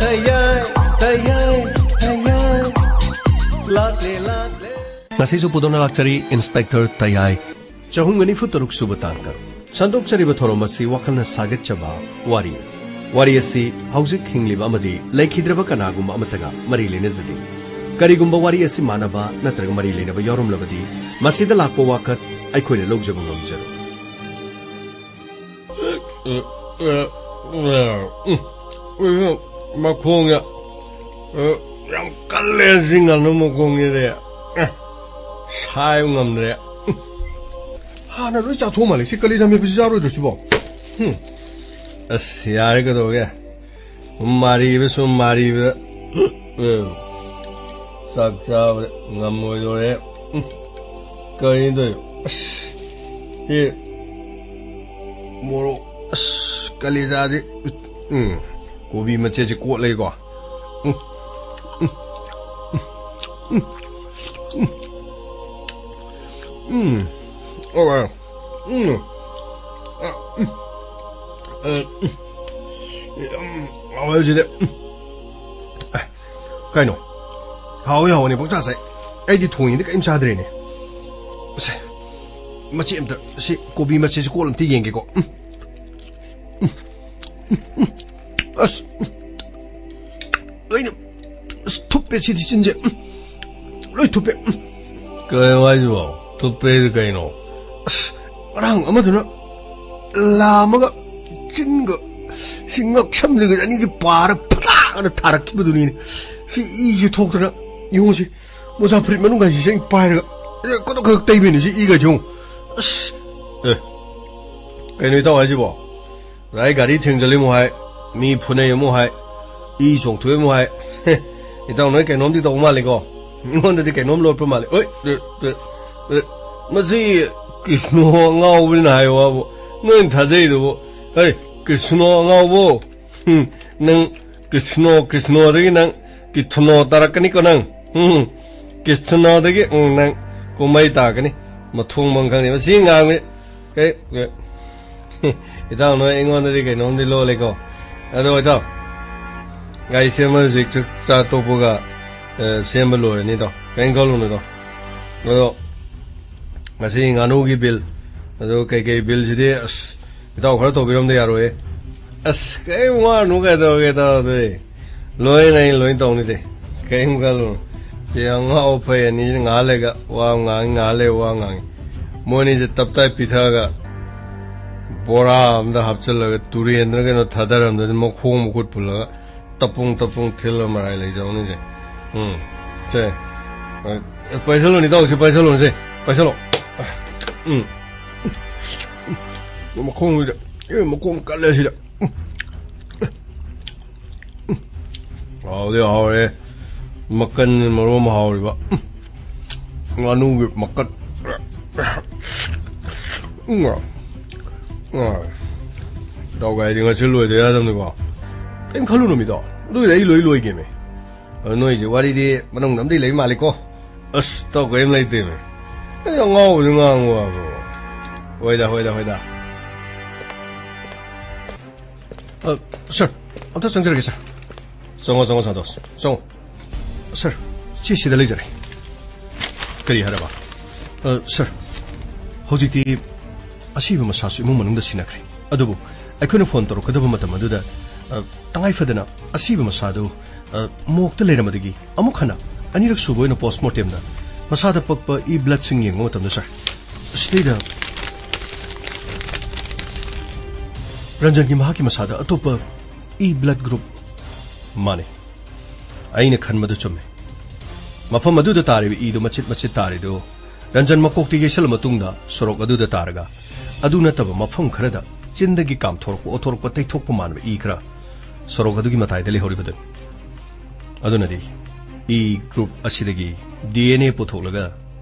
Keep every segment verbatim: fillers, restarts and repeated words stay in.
ꯇꯌꯥꯏ, ꯇꯌꯥꯏ, ꯇꯌꯥꯏ꯫ ꯂꯥꯛꯂꯦ, ꯂꯥꯛꯂꯦ꯫ ꯉꯁꯤꯁꯨ ꯄꯨꯗꯨꯅ ꯂꯥꯛꯆꯔꯤ ꯏꯟꯁꯄꯦꯛꯇꯔ ꯇꯌꯥꯏ꯫ ꯆꯍꯨꯝꯒ ꯅꯤꯐꯨ ꯇꯔꯨꯛ ꯁꯨꯕ ꯇꯥꯡꯀꯛ꯫ ꯁꯟꯗꯣꯛꯆꯔꯤꯕ ꯊꯧꯔꯝ ꯑꯁꯤ ꯋꯥꯈꯜꯅ ꯁꯥꯒꯠꯆꯕ ꯋꯥꯔꯤ꯫ ꯋꯥꯔꯤ ꯑꯁꯤ ꯍꯧꯖꯤꯛ ꯍꯤꯡꯂꯤꯕ ꯑꯃꯗꯤ ꯂꯩꯈꯤꯗ꯭ꯔꯕ ꯀꯅꯥꯒꯨꯝꯕ ꯑꯃꯠꯇꯒ ꯃꯔꯤ ꯂꯩꯅꯖꯗꯦ꯫ ꯀꯔꯤꯒꯨꯝꯕ ꯋꯥꯔꯤ ꯑꯁꯤ ꯃꯥꯟꯅꯕ ꯅꯠꯇ꯭ꯔꯒ ꯃꯔꯤ ꯂꯩꯅꯕ ꯌꯥꯎꯔꯝꯂꯕꯗꯤ, ꯃꯁꯤꯗ ꯂꯥꯛꯄ ꯋꯥꯀꯠ ꯑꯩꯈꯣꯏꯅ ꯂꯧꯖꯕ ꯉꯝꯖꯔꯣꯏ꯫ ꯃꯈꯣꯡꯁꯦ ꯌꯥꯝ ꯀꯜꯂꯦ, ꯁꯤ ꯉꯥꯅꯨ ꯃꯈꯣꯡꯁꯤꯗꯤ꯫ ꯁꯥꯏꯕ ꯉꯝꯗ꯭ꯔꯦ꯫ ꯍꯥꯟꯅ ꯂꯣꯏ ꯆꯥꯊꯣꯛ ꯃꯥꯜꯂꯦ꯫ ꯁꯤ ꯀꯂꯦꯖꯥ ꯃꯦꯠꯄꯁꯤ ꯆꯥꯔꯣꯏꯗ꯭ꯔꯣ ꯁꯤꯕꯣ? ꯍꯨꯝ꯫ ꯑꯁ, ꯌꯥꯔꯦ, ꯀꯩꯗꯧꯔꯒꯦ? ꯃꯥꯔꯤꯕ ꯁꯨꯝ ꯃꯥꯔꯤꯕꯗ꯫ ꯎꯝ꯫ ꯆꯥꯛ ꯆꯥꯕꯗ ꯉꯝꯃꯣꯏꯗꯧꯔꯦ꯫ ꯎꯝ꯫ ꯀꯔꯤꯅꯣ ꯇꯧꯔꯤꯁꯦ? ꯑꯁ꯫ ꯁꯤ ꯃꯣꯔꯣꯛ꯫ ꯑꯁ꯫ ꯀꯂꯦꯖꯥꯁꯤ꯫ ꯎꯝ꯫ ꯀꯣꯕꯤ ꯃꯆꯦꯠꯁꯤ ꯀꯣꯠꯂꯒꯦꯀꯣ꯫ ꯎꯝ꯫ ꯎꯝ꯫ ꯎꯝ꯫ ꯎꯝ꯫ ꯎꯝ꯫ ꯑ, ꯎꯝ꯫ ꯑ, ꯎꯝ꯫ ꯑ, ꯎꯝ꯫ ꯌꯥꯝ ꯍꯥꯎꯋꯦ ꯁꯤꯗꯤ꯫ ꯎꯝ꯫ ꯑ, ꯀꯩꯅꯣ? ꯍꯥꯎꯋꯦ, ꯍꯥꯎꯋꯦꯅꯦ ꯄꯪꯆꯥ ꯆꯥꯏ꯫ ꯑꯩꯗꯤ ꯊꯣꯡꯉꯤꯗ ꯀꯔꯤꯝ ꯆꯥꯗ꯭ꯔꯦꯅꯦ꯫ ꯑꯁ, ꯃꯆꯦ ꯑꯝꯇ, ꯁꯤ ꯀꯣꯕꯤ ꯃꯆꯦꯠꯁꯤ ꯀꯣꯠꯂ ꯑꯝꯇ ꯌꯦꯡꯒꯦꯀꯣ꯫ ꯎꯝ꯫ ꯎꯝ꯫ ꯎꯝ꯫ ꯎꯝ꯫ ꯑꯁ꯫ ꯎꯝ꯫ ꯂꯣꯏꯅ꯫ ꯑꯁ, ꯊꯨꯞꯄꯦ ꯁꯤꯗꯤ ꯆꯤꯟꯁꯦ꯫ ꯎꯝ꯫ ꯂꯣꯏ ꯊꯨꯞꯄꯦ꯫ ꯎꯝ꯫ ꯀꯩꯅꯣ ꯍꯥꯏꯁꯤꯕꯣ? ꯊꯨꯞꯄꯦꯗꯤ ꯀꯩꯅꯣ? ꯑꯁ, ꯉꯔꯥꯡ ꯑꯃꯗꯨꯅ ꯂꯥꯝꯃꯒ ꯆꯤꯟꯒ ꯁꯤ ꯉꯛꯁꯝꯁꯤꯒ ꯑꯅꯤꯁꯤ ꯄꯥꯔ ꯐꯠꯂꯥꯛꯑꯅ ꯊꯥꯔꯛꯈꯤꯕꯗꯨꯅꯤꯅꯦ꯫ ꯁꯤ ꯏꯁꯤ ꯊꯣꯛꯇꯅ ꯌꯦꯡꯉꯨ ꯁꯤ꯫ ꯃꯣꯖꯥ ꯐꯨꯔꯤꯠ ꯃꯅꯨꯡ ꯍꯥꯏꯁꯤꯁꯨ ꯑꯩꯅ ꯄꯥꯏꯔꯒ ꯈꯣꯇꯣꯛ ꯈꯣꯇꯣꯛ ꯇꯩꯕꯩꯅꯦ ꯁꯤ ꯏꯒ ꯌꯦꯡꯉꯨ꯫ ꯑꯁ꯫ ꯑꯦ꯫ ꯀꯩꯅꯣ ꯏꯇꯥꯎ ꯍꯥꯏꯁꯤꯕꯣ? ꯉꯁꯥꯏ ꯒꯥꯔꯤ ꯊꯦꯡꯖꯜꯂꯤ ꯑꯃꯨꯛ ꯍꯥꯏ, ꯃꯤ ꯐꯨꯅꯩ ꯑꯃꯨꯛ ꯍꯥꯏ, ꯏ ꯆꯣꯡꯊꯣꯛꯑꯦ ꯑꯃꯨꯛ ꯍꯥꯏ꯫ ꯏꯇꯥꯎ ꯅꯣꯏ ꯀꯩꯅꯣꯝꯗꯤ ꯇꯧ ꯃꯥꯜꯂꯤꯀꯣ? ꯑꯩꯉꯣꯟꯗꯗꯤ ꯀꯩꯅꯣꯝ ꯂꯣꯠꯄ ꯃꯥꯜꯂꯤ꯫ ꯑꯣꯏ, ꯇꯨ, ꯇꯨ, ꯇꯨ꯫ ꯃꯁꯤ ꯀ꯭ꯔꯤꯁꯅꯣ ꯑꯉꯥꯎꯕꯅꯤꯅ ꯍꯥꯏ ꯋꯥꯕꯨ꯫ ꯅꯣꯏꯅ ꯊꯥꯖꯩꯗꯨꯕꯨ꯫ ꯍꯩ, ꯀ꯭ꯔꯤꯁꯅꯣ ꯑꯉꯥꯎꯕꯣ꯫ ꯍꯨꯝ, ꯅꯪ ꯀ꯭ꯔꯤꯁꯅꯣ, ꯀ꯭ꯔꯤꯁꯅꯣꯗꯒꯤ ꯅꯪ ꯀꯤꯊꯨꯅꯣ ꯇꯥꯔꯛꯀꯅꯤꯀꯣ ꯅꯪ꯫ ꯍꯨꯝ, ꯀ꯭ꯔꯤꯁꯅꯣꯗꯒꯤ, ꯎꯝ, ꯅꯪ ꯀꯨꯝꯍꯩ ꯇꯥꯔꯛꯀꯅꯤ꯫ ꯃꯊꯣꯡ ꯃꯔꯝ ꯈꯪꯗꯦ꯫ ꯃꯁꯤ ꯉꯥꯡꯕ ꯀꯩ, ꯀꯩ, ꯏꯇꯥꯎ ꯅꯣꯏ ꯑꯩꯉꯣꯟꯗꯗꯤ ꯀꯩꯅꯣꯝꯗꯤ ꯂꯣꯜꯂꯦꯀꯣ꯫ ꯑꯗꯣ ꯏꯇꯥꯎ, ꯒꯥꯔꯤ ꯁꯦꯝꯕ ꯍꯧꯖꯤꯛ ꯆꯥꯛ ꯆꯥ ꯇꯣꯛꯄꯒ, ꯑ, ꯁꯦꯝꯕ ꯂꯣꯏꯔꯅꯤꯗꯣ, ꯀꯔꯤꯝ ꯈꯜꯂꯨꯅꯨꯗꯣ꯫ ꯑꯗꯣ ꯉꯁꯤ ꯉꯥꯅꯨꯒꯤ ꯕꯤꯜ, ꯑꯗꯣ ꯀꯩꯀꯩ ꯕꯤꯜꯁꯤꯗꯤ ꯑꯁ ꯏꯇꯥꯎ ꯈꯔ ꯇꯧꯕꯤꯔꯝꯗ ꯌꯥꯔꯣꯏꯌꯦ꯫ ꯑꯁ ꯀꯔꯤꯝ ꯋꯥꯔꯨꯅꯨ, ꯀꯩꯗꯧꯔꯒꯦ ꯏꯇꯥꯎ? ꯑꯗꯨꯗꯤ ꯂꯣꯏꯅ ꯑꯩ ꯂꯣꯏ ꯇꯧꯅꯤꯁꯦ, ꯀꯔꯤꯝ ꯈꯜꯂꯨꯅꯨ꯫ ꯁꯤ ꯑꯉꯥꯎ ꯑꯐꯩ ꯑꯅꯤꯁꯤꯅ ꯉꯥꯏꯍꯥꯛ ꯂꯩꯒ ꯋꯥ ꯑꯃ ꯉꯥꯡꯉꯤ, ꯉꯥꯏꯍꯥꯛ ꯂꯩꯒ ꯋꯥ ꯑꯃ ꯉꯥꯡꯉꯤ꯫ ꯃꯣꯏꯅꯤꯁꯦ ꯇꯞꯇꯥꯏ ꯄꯤꯊꯛꯑꯒ ꯕꯣꯔꯥ ꯑꯝꯗ ꯍꯥꯞꯆꯤꯜꯂꯒ ꯇꯨꯔꯦꯟꯗ ꯀꯩꯅꯣ ꯊꯥꯗꯔꯝꯗꯗꯤ ꯃꯈꯣꯡ ꯃꯈꯨꯠ ꯄꯨꯜꯂꯒ ꯇꯞꯄꯨꯡ ꯇꯞꯄꯨꯡ ꯊꯤꯜꯂ ꯃꯔꯥꯏ ꯂꯩꯖꯕꯅꯤꯁꯦ꯫ ꯎꯝ, ꯁꯦ, ꯑ, ꯄꯥꯏꯁꯜꯂꯣꯅꯦ ꯏꯇꯥꯎꯁꯤ, ꯄꯥꯏꯁꯜꯂꯣꯅꯦ ꯁꯦ, ꯄꯥꯏꯁꯜꯂꯣ꯫ ꯎꯝ, ꯃꯈꯣꯡꯁꯤꯗ, ꯑꯦ, ꯃꯈꯣꯡ ꯀꯜꯂꯦ ꯁꯤꯗ꯫ ꯎꯝ꯫ ꯍꯥꯎꯗꯤ ꯍꯥꯎꯔꯦ꯫ ꯃꯀꯟ ꯃꯔꯣꯝ ꯍꯥꯎꯔꯤꯕ꯫ ꯉꯥꯅꯨꯒꯤ ꯃꯀꯟ꯫ ꯏꯇꯥꯎ ꯒꯥꯔꯤꯗꯤ ꯉꯁꯤ ꯂꯣꯏꯗ ꯌꯥꯗꯕꯅꯤꯀꯣ꯫ ꯀꯩꯝ ꯈꯜꯂꯨꯅꯨ ꯃꯤꯗꯣ꯫ ꯑꯗꯨꯏꯗꯤ ꯑꯩ ꯂꯣꯏ ꯂꯣꯏꯒꯦꯃꯦ꯫ ꯑꯗꯣ ꯅꯣꯏꯁꯦ ꯋꯥꯔꯤꯗꯤ ꯃꯅꯨꯡꯗ ꯑꯝꯗꯤ ꯂꯩ ꯃꯥꯜꯂꯤꯀꯣ꯫ ꯑꯁ, ꯏꯇꯥꯎ ꯀꯔꯤꯝ ꯂꯩꯇꯦꯃꯦ꯫ ꯑꯩ ꯑꯉꯥꯎꯕꯗꯤ ꯉꯥꯡꯕ ꯋꯥꯕ꯭ꯔꯣ? ꯍꯣꯏꯗ, ꯍꯣꯏꯗ, ꯍꯣꯏꯗ꯫ ꯑ, ꯁꯥꯔ, ꯑꯝꯇ ꯆꯪꯖꯔꯒꯦ, ꯁꯥꯔ꯫ ꯆꯪꯉꯣ, ꯆꯪꯉꯣ, ꯁꯥꯟꯇꯣꯁ, ꯆꯪꯉꯣ꯫ ꯁꯥꯔ, ꯆꯦ ꯁꯤꯗ ꯂꯩꯖꯔꯦ꯫ ꯀꯔꯤ ꯍꯥꯏꯔꯕ? ꯑ, ꯁꯥꯔ, ꯍꯧꯖꯤꯛꯇꯤ ꯑꯁꯤꯕ ꯃꯁꯥꯁꯨ ꯏꯃꯨꯡ ꯃꯅꯨꯡꯗ ꯁꯤꯟꯅꯈ꯭ꯔꯦ꯫ ꯑꯗꯨꯕꯨ ꯑꯩꯈꯣꯏꯅ ꯐꯣꯟ ꯇꯧꯔꯛꯀꯗꯕ ꯃꯇꯝ ꯑꯗꯨꯗ, ꯑ, ꯇꯉꯥꯏ ꯐꯗꯅ ꯑꯁꯤꯕ ꯃꯁꯥꯗꯨ, ꯑ, ꯃꯣꯔꯒꯇ ꯂꯩꯔꯝꯕꯗꯒꯤ ꯑꯃꯨꯛ ꯍꯟꯅ ꯑꯅꯤꯔꯛ ꯁꯨꯕ ꯑꯣꯏꯅ ꯄꯣꯁꯃꯣꯔꯇꯦꯝꯗ ꯃꯁꯥꯗ ꯄꯛꯄ ꯏ ꯕ꯭ꯂꯗꯁꯤꯡ ꯌꯦꯡꯕ ꯃꯇꯝꯗ, ꯁꯥꯔ, ꯁꯤꯗꯩꯗ ꯔꯟꯖꯟꯒꯤ ꯃꯍꯥꯛꯀꯤ ꯃꯁꯥꯗ ꯑꯇꯣꯞꯄ ꯏ ꯕ꯭ꯂꯗ ꯒ꯭ꯔꯨꯞ ꯃꯥꯟꯅꯩ꯫ ꯑꯩꯅ ꯈꯟꯕꯗꯨ ꯆꯨꯝꯃꯦ꯫ ꯃꯐꯝ ꯑꯗꯨꯗ ꯇꯥꯔꯤꯕ ꯏꯗꯨ ꯃꯆꯤꯠ ꯃꯆꯤꯠ ꯇꯥꯔꯤꯗꯨ ꯔꯟꯖꯟ ꯃꯀꯣꯛꯇ ꯌꯩꯁꯜꯂ ꯃꯇꯨꯡꯗ ꯁꯣꯔꯣꯛ ꯑꯗꯨꯗ ꯇꯥꯔꯒ, ꯑꯗꯨ ꯅꯠꯇꯕ ꯃꯐꯝ ꯈꯔꯗ ꯆꯤꯟꯗꯒꯤ ꯀꯥꯝꯊꯣꯔꯛꯄ, ꯑꯣꯊꯣꯔꯛꯄ, ꯇꯩꯊꯣꯛꯄ ꯃꯥꯟꯕ ꯏ ꯈꯔ ꯁꯣꯔꯣꯛ ꯑꯗꯨꯒꯤ ꯃꯇꯥꯏꯗ ꯂꯩꯍꯧꯔꯤꯕꯗꯨꯅꯤ꯫ ꯑꯗꯨꯅꯗꯤ ꯏ ꯒ꯭ꯔꯨꯞ ꯑꯁꯤꯗꯒꯤ ꯗꯤ ꯑꯦꯟ ꯑꯦ ꯄꯨꯊꯣꯛꯂꯒ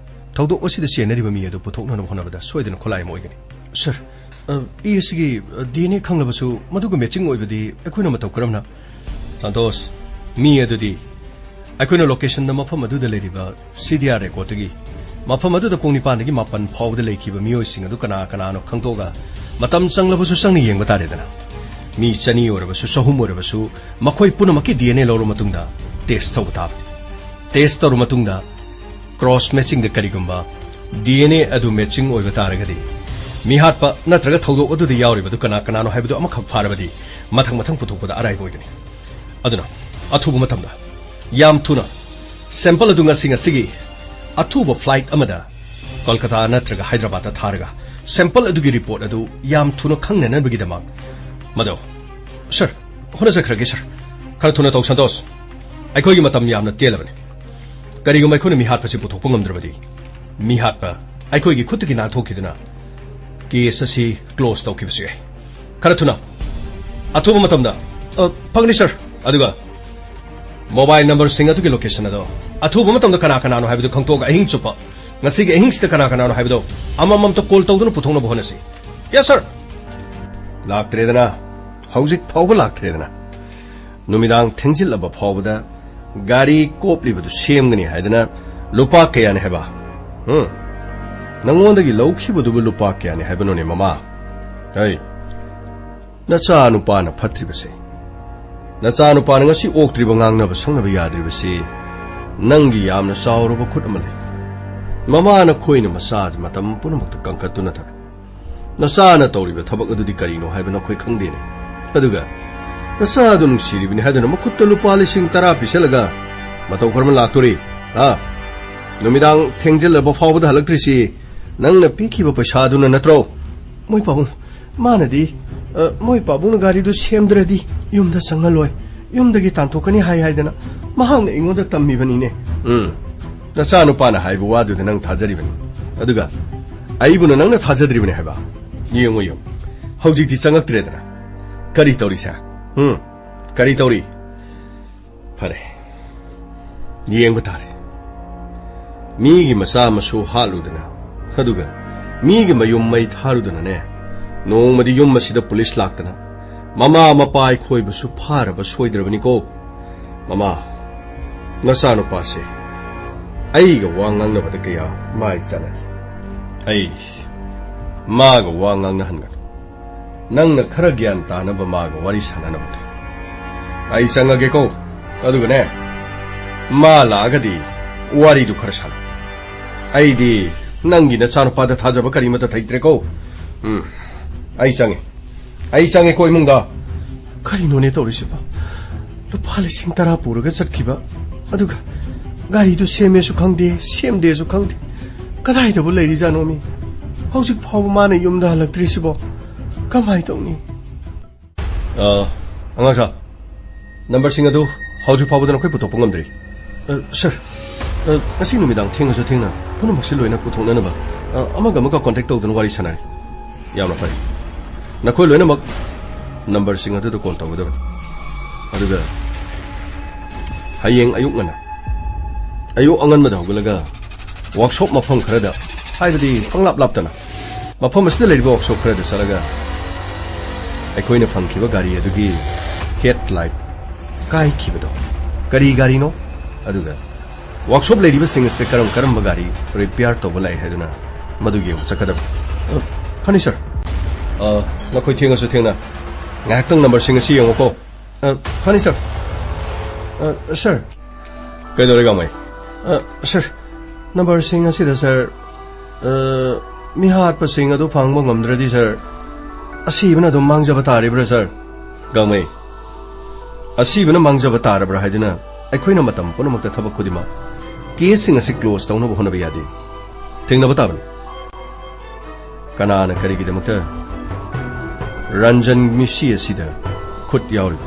ꯊꯧꯗꯣꯛ ꯑꯁꯤꯗ ꯆꯦꯟꯅꯔꯤꯕ ꯃꯤ ꯑꯗꯨ ꯄꯨꯊꯣꯛꯅꯅꯕ ꯍꯣꯠꯅꯕꯗ ꯁꯣꯏꯗꯅ ꯈꯨꯠꯂꯥꯏ ꯑꯃ ꯑꯣꯏꯒꯅꯤ꯫ ꯁꯥꯔ, ꯑ, ꯏ ꯑꯁꯤꯒꯤ, ꯑ, ꯗꯤ ꯑꯦꯟ ꯑꯦ ꯈꯪꯂꯕꯁꯨ ꯃꯗꯨꯒ ꯃꯦꯆꯤꯡ ꯑꯣꯏꯕꯗꯤ ꯑꯩꯈꯣꯏꯅ ꯃꯇꯧ ꯀꯔꯝꯅ? ꯁꯥꯟꯇꯣꯁ, ꯃꯤ ꯑꯗꯨꯗꯤ ꯑꯩꯈꯣꯏꯅ ꯂꯣꯀꯦꯁꯟꯗ ꯃꯐꯝ ꯑꯗꯨꯗ ꯂꯩꯔꯤꯕ ꯁꯤ ꯗꯤ ꯑꯥꯔ ꯔꯦꯀꯣꯔꯗꯇꯒꯤ ꯃꯐꯝ ꯑꯗꯨꯗ ꯄꯨꯡ ꯅꯤꯄꯥꯟꯗꯒꯤ ꯃꯥꯄꯟ ꯐꯥꯎꯕꯗ ꯂꯩꯈꯤꯕ ꯃꯤꯑꯣꯏꯁꯤꯡ ꯑꯗꯨ ꯀꯅꯥ ꯀꯅꯥꯅꯣ ꯈꯪꯗꯣꯛꯑꯒ ꯃꯇꯝ ꯆꯪꯂꯕꯁꯨ ꯆꯪꯅ ꯌꯦꯡꯕ ꯇꯥꯔꯦꯗꯅ꯫ ꯃꯤ ꯆꯅꯤ ꯑꯣꯏꯔꯕꯁꯨ, ꯆꯍꯨꯝ ꯑꯣꯏꯔꯕꯁꯨ, ꯃꯈꯣꯏ ꯄꯨꯝꯅꯃꯛꯀꯤ ꯗꯤ ꯑꯦꯟ ꯑꯦ ꯂꯧꯔꯕ ꯃꯇꯨꯡꯗ ꯇꯦꯁ ꯇꯧꯕ ꯇꯥꯕꯅꯤ꯫ ꯇꯦꯁ ꯇꯧꯔꯕ ꯃꯇꯨꯡꯗ ꯀ꯭ꯔꯣꯁ ꯃꯦꯆꯤꯡꯗ ꯀꯔꯤꯒꯨꯝꯕ ꯗꯤ ꯑꯦꯟ ꯑꯦ ꯑꯗꯨ ꯃꯦꯆꯤꯡ ꯑꯣꯏꯕ ꯇꯥꯔꯒꯗꯤ, ꯃꯤꯍꯥꯠꯄ ꯅꯠꯇ꯭ꯔꯒ ꯊꯧꯗꯣꯛ ꯑꯗꯨꯗ ꯌꯥꯎꯔꯤꯕꯗꯨ ꯀꯅꯥ ꯀꯅꯥꯅꯣ ꯍꯥꯏꯕꯗꯨ ꯑꯃꯈꯛ ꯐꯥꯔꯕꯗꯤ, ꯃꯊꯪ ꯃꯊꯪ ꯄꯨꯊꯣꯛꯄꯗ ꯑꯔꯥꯏꯕ ꯑꯣꯏꯒꯅꯤ꯫ ꯑꯗꯨꯅ ꯑꯊꯨꯕ ꯃꯇꯝꯗ, ꯌꯥꯝ ꯊꯨꯅ, ꯁꯦꯝꯄꯜ ꯑꯗꯨ ꯉꯁꯤ ꯉꯁꯤꯒꯤ ꯑꯊꯨꯕ ꯐ꯭ꯂꯥꯏꯠ ꯑꯃꯗ ꯀꯣꯜꯀꯇꯥ ꯅꯠꯇ꯭ꯔꯒ ꯍꯥꯏꯗ꯭ꯔꯕꯥꯗꯇ ꯊꯥꯔꯒ, ꯁꯦꯝꯄꯜ ꯑꯗꯨꯒꯤ ꯔꯤꯄꯣꯔꯠ ꯑꯗꯨ ꯌꯥꯝ ꯊꯨꯅ ꯈꯪꯅꯅꯕꯒꯤꯗꯃꯛ, ꯃꯗꯨ, ꯁꯔ, ꯍꯣꯠꯅꯖꯈ꯭ꯔꯒꯦ, ꯁꯔ꯫ ꯈꯔ ꯊꯨꯅ ꯇꯧ, ꯁꯟꯇꯣꯁ꯫ ꯑꯩꯈꯣꯏꯒꯤ ꯃꯇꯝ ꯌꯥꯝꯅ ꯇꯦꯜꯂꯕꯅꯤ꯫ ꯀꯔꯤꯒꯨꯝꯕ ꯑꯩꯈꯣꯏꯅ ꯃꯤꯍꯥꯠꯄꯁꯤ ꯄꯨꯊꯣꯛꯄ ꯉꯝꯗ꯭ꯔꯕꯗꯤ, ꯃꯤꯍꯥꯠꯄ ꯑꯩꯈꯣꯏꯒꯤ ꯈꯨꯠꯇꯒꯤ ꯅꯥꯟꯊꯣꯛꯈꯤꯗꯨꯅ ꯀꯦꯁ ꯑꯁꯤ ꯀ꯭ꯂꯣꯖ ꯇꯧꯈꯤꯕꯁꯨ ꯌꯥꯏ꯫ ꯈꯔ ꯊꯨꯅ, ꯑꯊꯨꯕ ꯃꯇꯝꯗ꯫ ꯑ, ꯐꯒꯅꯤ, ꯁꯔ꯫ ꯑꯗꯨꯒ ꯃꯣꯕꯥꯏꯜ ꯅꯝꯕꯔꯁꯤꯡ ꯑꯗꯨꯒꯤ ꯂꯣꯀꯦꯁꯟ ꯑꯗꯣ ꯑꯊꯨꯕ ꯃꯇꯝꯗ ꯀꯅꯥ ꯀꯅꯥꯅꯣ ꯍꯥꯏꯕꯗꯨ ꯈꯪꯗꯣꯛꯑꯒ, ꯑꯍꯤꯡ ꯆꯨꯞꯄ ꯉꯁꯤꯒꯤ ꯑꯍꯤꯡꯁꯤꯗ ꯀꯅꯥ ꯀꯅꯥꯅꯣ ꯍꯥꯏꯕꯗꯣ ꯑꯃꯃꯝꯇ ꯀꯣꯜ ꯇꯧꯗꯨꯅ ꯄꯨꯊꯣꯛꯅꯕ ꯍꯣꯠꯅꯁꯤ꯫ Yes, sir. ꯂꯥꯛꯇ꯭ꯔꯦꯗꯅ, ꯍꯧꯖꯤꯛ ꯐꯥꯎꯕ ꯂꯥꯛꯇ꯭ꯔꯦꯗꯅ꯫ ꯅꯨꯃꯤꯗꯥꯡ ꯊꯦꯡꯖꯤꯜꯂꯕ ꯐꯥꯎꯕꯗ ꯒꯥꯔꯤ ꯀꯣꯞꯂꯤꯕꯗꯨ ꯁꯦꯝꯒꯅꯤ ꯍꯥꯏꯗꯅ ꯂꯨꯄꯥ ꯀꯌꯥꯅꯤ ꯍꯥꯏꯕ? ꯎꯝ? ꯅꯪꯉꯣꯟꯗꯒꯤ ꯂꯧꯈꯤꯕꯗꯨꯕꯨ ꯂꯨꯄꯥ ꯀꯌꯥꯅꯤ ꯍꯥꯏꯕꯅꯣꯅꯦ, ꯃꯃꯥ? ꯍꯩ, ꯅꯆꯥ ꯅꯨꯄꯥꯅ ꯐꯠꯇ꯭ꯔꯤꯕꯁꯦ, ꯅꯆꯥ ꯅꯨꯄꯥꯅ ꯉꯁꯤ ꯑꯣꯛꯇ꯭ꯔꯤꯕ ꯉꯥꯡꯅꯕ ꯁꯪꯅꯕ ꯌꯥꯗ꯭ꯔꯤꯕꯁꯤ, ꯅꯪꯒꯤ ꯌꯥꯝꯅ ꯆꯥꯎꯔꯕ ꯈꯨꯠ ꯑꯃ ꯂꯩ꯫ ꯃꯃꯥꯅ ꯈꯣꯏꯅ ꯃꯆꯥꯁꯤ ꯃꯇꯝ ꯄꯨꯝꯅꯃꯛꯇ ꯀꯟꯈꯠꯇꯨꯅ ꯊꯝꯃꯤ꯫ ꯅꯆꯥꯅ ꯇꯧꯔꯤꯕ ꯊꯕꯛ ꯑꯗꯨꯗꯤ ꯀꯔꯤꯅꯣ ꯍꯥꯏꯕ ꯅꯈꯣꯏ ꯈꯪꯗꯦꯅꯦ꯫ ꯑꯗꯨꯒ ꯅꯆꯥ ꯑꯗꯨ ꯅꯨꯡꯁꯤꯔꯤꯕꯅꯤ ꯍꯥꯏꯗꯨꯅ ꯃꯈꯨꯠꯇ ꯂꯨꯄꯥ ꯂꯤꯁꯤꯡ ꯇꯔꯥ ꯄꯤꯁꯜꯂꯒ ꯃꯇꯧ ꯀꯔꯝꯅ ꯂꯥꯛꯇꯣꯔꯤ? ꯍꯥ? ꯅꯨꯃꯤꯗꯥꯡ ꯊꯦꯡꯖꯤꯜꯂꯕ ꯐꯥꯎꯕꯗ ꯍꯜꯂꯛꯇ꯭ꯔꯤꯁꯤ ꯅꯪꯅ ꯄꯤꯈꯤꯕ ꯄꯩꯁꯥꯗꯨꯅ ꯅꯠꯇ꯭ꯔꯣ? ꯃꯣꯏ ꯄꯥꯕꯨꯡ, ꯃꯥꯅꯗꯤ, ꯑ, ꯃꯣꯏ ꯄꯥꯕꯨꯡꯅ ꯒꯥꯔꯤꯗꯨ ꯁꯦꯝꯗ꯭ꯔꯗꯤ ꯌꯨꯝꯗ ꯆꯪꯍꯜꯂꯣꯏ, ꯌꯨꯝꯗꯒꯤ ꯇꯥꯟꯊꯣꯛꯀꯅꯤ ꯍꯥꯏ ꯍꯥꯏꯗꯅ ꯃꯍꯥꯛꯅ ꯑꯩꯉꯣꯟꯗ ꯇꯝꯃꯤꯕꯅꯤꯅꯦ꯫ ꯎꯝ, ꯅꯆꯥꯅꯨꯄꯥꯅ ꯍꯥꯏꯕ ꯋꯥꯗꯨꯗ ꯅꯪ ꯊꯥꯖꯔꯤꯕꯅꯤ, ꯑꯗꯨꯒ ꯑꯩꯕꯨꯅ ꯅꯪꯅ ꯊꯥꯖꯗ꯭ꯔꯤꯕꯅꯤ ꯍꯥꯏꯕ? ꯌꯦꯡꯉꯨ, ꯌꯦꯡꯉꯨ, ꯍꯧꯖꯤꯛꯇꯤ ꯆꯪꯉꯛꯇ꯭ꯔꯦꯗꯅ꯫ ꯀꯔꯤ ꯇꯧꯔꯤ ꯁꯦ? ꯎꯝ, ꯀꯔꯤ ꯇꯧꯔꯤ? ꯐꯔꯦ, ꯌꯦꯡꯕ ꯇꯥꯔꯦ꯫ ꯃꯤꯒꯤ ꯃꯆꯥ ꯃꯁꯨ ꯍꯥꯠꯂꯨꯗꯅ, ꯑꯗꯨꯒ ꯃꯤꯒꯤ ꯃꯌꯨꯝ ꯃꯩ ꯊꯥꯔꯨꯗꯅꯅꯦ, ꯅꯣꯡꯃꯗꯤ ꯌꯨꯝ ꯑꯁꯤꯗ ꯄꯨꯂꯤꯁ ꯂꯥꯛꯇꯅ ꯃꯃꯥ ꯃꯄꯥ ꯑꯩꯈꯣꯏꯕꯨꯁꯨ ꯐꯥꯔꯕ ꯁꯣꯏꯗ꯭ꯔꯕꯅꯤꯀꯣ꯫ ꯃꯃꯥ, ꯅꯆꯥꯅꯨꯄꯥꯁꯦ ꯑꯩꯒ ꯋꯥ ꯉꯥꯡꯅꯕꯗ ꯀꯌꯥ ꯃꯥꯏ ꯆꯥꯟꯅꯗꯦ꯫ ꯑꯩ ꯃꯥꯒ ꯋꯥ ꯉꯥꯡꯅꯍꯟꯒꯅꯨ꯫ ꯅꯪꯅ ꯈꯔ ꯒ꯭ꯌꯥꯟ ꯇꯥꯅꯕ ꯃꯥꯒ ꯋꯥꯔꯤ ꯁꯥꯟꯅꯅꯕ ꯇꯧ꯫ ꯑꯩ ꯆꯪꯉꯒꯦꯀꯣ꯫ ꯑꯗꯨꯒꯅꯦ, ꯃꯥ ꯂꯥꯛꯑꯒꯗꯤ ꯋꯥꯔꯤꯗꯨ ꯈꯔ ꯁꯥꯟꯅ꯫ ꯑꯩꯗꯤ ꯅꯪꯒꯤ ꯅꯆꯥꯅꯨꯄꯥꯗ ꯊꯥꯖꯕ ꯀꯔꯤꯃꯠꯇ ꯊꯩꯇ꯭ꯔꯦꯀꯣ꯫ ꯎꯝ, ꯑꯩ ꯆꯪꯉꯦ꯫ ꯑꯩ ꯆꯪꯉꯦꯀꯣ ꯏꯃꯨꯡꯗ꯫ ꯀꯔꯤꯅꯣꯅꯦ ꯇꯧꯔꯤꯁꯤꯕꯣ? ꯂꯨꯄꯥ ꯂꯤꯁꯤꯡ ꯇꯔꯥ ꯄꯨꯔꯒ ꯆꯠꯈꯤꯕ, ꯑꯗꯨꯒ ꯒꯥꯔꯤꯗꯨ ꯁꯦꯝꯃꯦꯁꯨ ꯈꯪꯗꯦ, ꯁꯦꯝꯗꯦꯁꯨ ꯈꯪꯗꯦ꯫ ꯀꯗꯥꯏꯗꯕꯨ ꯂꯩꯔꯤꯖꯥꯠꯅꯣꯃꯤ? ꯍꯧꯖꯤꯛ ꯐꯥꯎꯕ ꯃꯥꯅ ꯌꯨꯝꯗ ꯍꯜꯂꯛꯇ꯭ꯔꯤꯁꯤꯕꯣ? ꯀꯃꯥꯏ ꯇꯧꯅꯤ? ꯑ, ꯑꯉꯥꯡꯁꯥ, ꯅꯝꯕꯔꯁꯤꯡ ꯑꯗꯨ ꯍꯧꯖꯤꯛ ꯐꯥꯎꯕꯗ ꯅꯈꯣꯏ ꯄꯨꯊꯣꯛꯄ ꯉꯝꯗ꯭ꯔꯤ꯫ ꯑ, ꯁꯔ, ꯑ, ꯉꯁꯤ ꯅꯨꯃꯤꯗꯥꯡ ꯊꯦꯡꯉꯁꯨ ꯊꯦꯡꯅ ꯄꯨꯝꯅꯃꯛꯁꯤ ꯂꯣꯏꯅ ꯄꯨꯊꯣꯛꯅꯅꯕ, ꯑ, ꯑꯃꯒ ꯑꯃꯒ ꯀꯣꯟꯇꯦꯛ ꯇꯧꯗꯨꯅ ꯋꯥꯔꯤ ꯁꯥꯟꯅꯔꯤ꯫ ꯌꯥꯝꯅ ꯐꯔꯦ꯫ ꯅꯈꯣꯏ ꯂꯣꯏꯅꯃꯛ ꯅꯝꯕꯔꯁꯤꯡ ꯑꯗꯨꯗ ꯀꯣꯜ ꯇꯧꯒꯗꯕꯅꯤ꯫ ꯑꯗꯨꯒ ꯍꯌꯦꯡ ꯑꯌꯨꯛ ꯉꯟꯅ, ꯑꯌꯨꯛ ꯑꯉꯟꯕꯗ ꯍꯧꯒꯠꯂꯒ ꯋꯥꯛꯁꯣꯞ ꯃꯐꯝ ꯈꯔꯗ, ꯍꯥꯏꯕꯗꯤ ꯄꯪꯂꯥꯞ ꯂꯥꯞꯇꯅ, ꯃꯐꯝ ꯑꯁꯤꯗ ꯂꯩꯔꯤꯕ ꯋꯥꯛꯁꯣꯞ ꯈꯔꯗ ꯆꯠꯂꯒ ꯑꯩꯈꯣꯏꯅ ꯐꯪꯈꯤꯕ ꯒꯥꯔꯤ ꯑꯗꯨꯒꯤ ꯍꯦꯗꯂꯥꯏꯠ ꯀꯥꯏꯈꯤꯕꯗꯣ ꯀꯔꯤ ꯒꯥꯔꯤꯅꯣ, ꯑꯗꯨꯒ ꯋꯥꯛꯁꯣꯞ ꯂꯩꯔꯤꯕꯁꯤꯡ ꯑꯁꯤꯗ ꯀꯔꯝ ꯀꯔꯝꯕ ꯒꯥꯔꯤ ꯔꯤꯄꯤꯌꯥꯔ ꯇꯧꯕ ꯂꯥꯛꯏ ꯍꯥꯏꯗꯨꯅ ꯃꯗꯨ ꯌꯦꯡꯕ ꯆꯠꯀꯗꯕꯅꯤ꯫ ꯑ, ꯐꯅꯤ, ꯁꯔ꯫ ꯑ, ꯅꯈꯣꯏ ꯊꯦꯡꯉꯁꯨ ꯊꯦꯡꯅ ꯉꯥꯏꯍꯥꯛꯇꯪ ꯅꯝꯕꯔꯁꯤꯡ ꯑꯁꯤ ꯌꯦꯡꯉꯨꯀꯣ꯫ ꯑ, ꯐꯅꯤ, ꯁꯔ꯫ ꯑ, ꯁꯔ꯫ ꯀꯩꯗꯧꯔꯦ, ꯒꯥꯡꯃꯩ? ꯑ, ꯁꯔ, ꯅꯝꯕꯔꯁꯤꯡ ꯑꯁꯤꯗ, ꯁꯔ, ꯑ, ꯃꯤꯍꯥꯠꯄꯁꯤꯡ ꯑꯗꯨ ꯐꯪꯕ ꯉꯝꯗ꯭ꯔꯗꯤ, ꯁꯔ, ꯑꯁꯤꯕꯅ ꯑꯗꯨꯝ ꯃꯥꯡꯖꯕ ꯇꯥꯔꯤꯕ꯭ꯔꯥ, ꯁꯔ? ꯒꯥꯡꯃꯩ, ꯑꯁꯤꯕꯅ ꯃꯥꯡꯖꯕ ꯇꯥꯔꯕ꯭ꯔꯥ ꯍꯥꯏꯗꯨꯅ ꯑꯩꯈꯣꯏꯅ ꯃꯇꯝ ꯄꯨꯝꯅꯃꯛꯇ ꯊꯕꯛ ꯈꯨꯗꯤꯡꯃꯛ, ꯀꯦꯁꯁꯤꯡ ꯑꯁꯤ ꯀ꯭ꯂꯣꯖ ꯇꯧꯅꯕ ꯍꯣꯠꯅꯕ ꯌꯥꯗꯦ꯫ ꯊꯦꯡꯅꯕ ꯇꯥꯕꯅꯤ꯫ ꯀꯅꯥꯅ ꯀꯔꯤꯒꯤꯗꯃꯛꯇ ꯔꯟꯖꯟ ꯃꯤꯁꯤ ꯑꯁꯤꯗ ꯈꯨꯠ ꯌꯥꯎꯔꯤꯕ?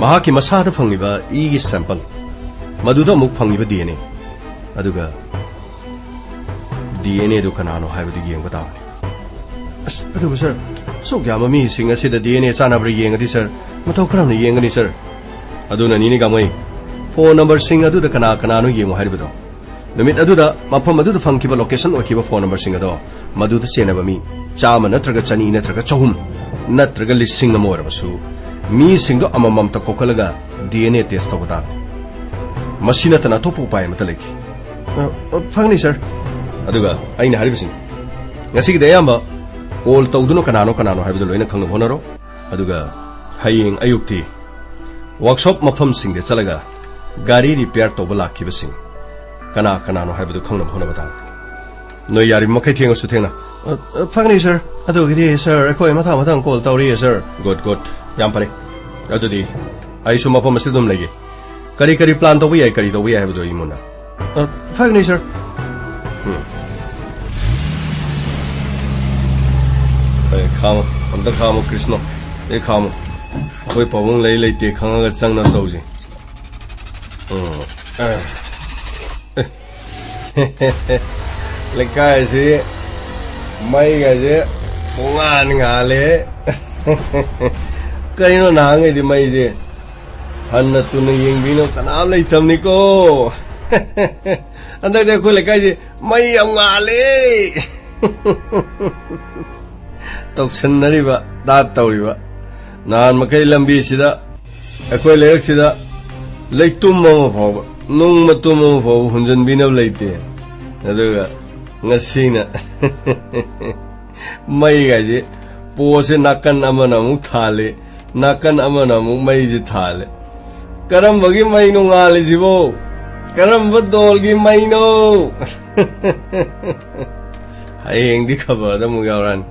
ꯃꯍꯥꯛꯀꯤ ꯃꯁꯥꯗ ꯐꯪꯂꯤꯕ ꯏꯒꯤ ꯁꯦꯝꯄꯜ, ꯃꯗꯨꯗ ꯑꯃꯨꯛ ꯐꯪꯂꯤꯕ ꯗꯤ ꯑꯦꯟ ꯑꯦ, ꯑꯗꯨꯒ ꯗꯤ ꯑꯦꯟ ꯑꯦꯗꯨ ꯀꯅꯥꯅꯣ ꯍꯥꯏꯕꯗꯨ ꯌꯦꯡꯕ ꯇꯥꯕꯅꯤ꯫ ꯑꯁ, ꯑꯗꯨꯕꯨ ꯁꯔ, ꯑꯁꯨꯛ ꯌꯥꯝꯕ ꯃꯤꯁꯤꯡ ꯑꯁꯤꯗ ꯗꯤ ꯑꯦꯟ ꯑꯦ ꯆꯥꯟꯅꯕ꯭ꯔꯥ ꯌꯦꯡꯉꯗꯤ, ꯁꯔ, ꯃꯇꯧ ꯀꯔꯝꯅ ꯌꯦꯡꯒꯅꯤ, ꯁꯔ? ꯑꯗꯨꯅꯅꯤꯅꯦ, ꯒꯥꯡꯃꯩ, ꯐꯣꯟ ꯅꯝꯕꯔꯁꯤꯡ ꯑꯗꯨꯗ ꯀꯅꯥ ꯀꯅꯥꯅꯣ ꯌꯦꯡꯉꯨ ꯍꯥꯏꯔꯤꯕꯗꯣ꯫ ꯅꯨꯃꯤꯠ ꯑꯗꯨꯗ ꯃꯐꯝ ꯑꯗꯨꯗ ꯐꯪꯈꯤꯕ ꯂꯣꯀꯦꯁꯟ ꯑꯣꯏꯈꯤꯕ ꯐꯣꯟ ꯅꯝꯕꯔꯁꯤꯡ ꯑꯗꯣ ꯃꯗꯨꯗ ꯆꯦꯟꯅꯕ ꯃꯤ ꯆꯥꯝꯃ ꯅꯠꯇ꯭ꯔꯒ ꯆꯅꯤ ꯅꯠꯇ꯭ꯔꯒ ꯆꯍꯨꯝ ꯅꯠꯇ꯭ꯔꯒ ꯂꯤꯁꯤꯡ ꯑꯃ ꯑꯣꯏꯔꯕꯁꯨ, ꯃꯤꯁꯤꯡꯗꯣ ꯑꯃꯃꯝꯇ ꯀꯧꯈꯠꯂꯒ ꯗꯤ ꯑꯦꯟ ꯑꯦ ꯇꯦꯁ ꯇꯧꯕ ꯇꯥꯕꯅꯤ꯫ ꯃꯁꯤ ꯅꯠꯇꯅ ꯑꯇꯣꯞꯄ ꯎꯄꯥꯏ ꯑꯃꯠꯇ ꯂꯩꯇꯦ꯫ ꯑ, ꯑ, ꯐꯒꯅꯤ, ꯁꯥꯔ꯫ ꯑꯗꯨꯒ ꯑꯩꯅ ꯍꯥꯏꯔꯤꯕꯁꯤꯡ, ꯉꯁꯤꯒꯤꯗꯤ ꯑꯌꯥꯝꯕ ꯀꯣꯜ ꯇꯧꯗꯨꯅ ꯀꯅꯥꯅꯣ ꯀꯅꯥꯅꯣ ꯍꯥꯏꯕꯗꯨ ꯂꯣꯏꯅ ꯈꯪꯅꯕ ꯍꯣꯠꯅꯔꯣ꯫ ꯑꯗꯨꯒ ꯍꯌꯦꯡ ꯑꯌꯨꯛꯇꯤ ꯋꯥꯔꯛꯁꯣꯞ ꯃꯐꯝꯁꯤꯡꯗ ꯆꯠꯂꯒ ꯒꯥꯔꯤ ꯔꯤꯄꯤꯌꯥꯔ ꯇꯧꯕ ꯂꯥꯛꯈꯤꯕꯁꯤꯡ ꯀꯅꯥ ꯀꯅꯥꯅꯣ ꯍꯥꯏꯕꯗꯨ ꯈꯪꯅꯕ ꯍꯣꯠꯅꯕ ꯇꯥꯕꯅꯤ꯫ ꯅꯣꯏ ꯌꯥꯔꯤꯕ ꯃꯈꯩ ꯊꯦꯡꯉꯁꯨ ꯊꯦꯡꯅ꯫ ꯑ, ꯑ, ꯐꯒꯅꯤ, ꯁꯥꯔ꯫ ꯑꯗꯨꯒꯤꯗꯤ, ꯁꯥꯔ, ꯑꯩꯈꯣꯏ ꯃꯊꯪ ꯃꯊꯪ ꯀꯣꯜ ꯇꯧꯔꯤꯌꯦ, ꯁꯥꯔ꯫ Good, good. ꯌꯥꯝ ꯐꯔꯦ꯫ ꯑꯗꯨꯗꯤ ꯑꯩꯁꯨ ꯃꯐꯝ ꯑꯁꯤꯗ ꯑꯗꯨꯝ ꯂꯩꯒꯦ꯫ ꯀꯔꯤ ꯀꯔꯤ ꯄ꯭ꯂꯥꯟ ꯇꯧꯕ ꯌꯥꯏ, ꯀꯔꯤ ꯇꯧꯕ ꯌꯥꯏ ꯍꯥꯏꯕꯗꯨ ꯑꯩ ꯃꯨꯟꯅ꯫ ꯑ, ꯐꯒꯅꯤ, ꯁꯥꯔ꯫ ꯎꯝ꯫ ꯑꯦ, ꯈꯥꯝꯃꯨ, ꯑꯝꯇ ꯈꯥꯝꯃꯨ, ꯀ꯭ꯔꯤꯁꯅꯣ꯫ ꯑꯦ, ꯈꯥꯝꯃꯨ꯫ ꯑꯩꯈꯣꯏ ꯄꯥꯕꯨꯡ ꯂꯩ ꯂꯩꯇꯦ ꯈꯪꯉꯒ ꯆꯪꯅꯕ ꯇꯧꯁꯦ꯫ ꯎꯝ꯫ ꯑꯦ꯫ ꯑꯦ꯫ ꯂꯩꯀꯥꯏꯁꯤ ꯃꯩꯒꯁꯦ ꯄꯨꯡꯉꯥꯟ ꯉꯥꯜꯂꯦ꯫ ꯀꯩꯅꯣ ꯅꯍꯥꯟꯈꯩꯗꯤ ꯃꯩꯁꯦ ꯍꯟꯅ ꯇꯨꯅ ꯌꯦꯡꯕꯤꯅꯕ ꯀꯅꯥꯝ ꯂꯩꯇꯕꯅꯤꯀꯣ꯫ ꯍꯟꯗꯛꯇꯤ ꯑꯩꯈꯣꯏ ꯂꯩꯀꯥꯏꯁꯦ ꯃꯩ ꯌꯥꯝ ꯉꯥꯜꯂꯦ꯫ ꯇꯧꯁꯟꯅꯔꯤꯕ ꯗꯥꯠ ꯇꯧꯔꯤꯕ꯫ ꯅꯍꯥꯟ ꯃꯈꯩ ꯂꯝꯕꯤꯁꯤꯗ, ꯑꯩꯈꯣꯏ ꯂꯩꯔꯛꯁꯤꯗ ꯂꯩꯇꯨꯝ ꯑꯃ ꯐꯥꯎꯕ, ꯅꯨꯡ ꯃꯇꯨꯝ ꯑꯃ ꯐꯥꯎꯕ ꯍꯨꯟꯖꯟꯕꯤꯅꯕ ꯂꯩꯇꯦ꯫ ꯑꯗꯨꯒ ꯉꯁꯤꯅ ꯃꯩꯒꯥꯏꯁꯦ, ꯄꯣꯁꯦ ꯅꯥꯀꯟ ꯑꯃꯅ ꯑꯃꯨꯛ ꯊꯥꯜꯂꯤ, ꯅꯥꯀꯟ ꯑꯃꯅ ꯑꯃꯨꯛ ꯃꯩꯁꯦ ꯊꯥꯜꯂꯤ꯫ ꯀꯔꯝꯕꯒꯤ ꯃꯩꯅꯣ ꯉꯥꯜꯂꯤꯁꯤꯕꯣ? ꯀꯔꯝꯕ ꯗꯣꯜꯒꯤ ꯃꯩꯅꯣ? ꯍꯌꯦꯡꯗꯤ ꯈꯕꯔꯗ ꯑꯃꯨꯛ ꯌꯥꯎꯔꯛꯑꯅꯤ꯫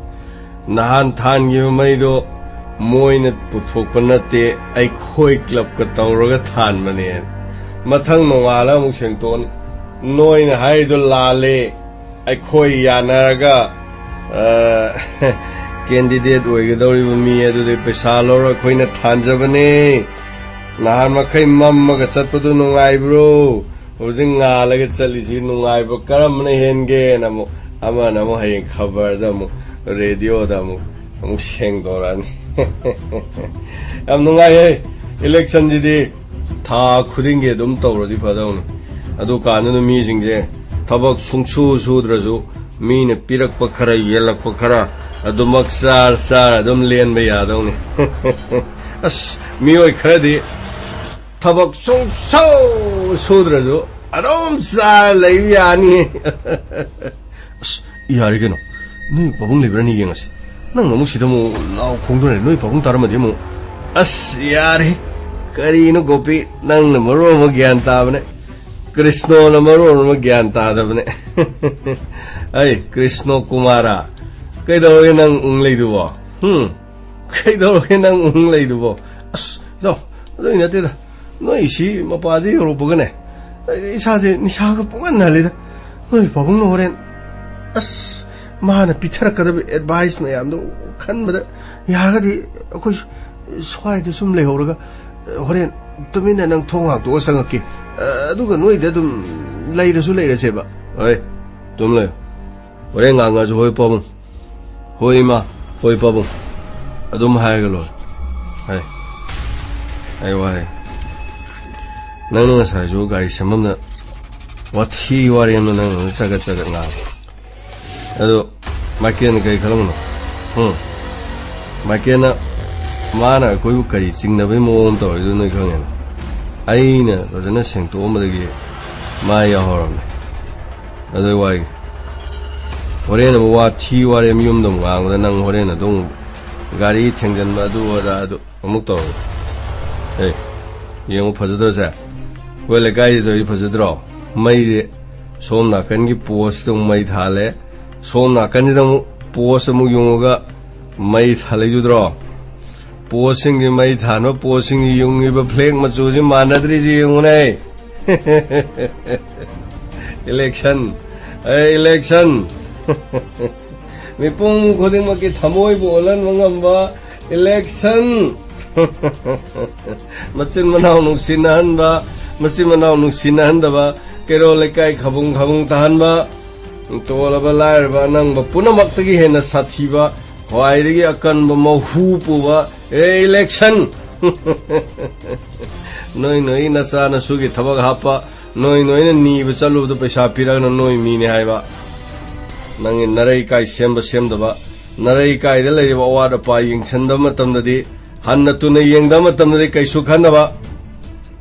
ꯅꯍꯥꯟ ꯊꯥꯟꯈꯤꯕ ꯃꯩꯗꯣ ꯃꯣꯏꯅ ꯄꯨꯊꯣꯛꯄ ꯅꯠꯇꯦ, ꯑꯩꯈꯣꯏ ꯀ꯭ꯂꯕꯀ ꯇꯧꯔꯒ ꯊꯥꯟꯕꯅꯦ꯫ ꯃꯊꯪ ꯅꯣꯡꯉꯥꯜꯂ ꯑꯃꯨꯛ ꯁꯦꯡꯇꯣꯛꯑꯅꯤ꯫ ꯅꯣꯏꯅ ꯍꯥꯏꯔꯤꯗꯣ ꯂꯥꯜꯂꯦ꯫ ꯑꯩꯈꯣꯏ ꯌꯥꯅꯔꯒ, ꯑ, ꯀꯦꯟꯗꯤꯗꯦꯠ ꯑꯣꯏꯒꯗꯧꯔꯤꯕ ꯃꯤ ꯑꯗꯨꯗꯤ ꯄꯩꯁꯥ ꯂꯧꯔ ꯑꯩꯈꯣꯏꯅ ꯊꯥꯟꯖꯕꯅꯦ꯫ ꯅꯍꯥꯟ ꯃꯈꯩ ꯃꯝꯃꯒ ꯆꯠꯄꯗꯨ ꯅꯨꯡꯉꯥꯏꯕ꯭ꯔꯣ? ꯍꯧꯖꯤꯛ ꯉꯥꯜꯂꯒ ꯆꯠꯂꯤꯁꯤ ꯅꯨꯡꯉꯥꯏꯕ ꯀꯔꯝꯕꯅ ꯍꯦꯟꯒꯦꯅ ꯑꯃꯨꯛ ꯑꯃꯅ ꯑꯃꯨꯛ ꯍꯌꯦꯡ ꯈꯕꯔꯗ ꯑꯃꯨꯛ, ꯔꯦꯗꯤꯑꯣꯗ ꯑꯃꯨꯛ, ꯑꯃꯨꯛ ꯁꯦꯡꯗꯣꯔꯛꯑꯅꯤ꯫ ꯌꯥꯝ ꯅꯨꯡꯉꯥꯏꯍꯦ꯫ ꯏꯂꯦꯛꯁꯟꯁꯤꯗꯤ ꯊꯥ ꯈꯨꯗꯤꯡꯒꯤ ꯑꯗꯨꯝ ꯇꯧꯔꯗꯤ ꯐꯗꯧꯅꯤ꯫ ꯑꯗꯨ ꯀꯥꯟꯗꯨꯗ ꯃꯤꯁꯤꯡꯁꯦ ꯊꯕꯛ ꯁꯨꯡꯁꯨ ꯁꯨꯗ꯭ꯔꯁꯨ ꯃꯤꯅ ꯄꯤꯔꯛꯄ ꯈꯔ, ꯌꯦꯜꯂꯛꯄ ꯈꯔ ꯑꯗꯨꯃꯛ ꯆꯥꯔ ꯆꯥꯔ ꯑꯗꯨꯝ ꯂꯦꯟꯕ ꯌꯥꯗꯧꯅꯤ꯫ ꯑꯁ, ꯃꯤꯑꯣꯏ ꯈꯔꯗꯤ ꯊꯕꯛ ꯁꯨꯡꯁꯨ ꯁꯨꯗ꯭ꯔꯁꯨ ꯑꯗꯨꯝ ꯆꯥꯔ ꯂꯩꯕ ꯌꯥꯅꯤ꯫ ꯑꯁ, ꯌꯥꯔꯦ ꯀꯩꯅꯣ꯫ ꯅꯣꯏ ꯄꯥꯕꯨꯡ ꯂꯩꯕ꯭ꯔꯥꯅꯤ ꯌꯦꯡꯉꯁꯤ꯫ ꯅꯪꯅ ꯑꯃꯨꯛ ꯁꯤꯗ ꯑꯃꯨꯛ ꯂꯥꯎ ꯈꯣꯡꯗꯣꯏꯅꯦ꯫ ꯅꯣꯏ ꯄꯥꯕꯨꯡ ꯇꯥꯔꯝꯃꯗꯤ ꯑꯃꯨꯛ꯫ ꯑꯁ, ꯌꯥꯔꯦ꯫ ꯀꯔꯤꯅꯣ ꯒꯣꯄꯤ? ꯅꯪꯅ ꯃꯔꯣꯟ ꯑꯃ ꯒ꯭ꯌꯥꯟ ꯇꯥꯕꯅꯦ꯫ ꯀ꯭ꯔꯤꯁꯅꯣꯅ ꯃꯔꯣꯟ ꯑꯃ ꯒ꯭ꯌꯥꯟ ꯇꯥꯗꯕꯅꯦ꯫ ꯑꯩ, ꯀ꯭ꯔꯤꯁꯅꯣ ꯀꯨꯃꯥꯔꯥ꯫ ꯀꯩꯗꯧꯔꯒꯦ ꯅꯪ ꯎꯪ ꯂꯩꯗꯨꯕꯣ? ꯍꯨꯝ? ꯀꯩꯗꯧꯔꯒꯦ ꯅꯪ ꯎꯪ ꯂꯩꯗꯨꯕꯣ? ꯑꯁ, ꯏꯇꯥꯎ, ꯑꯗꯨꯏ ꯅꯠꯇꯦꯗ꯫ ꯅꯣꯏ ꯁꯤ ꯃꯄꯥꯗ ꯌꯧꯔꯛꯄꯒꯅꯦ, ꯑꯩ ꯏꯁꯥꯁꯦ ꯅꯤꯁꯥꯒ ꯄꯨꯡꯍꯟ ꯍꯜꯂꯤꯗ꯫ ꯅꯣꯏ ꯄꯥꯕꯨꯡꯅ ꯍꯣꯔꯦꯟ, ꯑꯁ, ꯃꯥꯅ ꯄꯤꯊꯔꯛꯀꯗꯕ advice ꯃꯌꯥꯝꯗꯣ ꯈꯟꯕꯗ, ꯌꯥꯔꯒꯗꯤ ꯑꯩꯈꯣꯏ ꯁ꯭ꯋꯥꯏꯗ ꯁꯨꯝ ꯂꯩꯍꯧꯔꯒ, ꯍꯣꯔꯦꯟ ꯇꯨꯃꯤꯟꯅ ꯅꯪ ꯊꯣꯡ ꯍꯥꯡꯇꯣꯛꯑ ꯆꯪꯉꯛꯀꯦ꯫ ꯑꯗꯨꯒ ꯅꯣꯏꯗ ꯑꯗꯨꯝ ꯂꯩꯔꯁꯨ ꯂꯩꯔꯁꯦꯕ꯫ ꯍꯣꯏ, ꯑꯗꯨꯝ ꯂꯩꯌꯨ꯫ ꯍꯣꯔꯦꯟ ꯉꯥꯡꯉꯁꯨ "ꯍꯣꯏ ꯄꯥꯕꯨꯡ, ꯍꯣꯏ ꯏꯃꯥ, ꯍꯣꯏ ꯄꯥꯕꯨꯡ" ꯑꯗꯨꯝ ꯍꯥꯏꯔꯒ ꯂꯣꯏꯔꯦ꯫ ꯍꯥꯏ, ꯑꯩ ꯋꯥꯍꯩ꯫ ꯅꯪꯅ ꯉꯁꯥꯏꯁꯨ ꯒꯥꯔꯤ ꯁꯦꯝꯐꯝꯗ ꯋꯥꯊꯤ ꯋꯥꯔꯦꯝꯅ ꯅꯪꯅ ꯆꯒꯠ ꯆꯒꯠ ꯉꯥꯡꯉꯤ꯫ ꯑꯗꯣ ꯃꯥꯏꯀꯦꯜꯅ ꯀꯔꯤ ꯈꯜꯂꯝꯕꯅꯣ? ꯎꯝ? ꯃꯥꯏꯀꯦꯜꯅ, ꯃꯥꯅ ꯑꯩꯈꯣꯏꯕꯨ ꯀꯔꯤ ꯆꯤꯡꯅꯕꯒꯤ ꯃꯑꯣꯡ ꯑꯃ ꯇꯧꯔꯤꯗꯣ ꯅꯣꯏ ꯈꯪꯉꯦꯅ꯫ ꯑꯩꯅ ꯐꯖꯅ ꯁꯦꯡꯇꯣꯛꯑꯝꯕꯗꯒꯤ ꯃꯥ ꯌꯥꯍꯧꯔꯝꯃꯦ꯫ ꯑꯗꯨ ꯋꯥꯒꯤ ꯍꯣꯔꯦꯟ ꯑꯃꯨꯛ ꯋꯥ ꯊꯤ ꯋꯥꯔꯦꯝ ꯌꯨꯝꯗ ꯑꯃꯨꯛ ꯉꯥꯡꯕꯗ ꯅꯪ ꯍꯣꯔꯦꯟ ꯑꯗꯨꯝ ꯒꯥꯔꯤ ꯊꯦꯡꯖꯤꯟꯕ ꯑꯗꯨ ꯑꯗꯥ ꯑꯗꯨ ꯑꯃꯨꯛ ꯇꯧꯔꯣ꯫ ꯑꯦ, ꯌꯦꯡꯉꯨ ꯐꯖꯗ꯭ꯔꯣꯁꯦ? ꯑꯩꯈꯣꯏ ꯂꯩꯀꯥꯏꯁꯤ ꯇꯧꯔꯤ ꯐꯖꯗ꯭ꯔꯣ? ꯃꯩꯁꯦ ꯁꯣꯝ ꯅꯥꯀꯟꯒꯤ ꯄꯣꯁꯇ ꯑꯃꯨꯛ ꯃꯩ ꯊꯥꯜꯂꯦ, ꯁꯣꯝ ꯅꯥꯀꯟꯁꯤꯗ ꯑꯃꯨꯛ ꯄꯣꯁ ꯑꯃꯨꯛ ꯌꯨꯡꯉꯒ ꯃꯩ ꯊꯥꯜꯂꯛꯏꯗꯨꯗ꯭ꯔꯣ? ꯄꯣꯁꯁꯤꯡꯒꯤ ꯃꯩ ꯊꯥꯟꯕ ꯄꯣꯁꯁꯤꯡꯒꯤ ꯌꯨꯡꯉꯤꯕ ꯐ꯭ꯂꯦꯛ ꯃꯆꯨꯁꯤ ꯃꯥꯟꯅꯗ꯭ꯔꯤꯁꯤ ꯌꯦꯡꯉꯨꯅꯦ꯫ ꯏꯂꯦꯛꯁꯟ, ꯑꯦ, ꯏꯂꯦꯛꯁꯟ꯫ ꯃꯤꯄꯨꯝ ꯈꯨꯗꯤꯡꯃꯛꯀꯤ ꯊꯃꯣꯏꯕꯨ ꯑꯣꯜꯍꯟꯕ ꯉꯝꯕ ꯏꯂꯦꯛꯁꯟ꯫ ꯃꯆꯤꯟ ꯃꯅꯥꯎ ꯅꯨꯡꯁꯤꯅꯍꯟꯕ, ꯃꯆꯤꯟ ꯃꯅꯥꯎ ꯅꯨꯡꯁꯤꯅꯍꯟꯗꯕ, ꯀꯩꯔꯣꯜ ꯂꯩꯀꯥꯏ ꯈꯕꯨꯡ ꯈꯕꯨꯡ ꯇꯥꯍꯟꯕ, ꯇꯣꯜꯂꯕ ꯂꯥꯏꯔꯕ ꯑꯅꯪꯕ ꯄꯨꯝꯅꯃꯛꯇꯒꯤ ꯍꯦꯟꯅ ꯁꯥꯊꯤꯕ, ꯈ꯭ꯋꯥꯏꯗꯒꯤ ꯑꯀꯟꯕ ꯃꯍꯨ ꯄꯨꯕ, ꯑꯦ, ꯏꯂꯦꯛꯁꯟ꯫ ꯅꯣꯏ ꯅꯣꯏ ꯅꯆꯥ ꯅꯁꯨꯒꯤ ꯊꯕꯛ ꯍꯥꯞꯄ, ꯅꯣꯏ ꯅꯣꯏꯅ ꯅꯤꯕ ꯆꯠꯂꯨꯕꯗ ꯄꯩꯁꯥ ꯄꯤꯔꯒꯅ ꯅꯣꯏ ꯃꯤꯅꯦ ꯍꯥꯏꯕ꯫ ꯅꯪꯒꯤ ꯅꯔꯩ ꯀꯥꯏ ꯁꯦꯝꯕ ꯁꯦꯝꯗꯕ, ꯅꯔꯩ ꯀꯥꯏꯗ ꯂꯩꯔꯤꯕ ꯑꯋꯥꯠ ꯑꯄꯥ ꯌꯦꯡꯁꯤꯟꯗꯕ ꯃꯇꯝꯗꯗꯤ, ꯍꯟꯅ ꯇꯨꯅ ꯌꯦꯡꯗꯕ ꯃꯇꯝꯗꯗꯤ ꯀꯩꯁꯨ ꯈꯟꯗꯕ꯫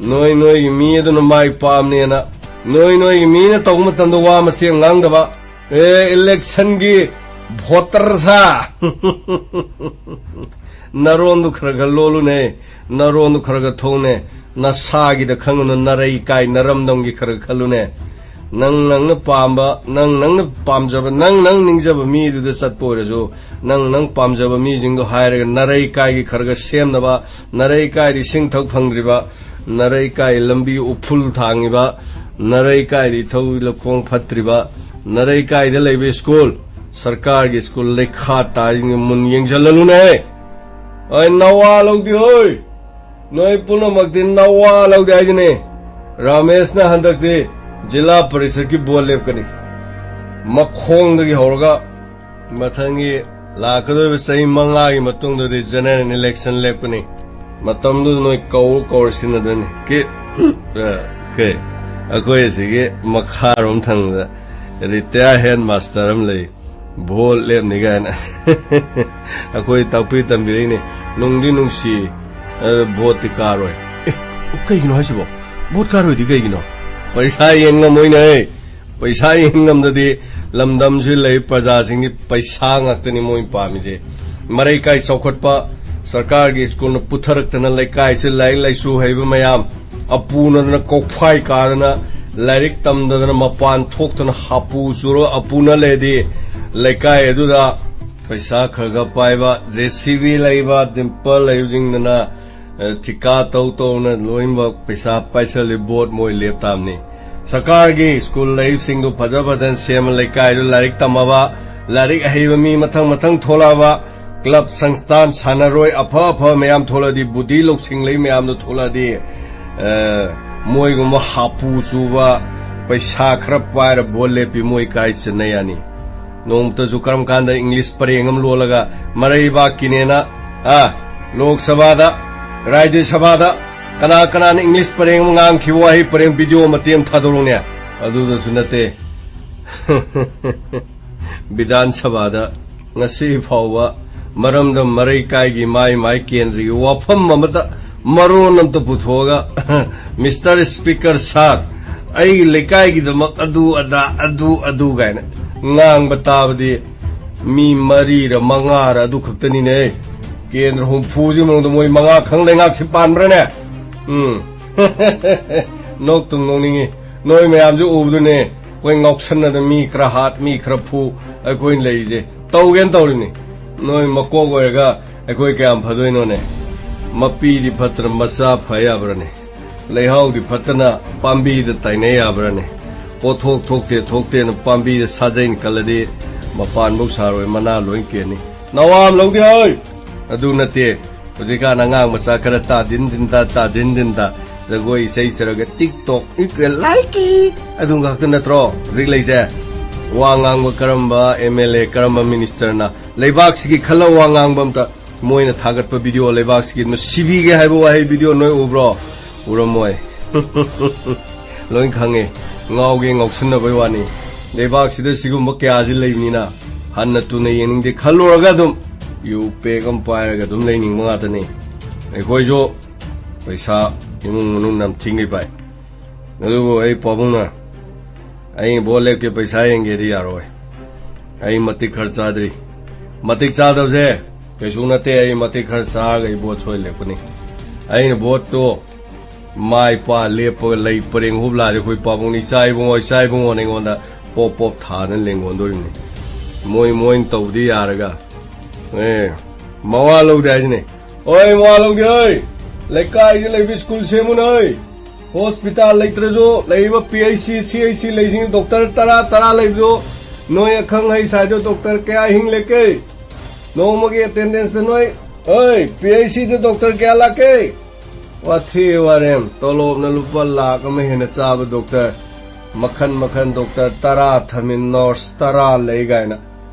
ꯅꯣꯏ ꯅꯣꯏꯒꯤ ꯃꯤ ꯑꯗꯨꯅ ꯃꯥꯏ ꯄꯥꯝꯅꯦꯅ ꯅꯣꯏ ꯅꯣꯏꯒꯤ ꯃꯤꯅ ꯇꯧꯕ ꯃꯇꯝꯗ ꯋꯥ ꯃꯁꯦꯡ ꯉꯥꯡꯗꯕ, ꯑꯦ, ꯏꯂꯦꯛꯁꯟꯒꯤ ꯚꯣꯇꯔ ꯁꯥ꯫ ꯅꯔꯣꯟꯗꯨ ꯈꯔ ꯈꯔ ꯂꯣꯜꯂꯨꯅꯦ, ꯅꯔꯣꯟꯗꯨ ꯈꯔ ꯈꯔ ꯊꯣꯛꯎꯅꯦ, ꯅꯁꯥꯒꯤꯗ ꯈꯪꯉꯨꯅ, ꯅꯔꯩ ꯀꯥꯏ ꯅꯔꯝꯗꯝꯒꯤ ꯈꯔ ꯈꯔ ꯈꯜꯂꯨꯅꯦ꯫ ꯅꯪ ꯅꯪꯅ ꯄꯥꯝꯕ, ꯅꯪ ꯅꯪꯅ ꯄꯥꯝꯖꯕ, ꯅꯪ ꯅꯪ ꯅꯤꯡꯖꯕ ꯃꯤꯗꯨꯗ ꯆꯠꯄ ꯑꯣꯏꯔꯁꯨ, ꯅꯪ ꯅꯪ ꯄꯥꯝꯖꯕ ꯃꯤꯁꯤꯡꯗꯣ ꯍꯥꯏꯔꯒ ꯅꯔꯩ ꯀꯥꯏꯒꯤ ꯈꯔ ꯈꯔ ꯁꯦꯝꯅꯕ, ꯅꯔꯩ ꯀꯥꯏꯗꯤ ꯏꯁꯤꯡ ꯊꯛ ꯐꯪꯗ꯭ꯔꯤꯕ, ꯅꯔꯩ ꯀꯥꯏ ꯂꯝꯕꯤ ꯎꯐꯨꯜ ꯊꯥꯡꯉꯤꯕ, ꯅꯔꯩ ꯀꯥꯏꯗꯤ ꯏꯊꯧ ꯂꯧꯈꯣꯡ ꯐꯠꯇ꯭ꯔꯤꯕ, ꯅꯔꯩ ꯀꯥꯏꯗ ꯂꯩꯕ ꯁ꯭ꯀꯨꯜ, ꯁꯔꯀꯥꯔꯒꯤ ꯁ꯭ꯀꯨꯜ ꯂꯩꯈꯥ ꯇꯥꯔꯤꯁꯤꯡ ꯃꯨꯟ ꯌꯦꯡꯁꯤꯜꯂꯅꯨꯅꯦ꯫ ꯑꯩ ꯅꯋꯥ ꯂꯧꯗꯦ ꯍꯣꯏ꯫ ꯅꯣꯏ ꯄꯨꯝꯅꯃꯛꯇꯤ ꯅꯋꯥ ꯂꯧꯗꯦ ꯍꯥꯏꯁꯤꯅꯦ꯫ ꯔꯥꯃꯦꯁꯅ ꯍꯟꯗꯛꯇꯤ ꯖꯤꯂꯥ ꯄꯔꯤꯁꯠꯀꯤ ꯕꯣꯠ ꯂꯦꯞꯀꯅꯤ꯫ ꯃꯈꯣꯡꯗꯒꯤ ꯍꯧꯔꯒ ꯃꯊꯪꯒꯤ ꯂꯥꯛꯀꯗꯧꯔꯤꯕ ꯆꯍꯤ ꯃꯉꯥꯒꯤ ꯃꯇꯨꯡꯗꯗꯤ ꯖꯦꯅꯔꯦꯜ ꯏꯂꯦꯛꯁꯟ ꯂꯦꯞꯀꯅꯤ꯫ ꯃꯇꯝꯗꯨꯗ ꯅꯣꯏ ꯀꯧꯔ ꯀꯧꯔ ꯁꯤꯟꯅꯗꯣꯏꯅꯤ꯫ ꯀꯦ-, ꯑ, ꯀꯩ? ꯑꯩꯈꯣꯏ ꯑꯁꯤꯒꯤ ꯃꯈꯥꯔꯣꯝ ꯊꯪꯕꯗ ꯔꯤꯇꯥꯌꯔ ꯍꯦꯗ ꯃꯥꯁꯇꯔ ꯑꯃ ꯂꯩ꯫ ꯚꯣꯠ ꯂꯦꯞꯅꯤ ꯀꯥꯏꯅ꯫ ꯑꯩꯈꯣꯏ ꯇꯥꯛꯄꯤ ꯇꯝꯕꯤꯔꯛꯏꯅꯦ꯫ ꯅꯨꯡꯗꯤ ꯅꯨꯡꯁꯤ, ꯑ, ꯚꯣꯠꯇꯤ ꯀꯥꯔꯣꯏ꯫ ꯑꯦ, ꯀꯩꯒꯤꯅꯣ ꯍꯥꯏꯁꯤꯕꯣ? ꯚꯣꯠ ꯀꯥꯔꯣꯏꯗꯤ ꯀꯩꯒꯤꯅꯣ? ꯄꯩꯁꯥ ꯌꯦꯟ ꯉꯝꯃꯣꯏꯅꯦ꯫ ꯄꯩꯁꯥ ꯌꯦꯟ ꯉꯝꯗꯗꯤ ꯂꯝꯗꯝꯁꯤ ꯂꯩ ꯄ꯭ꯔꯖꯥꯁꯤꯡꯗꯤ ꯄꯩꯁꯥ ꯉꯥꯛꯇꯅꯤ ꯃꯣꯏ ꯄꯥꯝꯃꯤꯁꯦ꯫ ꯃꯔꯩ ꯀꯥꯏ ꯆꯥꯎꯈꯠꯄ, ꯁꯔꯀꯥꯔꯒꯤ ꯁ꯭ꯀꯨꯜꯅ ꯄꯨꯊꯔꯛꯇꯅ ꯂꯩꯀꯥꯏꯁꯤ ꯂꯥꯏꯔꯤꯛ ꯂꯥꯏꯁꯨ ꯍꯩꯕ ꯃꯌꯥꯝ ꯑꯄꯨꯅꯗꯅ ꯀꯣꯛꯐꯥꯏ ꯀꯥꯗꯅ ꯂꯥꯏꯔꯤꯛ ꯇꯝꯗꯗꯅ ꯃꯄꯥꯟ ꯊꯣꯛꯇꯅ ꯍꯥꯄꯨ ꯆꯨꯔ ꯑꯄꯨꯅ ꯂꯩꯔꯗꯤ ꯂꯩꯀꯥꯏ ꯑꯗꯨꯗ ꯄꯩꯁꯥ ꯈꯔ ꯈꯔ ꯄꯥꯏꯕ, ꯖꯦ ꯁꯤ ꯕꯤ ꯂꯩꯕ, ꯗꯤꯝꯄꯔ ꯂꯩꯕꯁꯤꯡꯗꯨꯅ, ꯑ, ꯊꯤꯀꯥ ꯇꯧ ꯇꯧꯅ ꯂꯣꯏꯅꯃꯛ ꯄꯩꯁꯥ ꯄꯥꯏꯁꯜꯂꯤ, ꯚꯣꯠ ꯃꯣꯏ ꯂꯦꯞ ꯇꯥꯕꯅꯤ꯫ ꯁꯔꯀꯥꯔꯒꯤ ꯁ꯭ꯀꯨꯜ ꯂꯩꯕꯁꯤꯡꯗꯨ ꯐꯖ ꯐꯖꯅ ꯁꯦꯝꯃ ꯂꯩꯀꯥꯏꯗꯨ ꯂꯥꯏꯔꯤꯛ ꯇꯝꯃꯕ, ꯂꯥꯏꯔꯤꯛ ꯑꯍꯩꯕ ꯃꯤ ꯃꯊꯪ ꯃꯊꯪ ꯊꯣꯛꯂꯛꯑꯕ, ꯀ꯭ꯂꯕ ꯁꯪꯁꯊꯥꯟ ꯁꯥꯟꯅꯔꯣꯏ ꯑꯐ ꯑꯐꯕ ꯃꯌꯥꯝ ꯊꯣꯛꯂꯛꯑꯗꯤ, ꯕꯨꯙꯤ ꯂꯧꯁꯤꯡ ꯂꯩ ꯃꯌꯥꯝꯗꯣ ꯊꯣꯛꯂꯛꯑꯗꯤ, ꯑ, ꯃꯣꯏꯒꯨꯝꯕ ꯍꯥꯄꯨ ꯆꯨꯕ ꯄꯩꯁꯥ ꯈꯔ ꯄꯥꯏꯔ ꯚꯣꯠ ꯂꯦꯞꯄꯤ ꯃꯣꯏ ꯀꯥꯏ ꯆꯟꯅ ꯌꯥꯅꯤ? ꯅꯣꯡꯃꯇꯁꯨ ꯀꯔꯝ ꯀꯥꯟꯗ ꯏꯪꯂꯤꯁ ꯄꯔꯦꯡ ꯑꯃ ꯂꯣꯜꯂꯒ ꯃꯔꯩꯕꯥꯛꯀꯤꯅꯦꯅ, ꯑ, ꯂꯣꯛ ꯁꯚꯥꯗ, ꯔꯥꯖ꯭ꯌ ꯁꯚꯥꯗ ꯀꯅꯥ ꯀꯅꯥꯅ ꯏꯪꯂꯤꯁ ꯄꯔꯦꯡ ꯑꯃ ꯉꯥꯡꯈꯤꯕ ꯋꯥꯍꯩ ꯄꯔꯦꯡ ꯚꯤꯗꯤꯑꯣ ꯃꯇꯦꯛ ꯑꯃ ꯊꯥꯗꯣꯔꯛꯎꯅꯦ? ꯑꯗꯨꯗꯁꯨ ꯅꯠꯇꯦ꯫ ꯕꯤꯙꯥꯟ ꯁꯚꯥꯗ ꯉꯁꯤ ꯐꯥꯎꯕ ꯃꯔꯝꯗꯝ ꯃꯔꯩ ꯀꯥꯏꯒꯤ ꯃꯥꯏ ꯃꯥꯏ ꯀꯦꯟꯗ꯭ꯔꯒꯤ ꯋꯥꯐꯝ ꯑꯃꯇ ꯃꯔꯣꯟ ꯑꯃꯇ ꯄꯨꯊꯣꯛꯑꯒ, "ꯃꯤꯁꯇꯔ ꯁ꯭ꯄꯤꯀꯔ ꯁꯥꯔ, ꯑꯩꯒꯤ ꯂꯩꯀꯥꯏꯒꯤꯗꯃꯛ ꯑꯗꯨ ꯑꯗꯥ, ꯑꯗꯨ ꯑꯗꯨ ꯀꯥꯏꯅ ꯉꯥꯡꯕ ꯇꯥꯕꯗꯤ, ꯃꯤ ꯃꯔꯤꯔ ꯃꯉꯥꯔ ꯑꯗꯨ ꯈꯛꯇꯅꯤꯅꯦ꯫ ꯀꯦꯟꯗ꯭ꯔ ꯍꯨꯝꯐꯨꯁꯤ ꯃꯅꯨꯡꯗ ꯃꯣꯏ ꯃꯉꯥ ꯈꯪ ꯂꯩꯉꯥꯛꯁꯤ ꯄꯥꯟꯕ꯭ꯔꯥꯅꯦ? ꯎꯝ꯫ ꯅꯣꯛꯇꯨꯝ ꯅꯣꯛꯅꯤꯡꯉꯤ꯫ ꯅꯣꯏ ꯃꯌꯥꯝꯁꯨ ꯎꯕꯗꯨꯅꯦ, ꯑꯩꯈꯣꯏ ꯉꯥꯎꯁꯟꯅꯗ ꯃꯤ ꯈꯔ ꯍꯥꯠ, ꯃꯤ ꯈꯔ ꯐꯨ, ꯑꯩꯈꯣꯏꯅ ꯂꯩꯔꯤꯁꯦ꯫ ꯇꯧꯒꯦꯅ ꯇꯧꯔꯤꯅꯤ꯫ ꯅꯣꯏ ꯃꯀꯣꯛ ꯑꯣꯏꯔꯒ ꯑꯩꯈꯣꯏ ꯀꯌꯥꯝ ꯐꯗꯣꯏꯅꯣꯅꯦ? ꯃꯄꯤꯗꯤ ꯐꯠꯇꯅ ꯃꯆꯥ ꯐ ꯌꯥꯕ꯭ꯔꯥꯅꯦ? ꯂꯩꯍꯥꯎꯗꯤ ꯐꯠꯇꯅ ꯄꯥꯝꯕꯤꯗ ꯇꯥꯏꯅ ꯌꯥꯕ꯭ꯔꯥꯅꯦ? ꯄꯣꯠꯊꯣꯛ ꯊꯣꯛꯇꯦ ꯊꯣꯛꯇꯦꯅ ꯄꯥꯝꯕꯤꯗ ꯁꯥꯖꯩꯅ ꯀꯜꯂꯗꯤ ꯃꯄꯥꯟꯐꯧ ꯁꯥꯔꯣꯏ, ꯃꯅꯥ ꯂꯣꯏ ꯀꯦꯟꯅꯤ꯫ ꯅꯋꯥ ꯑꯃ ꯂꯧꯗꯦ ꯍꯣꯏ! ꯑꯗꯨ ꯅꯠꯇꯦ, ꯍꯧꯖꯤꯛꯀꯥꯟ ꯑꯉꯥꯡ ꯃꯆꯥ ꯈꯔ ꯇꯥ ꯗꯤꯟ ꯗꯤꯟ ꯇꯥ, ꯇꯥ ꯗꯤꯟ ꯗꯤꯟ ꯇꯥ, ꯖꯒꯣꯏ ꯏꯁꯩ ꯆꯔꯒ TikTok, ꯏꯛ, ꯂꯥꯏꯀꯤ ꯑꯗꯨ ꯉꯥꯛꯇ ꯅꯠꯇ꯭ꯔꯣ ꯍꯧꯖꯤꯛ ꯂꯩꯁꯦ? ꯋꯥ ꯉꯥꯡꯕ ꯀꯔꯝꯕ MLA, ꯀꯔꯝꯕ ministerꯅ ꯂꯩꯕꯥꯛꯁꯤꯒꯤ ꯈꯜꯂ ꯋꯥ ꯉꯥꯡꯕ ꯑꯝꯇ? ꯃꯣꯏꯅ ꯊꯥꯒꯠꯄ video, ꯂꯩꯕꯥꯛꯁꯤꯒꯤ ꯅꯨꯡꯁꯤꯕꯤꯒꯦ ꯍꯥꯏꯕ ꯋꯥꯍꯩ video ꯅꯣꯏ ꯎꯕ꯭ꯔꯣ? ꯎꯔꯝꯃꯣꯏ꯫ ꯂꯣꯏ ꯈꯪꯉꯦ꯫ ꯉꯥꯎꯒꯦ ꯉꯥꯎꯁꯟꯅꯕꯩ ꯋꯥꯅꯤ꯫ ꯂꯩꯕꯥꯛꯁꯤꯗ ꯁꯤꯒꯨꯝꯕ ꯀꯌꯥꯁꯤ ꯂꯩꯕꯅꯤꯅ ꯍꯟꯅ ꯇꯨꯅ ꯌꯦꯡꯅꯤꯡꯗꯦ ꯈꯜꯂꯨꯔꯒ ꯑꯗꯨꯝ ꯌꯨ ꯄꯦꯛ ꯑꯃ ꯄꯥꯏꯔꯒ ꯑꯗꯨꯝ ꯂꯩꯅꯤꯡꯕ ꯉꯥꯛꯇꯅꯤ꯫ ꯑꯩꯈꯣꯏꯁꯨ ꯄꯩꯁꯥ ꯏꯃꯨꯡ ꯃꯅꯨꯡ ꯅꯝꯊꯤꯉꯩ ꯄꯥꯏ꯫ ꯑꯗꯨꯕꯨ ꯑꯩ ꯄꯥꯕꯨꯡꯅ, "ꯑꯩ ꯚꯣꯠ ꯂꯦꯞꯀꯦ, ꯄꯩꯁꯥ ꯌꯦꯡꯒꯦꯗꯤ ꯌꯥꯔꯣꯏ꯫ ꯑꯩ ꯃꯇꯤꯛ ꯈꯔ ꯆꯥꯗ꯭ꯔꯤ꯫ ꯃꯇꯤꯛ ꯆꯥꯗꯕꯁꯦ ꯀꯩꯁꯨ ꯅꯠꯇꯦ꯫ ꯑꯩ ꯃꯇꯤꯛ ꯈꯔ ꯆꯥꯔꯒ ꯑꯩ ꯚꯣꯠ ꯁꯣꯏ ꯂꯦꯞꯀꯅꯤ꯫ ꯑꯩꯅ ꯚꯣꯠꯇꯣ ꯃꯥꯏ ꯄꯥ ꯂꯦꯞꯄꯒ ꯂꯩ ꯄꯔꯦꯡ ꯍꯨꯞꯂꯥꯗꯤ ꯑꯩꯈꯣꯏ ꯄꯥꯕꯨꯡꯅ, 'ꯏꯆꯥ ꯏꯕꯨꯡꯉꯣ, ꯏꯆꯥ ꯏꯕꯨꯡꯉꯣꯅ' ꯑꯩꯉꯣꯟꯗ ꯄꯣꯞ ꯄꯣꯞ ꯊꯥꯗꯅ ꯂꯦꯡꯒꯣꯟꯗꯣꯔꯤꯕꯅꯤ꯫ ꯃꯣꯏ ꯃꯣꯏꯅ ꯇꯧꯕꯗꯤ ꯌꯥꯔꯒ, ꯑꯦ, ꯃꯋꯥ ꯂꯧꯗꯦ ꯍꯥꯏꯁꯤꯅꯦ꯫ ꯍꯣꯏ, ꯃꯋꯥ ꯂꯧꯗꯦ ꯍꯣꯏ꯫ ꯂꯩꯀꯥꯏꯗ ꯂꯩꯕ ꯁ꯭ꯀꯨꯜ ꯁꯦꯝꯃꯨꯅꯦ ꯍꯣꯏ꯫ ꯍꯣꯁꯄꯤꯇꯥꯜ ꯂꯩꯇ꯭ꯔꯁꯨ ꯂꯩꯔꯤꯕ PHC, CHC ꯂꯩꯁꯤꯡ ꯗꯣꯛꯇꯔ ꯇꯔꯥ, ꯇꯔꯥ ꯂꯩꯕꯗꯨ ꯅꯣꯏ ꯑꯈꯪ ꯑꯍꯩ ꯁꯥꯏꯗꯣ ꯗꯣꯛꯇꯔ ꯀꯌꯥ ꯍꯤꯡꯂꯦꯀꯦ? ꯅꯣꯡꯃꯒꯤ ꯑꯦꯇꯦꯟꯗꯦꯟꯁꯇ ꯅꯣꯏ, ꯍꯣꯏ, PHCꯗ ꯗꯣꯛꯇꯔ ꯀꯌꯥ ꯂꯥꯛꯀꯦ? ꯋꯥꯊꯤ ꯋꯥꯔꯦꯝ, ꯇꯣꯂꯣꯞꯅ ꯂꯨꯄꯥ ꯂꯥꯈ ꯑꯃ ꯍꯦꯟꯅ ꯆꯥꯕ ꯗꯣꯛꯇꯔ, ꯃꯈꯟ ꯃꯈꯟ ꯗꯣꯛꯇꯔ ꯇꯔꯥ ꯊꯝꯃꯤ, ꯅꯔꯁ ꯇꯔꯥ ꯂꯩ ꯀꯥꯏꯅ꯫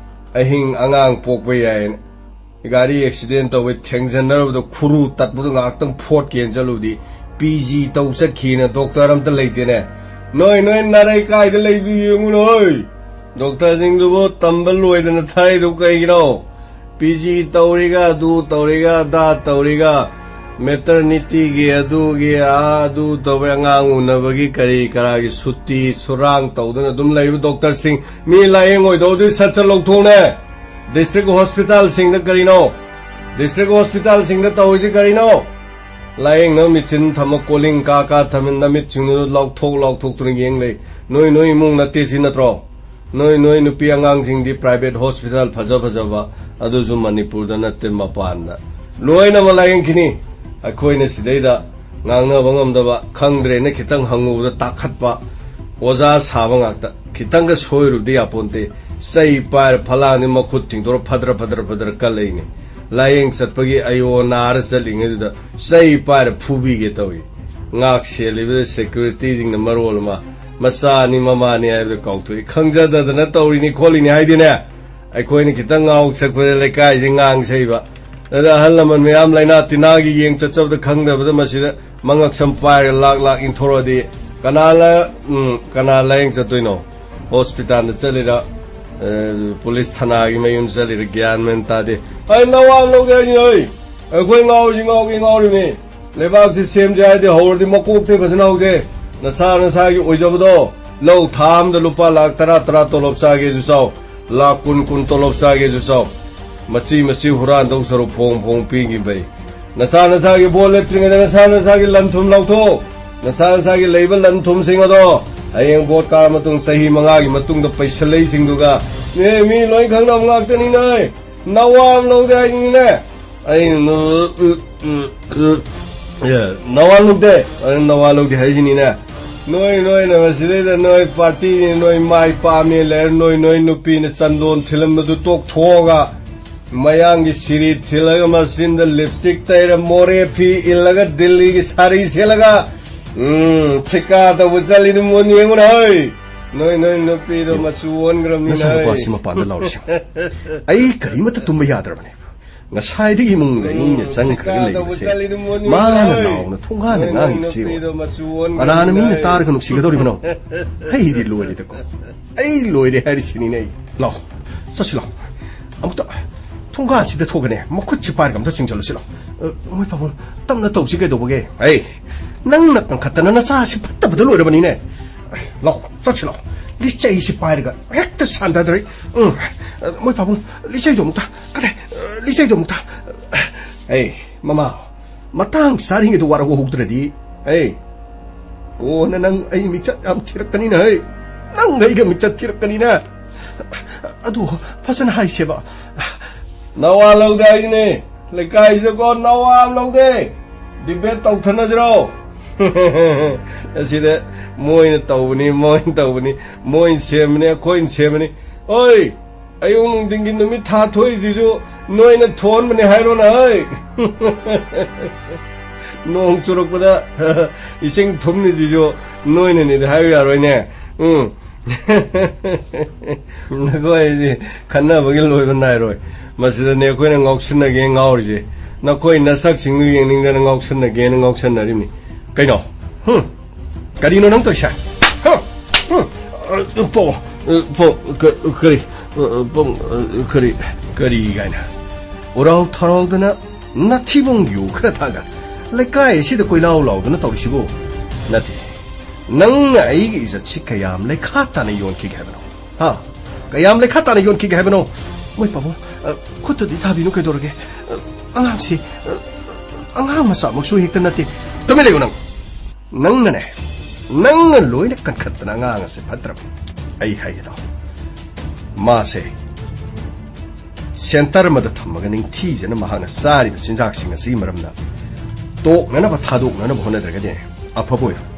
ꯑꯍꯤꯡ ꯑꯉꯥꯡ ꯄꯣꯛꯄ ꯌꯥꯏꯅ꯫ ꯒꯥꯔꯤ ꯑꯦꯛꯁꯤꯗꯦꯟ ꯇꯧꯕꯩ ꯊꯦꯡꯖꯟꯅꯔꯨꯕꯗ ꯈꯨꯔꯨ ꯇꯠꯄꯗꯣ ꯉꯥꯏꯍꯥꯛꯇꯪ ꯐꯣꯠꯀꯦꯅ ꯆꯠꯂꯨꯕꯗꯤ PG ꯇꯧ ꯆꯠꯈꯤꯅ ꯗꯣꯛꯇꯔ ꯑꯝꯇ ꯂꯩꯇꯦꯅꯦ꯫ ꯅꯣꯏ, ꯅꯣꯏ ꯅꯥꯔꯩ ꯀꯥꯏꯗ ꯂꯩꯕ ꯌꯦꯡꯉꯨ ꯅꯣꯏ꯫ ꯗꯣꯛꯇꯔꯁꯤꯡꯗꯨꯕꯨ ꯇꯝꯕ ꯂꯣꯏꯗꯅ ꯊꯥꯔꯛꯏꯗꯨ ꯀꯩꯒꯤꯅꯣ? PG ꯇꯧꯔꯤꯒ, ꯑꯗꯨ ꯇꯧꯔꯤꯒ, ꯑꯗꯥ ꯇꯧꯔꯤꯒ, ꯃꯦꯇꯔꯅꯤꯇꯤꯒꯤ, ꯑꯗꯨꯒꯤ, ꯑꯥ, ꯑꯗꯨ ꯇꯧꯕꯩ, ꯑꯉꯥꯡ ꯎꯅꯕꯒꯤ, ꯀꯔꯤ ꯀꯔꯥꯒꯤ ꯁꯨꯇꯤ ꯁꯨꯔꯥꯡ ꯇꯧꯗꯅ ꯑꯗꯨꯝ ꯂꯩꯕ ꯗꯣꯛꯇꯔꯁꯤꯡ, ꯃꯤ ꯂꯥꯌꯦꯡꯉꯣꯏꯗꯧꯗꯨꯗꯤ ꯁꯠ ꯁꯠ ꯂꯧꯊꯣꯛꯅꯦ꯫ ꯗꯤꯁꯇ꯭ꯔꯤꯛ ꯍꯣꯁꯄꯤꯇꯥꯜꯁꯤꯡꯗ ꯀꯔꯤꯅꯣ? ꯗꯤꯁꯇ꯭ꯔꯤꯛ ꯍꯣꯁꯄꯤꯇꯥꯜꯁꯤꯡꯗ ꯇꯧꯔꯤꯁꯤ ꯀꯔꯤꯅꯣ? ꯂꯥꯌꯦꯡꯅꯕ ꯃꯦꯆꯤꯟ ꯊꯝꯃ, ꯀꯣꯂꯤꯡ ꯀꯥ ꯀꯥ ꯊꯝꯃꯤ, ꯅꯃꯤꯠꯁꯤꯡꯗꯨ ꯂꯥꯎꯊꯣꯛ ꯂꯥꯎꯊꯣꯛꯇꯨꯅ ꯌꯦꯡ ꯂꯩ꯫ ꯅꯣꯏ ꯅꯣꯏ ꯏꯃꯨꯡ ꯅꯠꯇꯦ ꯁꯤ ꯅꯠꯇ꯭ꯔꯣ? ꯅꯣꯏ ꯅꯣꯏ ꯅꯨꯄꯤ ꯑꯉꯥꯡꯁꯤꯡꯗꯤ ꯄ꯭ꯔꯥꯏꯚꯦꯠ ꯍꯣꯁꯄꯤꯇꯥꯜ ꯐꯖ ꯐꯖꯕ, ꯑꯗꯨꯁꯨ ꯃꯅꯤꯄꯨꯔꯗ ꯅꯠꯇꯦ, ꯃꯄꯥꯟꯗ ꯂꯣꯏꯅꯃꯛ ꯂꯥꯌꯦꯡꯈꯤꯅꯤ꯫ ꯑꯩꯈꯣꯏꯅ ꯁꯤꯗꯩꯗ ꯉꯥꯡꯅꯕ ꯉꯝꯗꯕ, ꯈꯪꯗ꯭ꯔꯦꯅ ꯈꯤꯇꯪ ꯍꯪꯉꯨꯕꯗ ꯇꯥꯈꯠꯄ, ꯑꯣꯖꯥ ꯁꯥꯕ ꯉꯥꯛꯇ꯫ ꯈꯤꯇꯪꯒ ꯁꯣꯏꯔꯨꯕꯗꯤ ꯌꯥꯄꯣꯟꯇꯦ꯫ ꯆꯩ ꯄꯥꯏꯔ ꯐꯂꯥꯡꯅꯤ ꯃꯈꯨꯠ ꯊꯤꯡꯗꯣꯔ ꯐꯗ꯭ꯔ ꯐꯗ꯭ꯔ ꯐꯗ꯭ꯔ ꯀꯜꯂꯛꯏꯅꯤ꯫ ꯂꯥꯌꯦꯡ ꯆꯠꯄꯒꯤ ꯑꯌꯣ ꯅꯥꯔ ꯆꯠꯂꯤꯉꯩꯗꯨꯗ ꯆꯩ ꯄꯥꯏꯔ ꯐꯨꯕꯤꯒꯦ ꯇꯧꯏ꯫ ꯉꯥꯛ ꯁꯦꯜꯂꯤꯕ ꯁꯦꯀ꯭ꯌꯨꯔꯤꯇꯤꯁꯤꯡꯅ ꯃꯔꯣꯜ ꯑꯃ, ꯃꯆꯥꯅꯤ ꯃꯃꯥꯅꯤ ꯍꯥꯏꯕꯗ ꯀꯥꯎꯊꯣꯛꯏ꯫ ꯈꯪꯖꯗꯗꯅ ꯇꯧꯔꯤꯅꯤ ꯈꯣꯠꯂꯤꯅꯤ ꯍꯥꯏꯗꯤꯅꯦ, ꯑꯩꯈꯣꯏꯅ ꯈꯤꯇꯪ ꯉꯥꯎ ꯁꯛꯄꯗ ꯂꯩꯀꯥꯏꯁꯦ ꯉꯥꯡ ꯁꯛꯏꯕ꯫ ꯑꯗ ꯑꯍꯜ ꯂꯃꯟ ꯃꯌꯥꯝ ꯂꯥꯏꯅꯥ ꯇꯤꯟꯅꯥꯒꯤ ꯌꯦꯡ ꯆꯠꯆꯕꯗ ꯈꯪꯗꯕꯗ ꯃꯁꯤꯗ ꯃꯉꯛ ꯁꯝ ꯄꯥꯏꯔꯒ ꯂꯥꯛ ꯂꯥꯛ ꯏꯟꯊꯣꯔꯛꯑꯗꯤ ꯀꯅꯥ ꯂ-, ꯎꯝ, ꯀꯅꯥ ꯂꯥꯌꯦꯡ ꯆꯠꯇꯣꯏꯅꯣ? ꯍꯣꯁꯄꯤꯇꯥꯜꯗ ꯆꯠꯂꯤꯔ, ꯑ, ꯄꯨꯂꯤꯁ ꯊꯅꯥꯒꯤ ꯃꯌꯨꯝ ꯆꯠꯂꯤꯔ ꯒ꯭ꯌꯥꯟ ꯃꯦꯟ ꯇꯥꯗꯦ꯫ ꯑꯩ ꯅꯋꯥ ꯂꯧꯒꯦ ꯍꯥꯏꯁꯤꯅꯣ? ꯑꯩ, ꯑꯩꯈꯣꯏ ꯉꯥꯎꯔꯤꯁꯤ ꯉꯥꯎꯒꯦ ꯉꯥꯎꯔꯤꯃꯤ꯫ ꯂꯩꯕꯥꯛꯁꯤ ꯁꯦꯝꯁꯦ ꯍꯥꯏꯔꯗꯤ ꯍꯧꯔꯗꯤ ꯃꯀꯣꯛꯇꯩ ꯐꯖꯅ ꯍꯧꯁꯦ꯫ ꯅꯁꯥ ꯅꯁꯥꯒꯤ ꯑꯣꯏꯖꯕꯗꯣ ꯂꯧ, ꯊꯥ ꯑꯃꯗ ꯂꯨꯄꯥ ꯂꯥꯛ ꯇꯔꯥ ꯇꯔꯥ ꯇꯣꯂꯣꯞ ꯆꯥꯒꯦꯁꯨ ꯆꯥꯎ, ꯂꯥꯛ ꯀꯨꯟ ꯀꯨꯟ ꯇꯣꯂꯣꯞ ꯆꯥꯒꯦꯁꯨ ꯆꯥꯎ꯫ ꯃꯆꯤ ꯃꯆꯤ ꯍꯨꯔꯥꯟꯗꯧ ꯁꯔꯨꯛ ꯐꯣꯡ ꯐꯣꯡ ꯄꯤꯈꯤꯕꯩ꯫ ꯅꯁꯥ ꯅꯁꯥꯒꯤ ꯚꯣꯠ ꯂꯦꯞꯇ꯭ꯔꯤꯉꯩꯗ ꯅꯁꯥ ꯅꯁꯥꯒꯤ ꯂꯟ ꯊꯨꯝ ꯂꯧꯊꯣꯛ꯫ ꯅꯁꯥ ꯅꯁꯥꯒꯤ ꯂꯩꯕ ꯂꯟ ꯊꯨꯝꯁꯤꯡ ꯑꯗꯣ ꯍꯌꯦꯡ ꯚꯣꯠ ꯀꯥꯔ ꯃꯇꯨꯡ ꯆꯍꯤ ꯃꯉꯥꯒꯤ ꯃꯇꯨꯡꯗ ꯄꯩꯁꯜꯂꯛꯏꯁꯤꯡꯗꯨꯒ, "ꯑꯦ, ꯃꯤ ꯂꯣꯏ ꯈꯪꯅꯕ ꯉꯥꯛꯇꯅꯤꯅꯦ, ꯅꯋꯥ ꯑꯃ ꯂꯧꯗꯦ ꯍꯥꯏꯅꯤꯅꯦ"꯫ ꯑꯩꯅ ꯅ-, ꯎ-, ꯎ-, ꯎ-, ꯑꯦ, ꯅꯋꯥ ꯂꯧꯗꯦ꯫ ꯑꯩꯅ ꯅꯋꯥ ꯂꯧꯗꯦ ꯍꯥꯏꯁꯤꯅꯤꯅꯦ꯫ ꯅꯣꯏ, ꯅꯣꯏꯅ ꯃꯁꯤꯗꯩꯗ ꯅꯣꯏ ꯄꯥꯔꯇꯤꯅꯤ, ꯅꯣꯏ ꯃꯥꯏ ꯄꯥꯝꯃꯤ ꯂꯩꯔ, ꯅꯣꯏ, ꯅꯣꯏ ꯅꯨꯄꯤꯅ ꯆꯟꯗꯣꯟ ꯊꯤꯜꯂꯝꯕꯗꯨ ꯇꯣꯛꯊꯣꯛꯑꯒ, ꯃꯌꯥꯡꯒꯤ ꯁꯤꯔꯤ ꯊꯤꯜꯂꯒ, ꯃꯆꯤꯟꯗ ꯂꯤꯞꯁꯇꯤꯛ ꯇꯩꯔ, ꯃꯣꯔꯦ ꯐꯤ ꯏꯜꯂꯒ, ꯗꯤꯜꯂꯤꯒꯤ ꯁꯥꯔꯤ ꯁꯦꯠꯂꯒ, ꯎꯝ, ꯊꯤꯀꯥ ꯇꯧꯕ ꯆꯠꯂꯤꯗꯨ ꯃꯨꯟ ꯌꯦꯡꯉꯨꯅ ꯍꯣꯏ꯫ ꯅꯣꯏ, ꯅꯣꯏ ꯅꯨꯄꯤꯗꯣ ꯃꯆꯨ ꯑꯣꯟꯈ꯭ꯔꯕꯅꯤꯅ ꯅꯁꯥ ꯅꯨꯄꯥ ꯍꯣꯏ꯫ ꯁꯤ ꯃꯄꯥꯟꯗ ꯂꯥꯎꯔꯤꯁꯤ꯫ ꯑꯩ ꯀꯔꯤꯃꯠꯇ ꯇꯨꯝꯕ ꯌꯥꯗ꯭ꯔꯕꯅꯦ꯫ ꯉꯁꯥꯏꯗꯒꯤ ꯏꯃꯨꯡꯗ ꯑꯩꯅ ꯆꯪꯈ꯭ꯔꯒ ꯂꯩꯕꯁꯦ, ꯃꯥꯅ ꯂꯥꯎꯅ ꯊꯣꯡꯒꯥꯟꯗ ꯉꯥꯡꯉꯤꯕꯁꯦ ꯌꯦꯡꯉꯨ꯫ ꯀꯅꯥꯅ ꯃꯤꯅ ꯇꯥꯔꯒ ꯅꯨꯡꯁꯤꯒꯗꯧꯔꯤꯕꯅꯣ? ꯑꯩꯗꯤ ꯂꯣꯏꯔꯦꯗꯀꯣ꯫ ꯑꯩ ꯂꯣꯏꯔꯦ ꯍꯥꯏꯔꯤꯁꯤꯅꯤꯅꯦ ꯑꯩ꯫ ꯂꯥꯎ, ꯆꯠꯁꯤ ꯂꯥꯎ꯫ ꯑꯃꯨꯛꯇ ꯊꯣꯡꯒꯥꯟꯁꯤꯗ ꯊꯣꯛꯀꯅꯦ, ꯃꯈꯨꯠꯁꯤ ꯄꯥꯏꯔꯒ ꯑꯝꯇ ꯆꯤꯡꯁꯤꯜꯂꯨꯁꯤ ꯂꯥꯎ꯫ ꯑ, ꯃꯣꯏ ꯄꯥꯕꯨꯡ, ꯇꯞꯅ ꯇꯧꯁꯤ ꯀꯩꯗꯧꯕꯒꯦ? ꯑꯩ, ꯅꯪꯅ ꯀꯟꯈꯠꯇꯅ ꯅꯆꯥꯁꯤ ꯐꯠꯇꯕꯗ ꯂꯣꯏꯔꯕꯅꯤꯅꯦ꯫ ꯂꯥꯎ, ꯆꯠꯁꯤ ꯂꯥꯎ꯫ ꯂꯤꯆꯩꯁꯤ ꯄꯥꯏꯔꯒ ꯍꯦꯛꯇ ꯁꯥꯟꯗꯗ꯭ꯔꯦ꯫ ꯎꯝ, ꯑ, ꯃꯣꯏ ꯄꯥꯕꯨꯡ, ꯂꯤꯆꯩꯗꯣ ꯑꯃꯨꯛꯇ, ꯀꯗꯥꯏ, ꯑ, ꯂꯤꯆꯩꯗꯣ ꯑꯃꯨꯛꯇ꯫ ꯑꯩ, ꯃꯃꯥ, ꯃꯇꯥꯡ ꯆꯥꯔꯤꯉꯩꯗ ꯋꯥꯔꯧꯍꯧꯗ꯭ꯔꯗꯤ, ꯑꯩ, ꯀꯣꯟꯅ ꯅꯪ ꯑꯩ ꯃꯤꯆꯠ ꯌꯥꯝ ꯊꯤꯔꯛꯀꯅꯤꯅ, ꯍꯩ꯫ ꯅꯪ ꯑꯩꯒ ꯃꯤꯆꯠ ꯊꯤꯔꯛꯀꯅꯤꯅ꯫ ꯑꯗꯨ ꯐꯖꯅ ꯍꯥꯏꯁꯦꯕ꯫ ꯅꯋꯥ ꯂꯧꯗꯦ ꯍꯥꯏꯁꯤꯅꯦ꯫ ꯂꯩꯀꯥꯏꯁꯤꯗꯀꯣ ꯅꯋꯥ ꯑꯃ ꯂꯧꯗꯦ꯫ ꯗꯤꯕꯦꯠ ꯇꯧꯊꯅꯁꯤꯔꯣ? ꯑꯁꯤꯗ ꯃꯣꯏꯅ ꯇꯧꯕꯅꯤ, ꯃꯣꯏꯅ ꯇꯧꯕꯅꯤ, ꯃꯣꯏꯅ ꯁꯦꯝꯕꯅꯤ, ꯑꯩꯈꯣꯏꯅ ꯁꯦꯝꯕꯅꯤ꯫ ꯑꯣꯏ, ꯑꯌꯨꯛ ꯅꯨꯡꯊꯤꯟꯒꯤ ꯅꯨꯃꯤꯠ ꯊꯥ ꯊꯣꯛꯏꯁꯤꯁꯨ ꯅꯣꯏꯅ ꯊꯣꯟꯕꯅꯦ ꯍꯥꯏꯔꯣꯅ, ꯍꯩ꯫ ꯅꯣꯡ ꯆꯨꯔꯛꯄꯗ ꯏꯁꯤꯡ ꯊꯨꯝꯃꯤꯁꯤꯁꯨ ꯅꯣꯏꯅꯅꯦꯗꯤ ꯍꯥꯏꯕ ꯌꯥꯔꯣꯏꯅꯦ꯫ ꯎꯝ꯫ ꯅꯈꯣꯏꯗꯤ ꯈꯟꯅꯕꯒꯤ ꯂꯣꯏꯕ ꯅꯥꯏꯔꯣꯏ꯫ ꯃꯁꯤꯗꯅꯦ ꯑꯩꯈꯣꯏꯅ ꯉꯥꯎꯁꯤꯟꯅꯒꯦ ꯉꯥꯎꯔꯤꯁꯦ꯫ ꯅꯈꯣꯏ ꯅꯁꯛꯁꯤꯡꯗꯨ ꯌꯦꯡꯅꯤꯡꯗꯅ ꯉꯥꯎꯁꯤꯟꯅꯒꯦꯅ ꯉꯥꯎꯁꯤꯟꯅꯔꯤꯕꯅꯤ꯫ ꯀꯩꯅꯣ? ꯍꯨꯝ? ꯀꯔꯤꯅꯣ ꯅꯪ ꯇꯧꯔꯤꯁꯦ? ꯍꯨꯝ? ꯍꯨꯝ? ꯑ, ꯄꯣ-, ꯑ, ꯄꯣ-, ꯀ-, ꯀꯔꯤ? ꯑ, ꯄꯣ-, ꯑ, ꯀꯔꯤ? ꯀꯔꯤ ꯀꯥꯏꯅ? ꯎꯔꯥꯎ ꯊꯔꯥꯎꯗꯅ ꯅꯊꯤꯕꯣꯡ ꯌꯨ ꯈꯔ ꯊꯛꯑꯒ ꯂꯩꯀꯥꯏ ꯑꯁꯤꯗ ꯀꯣꯏꯂꯥꯎ ꯂꯥꯎꯗꯅ ꯇꯧꯔꯤꯁꯤꯕꯨ? ꯅꯠꯇꯦ, ꯅꯪꯅ ꯑꯩꯒꯤ ꯏꯖꯠꯁꯤ ꯀꯌꯥꯝ ꯂꯩꯈꯥ ꯇꯥꯅ ꯌꯣꯟꯈꯤꯒꯦ ꯍꯥꯏꯕꯅꯣ? ꯍꯥ? ꯀꯌꯥꯝ ꯂꯩꯈꯥ ꯇꯥꯅ ꯌꯣꯟꯈꯤꯒꯦ ꯍꯥꯏꯕꯅꯣ? ꯃꯣꯏ ꯄꯥꯕꯨꯡ, ꯑ, ꯈꯨꯠꯇꯨꯗꯤ ꯊꯥꯕꯤꯅꯨ ꯀꯩꯗꯧꯔꯒꯦ? ꯑ, ꯑꯉꯥꯡꯁꯤ, ꯑ, ꯑꯉꯥꯡ ꯃꯆꯥꯃꯛꯁꯨ ꯍꯦꯛꯇ ꯅꯠꯇꯦ꯫ ꯇꯨꯃꯤꯟ ꯂꯩꯌꯨ ꯅꯪ꯫ ꯅꯪꯅꯅꯦ, ꯅꯪꯅ ꯂꯣꯏꯅ ꯀꯟꯈꯠꯇꯅ ꯑꯉꯥꯡ ꯑꯁꯦ ꯐꯠꯇ꯭ꯔꯕꯅꯤ꯫ ꯑꯩ ꯍꯥꯏꯒꯦ ꯇꯥꯎ꯫ ꯃꯥꯁꯦ ꯁꯦꯟꯇꯔ ꯑꯃꯗ ꯊꯝꯃꯒ ꯅꯤꯡꯊꯤꯖꯅ ꯃꯍꯥꯛꯅ ꯆꯥꯔꯤꯕ ꯆꯤꯟꯖꯥꯛꯁꯤꯡ ꯑꯁꯤꯒꯤ ꯃꯔꯝꯗ ꯇꯣꯛꯅꯅꯕ, ꯊꯥꯗꯣꯛꯅꯅꯕ ꯍꯣꯠꯅꯗ꯭ꯔꯒꯗꯤ ꯑꯐꯕ ꯑꯣꯏꯔꯣꯏ꯫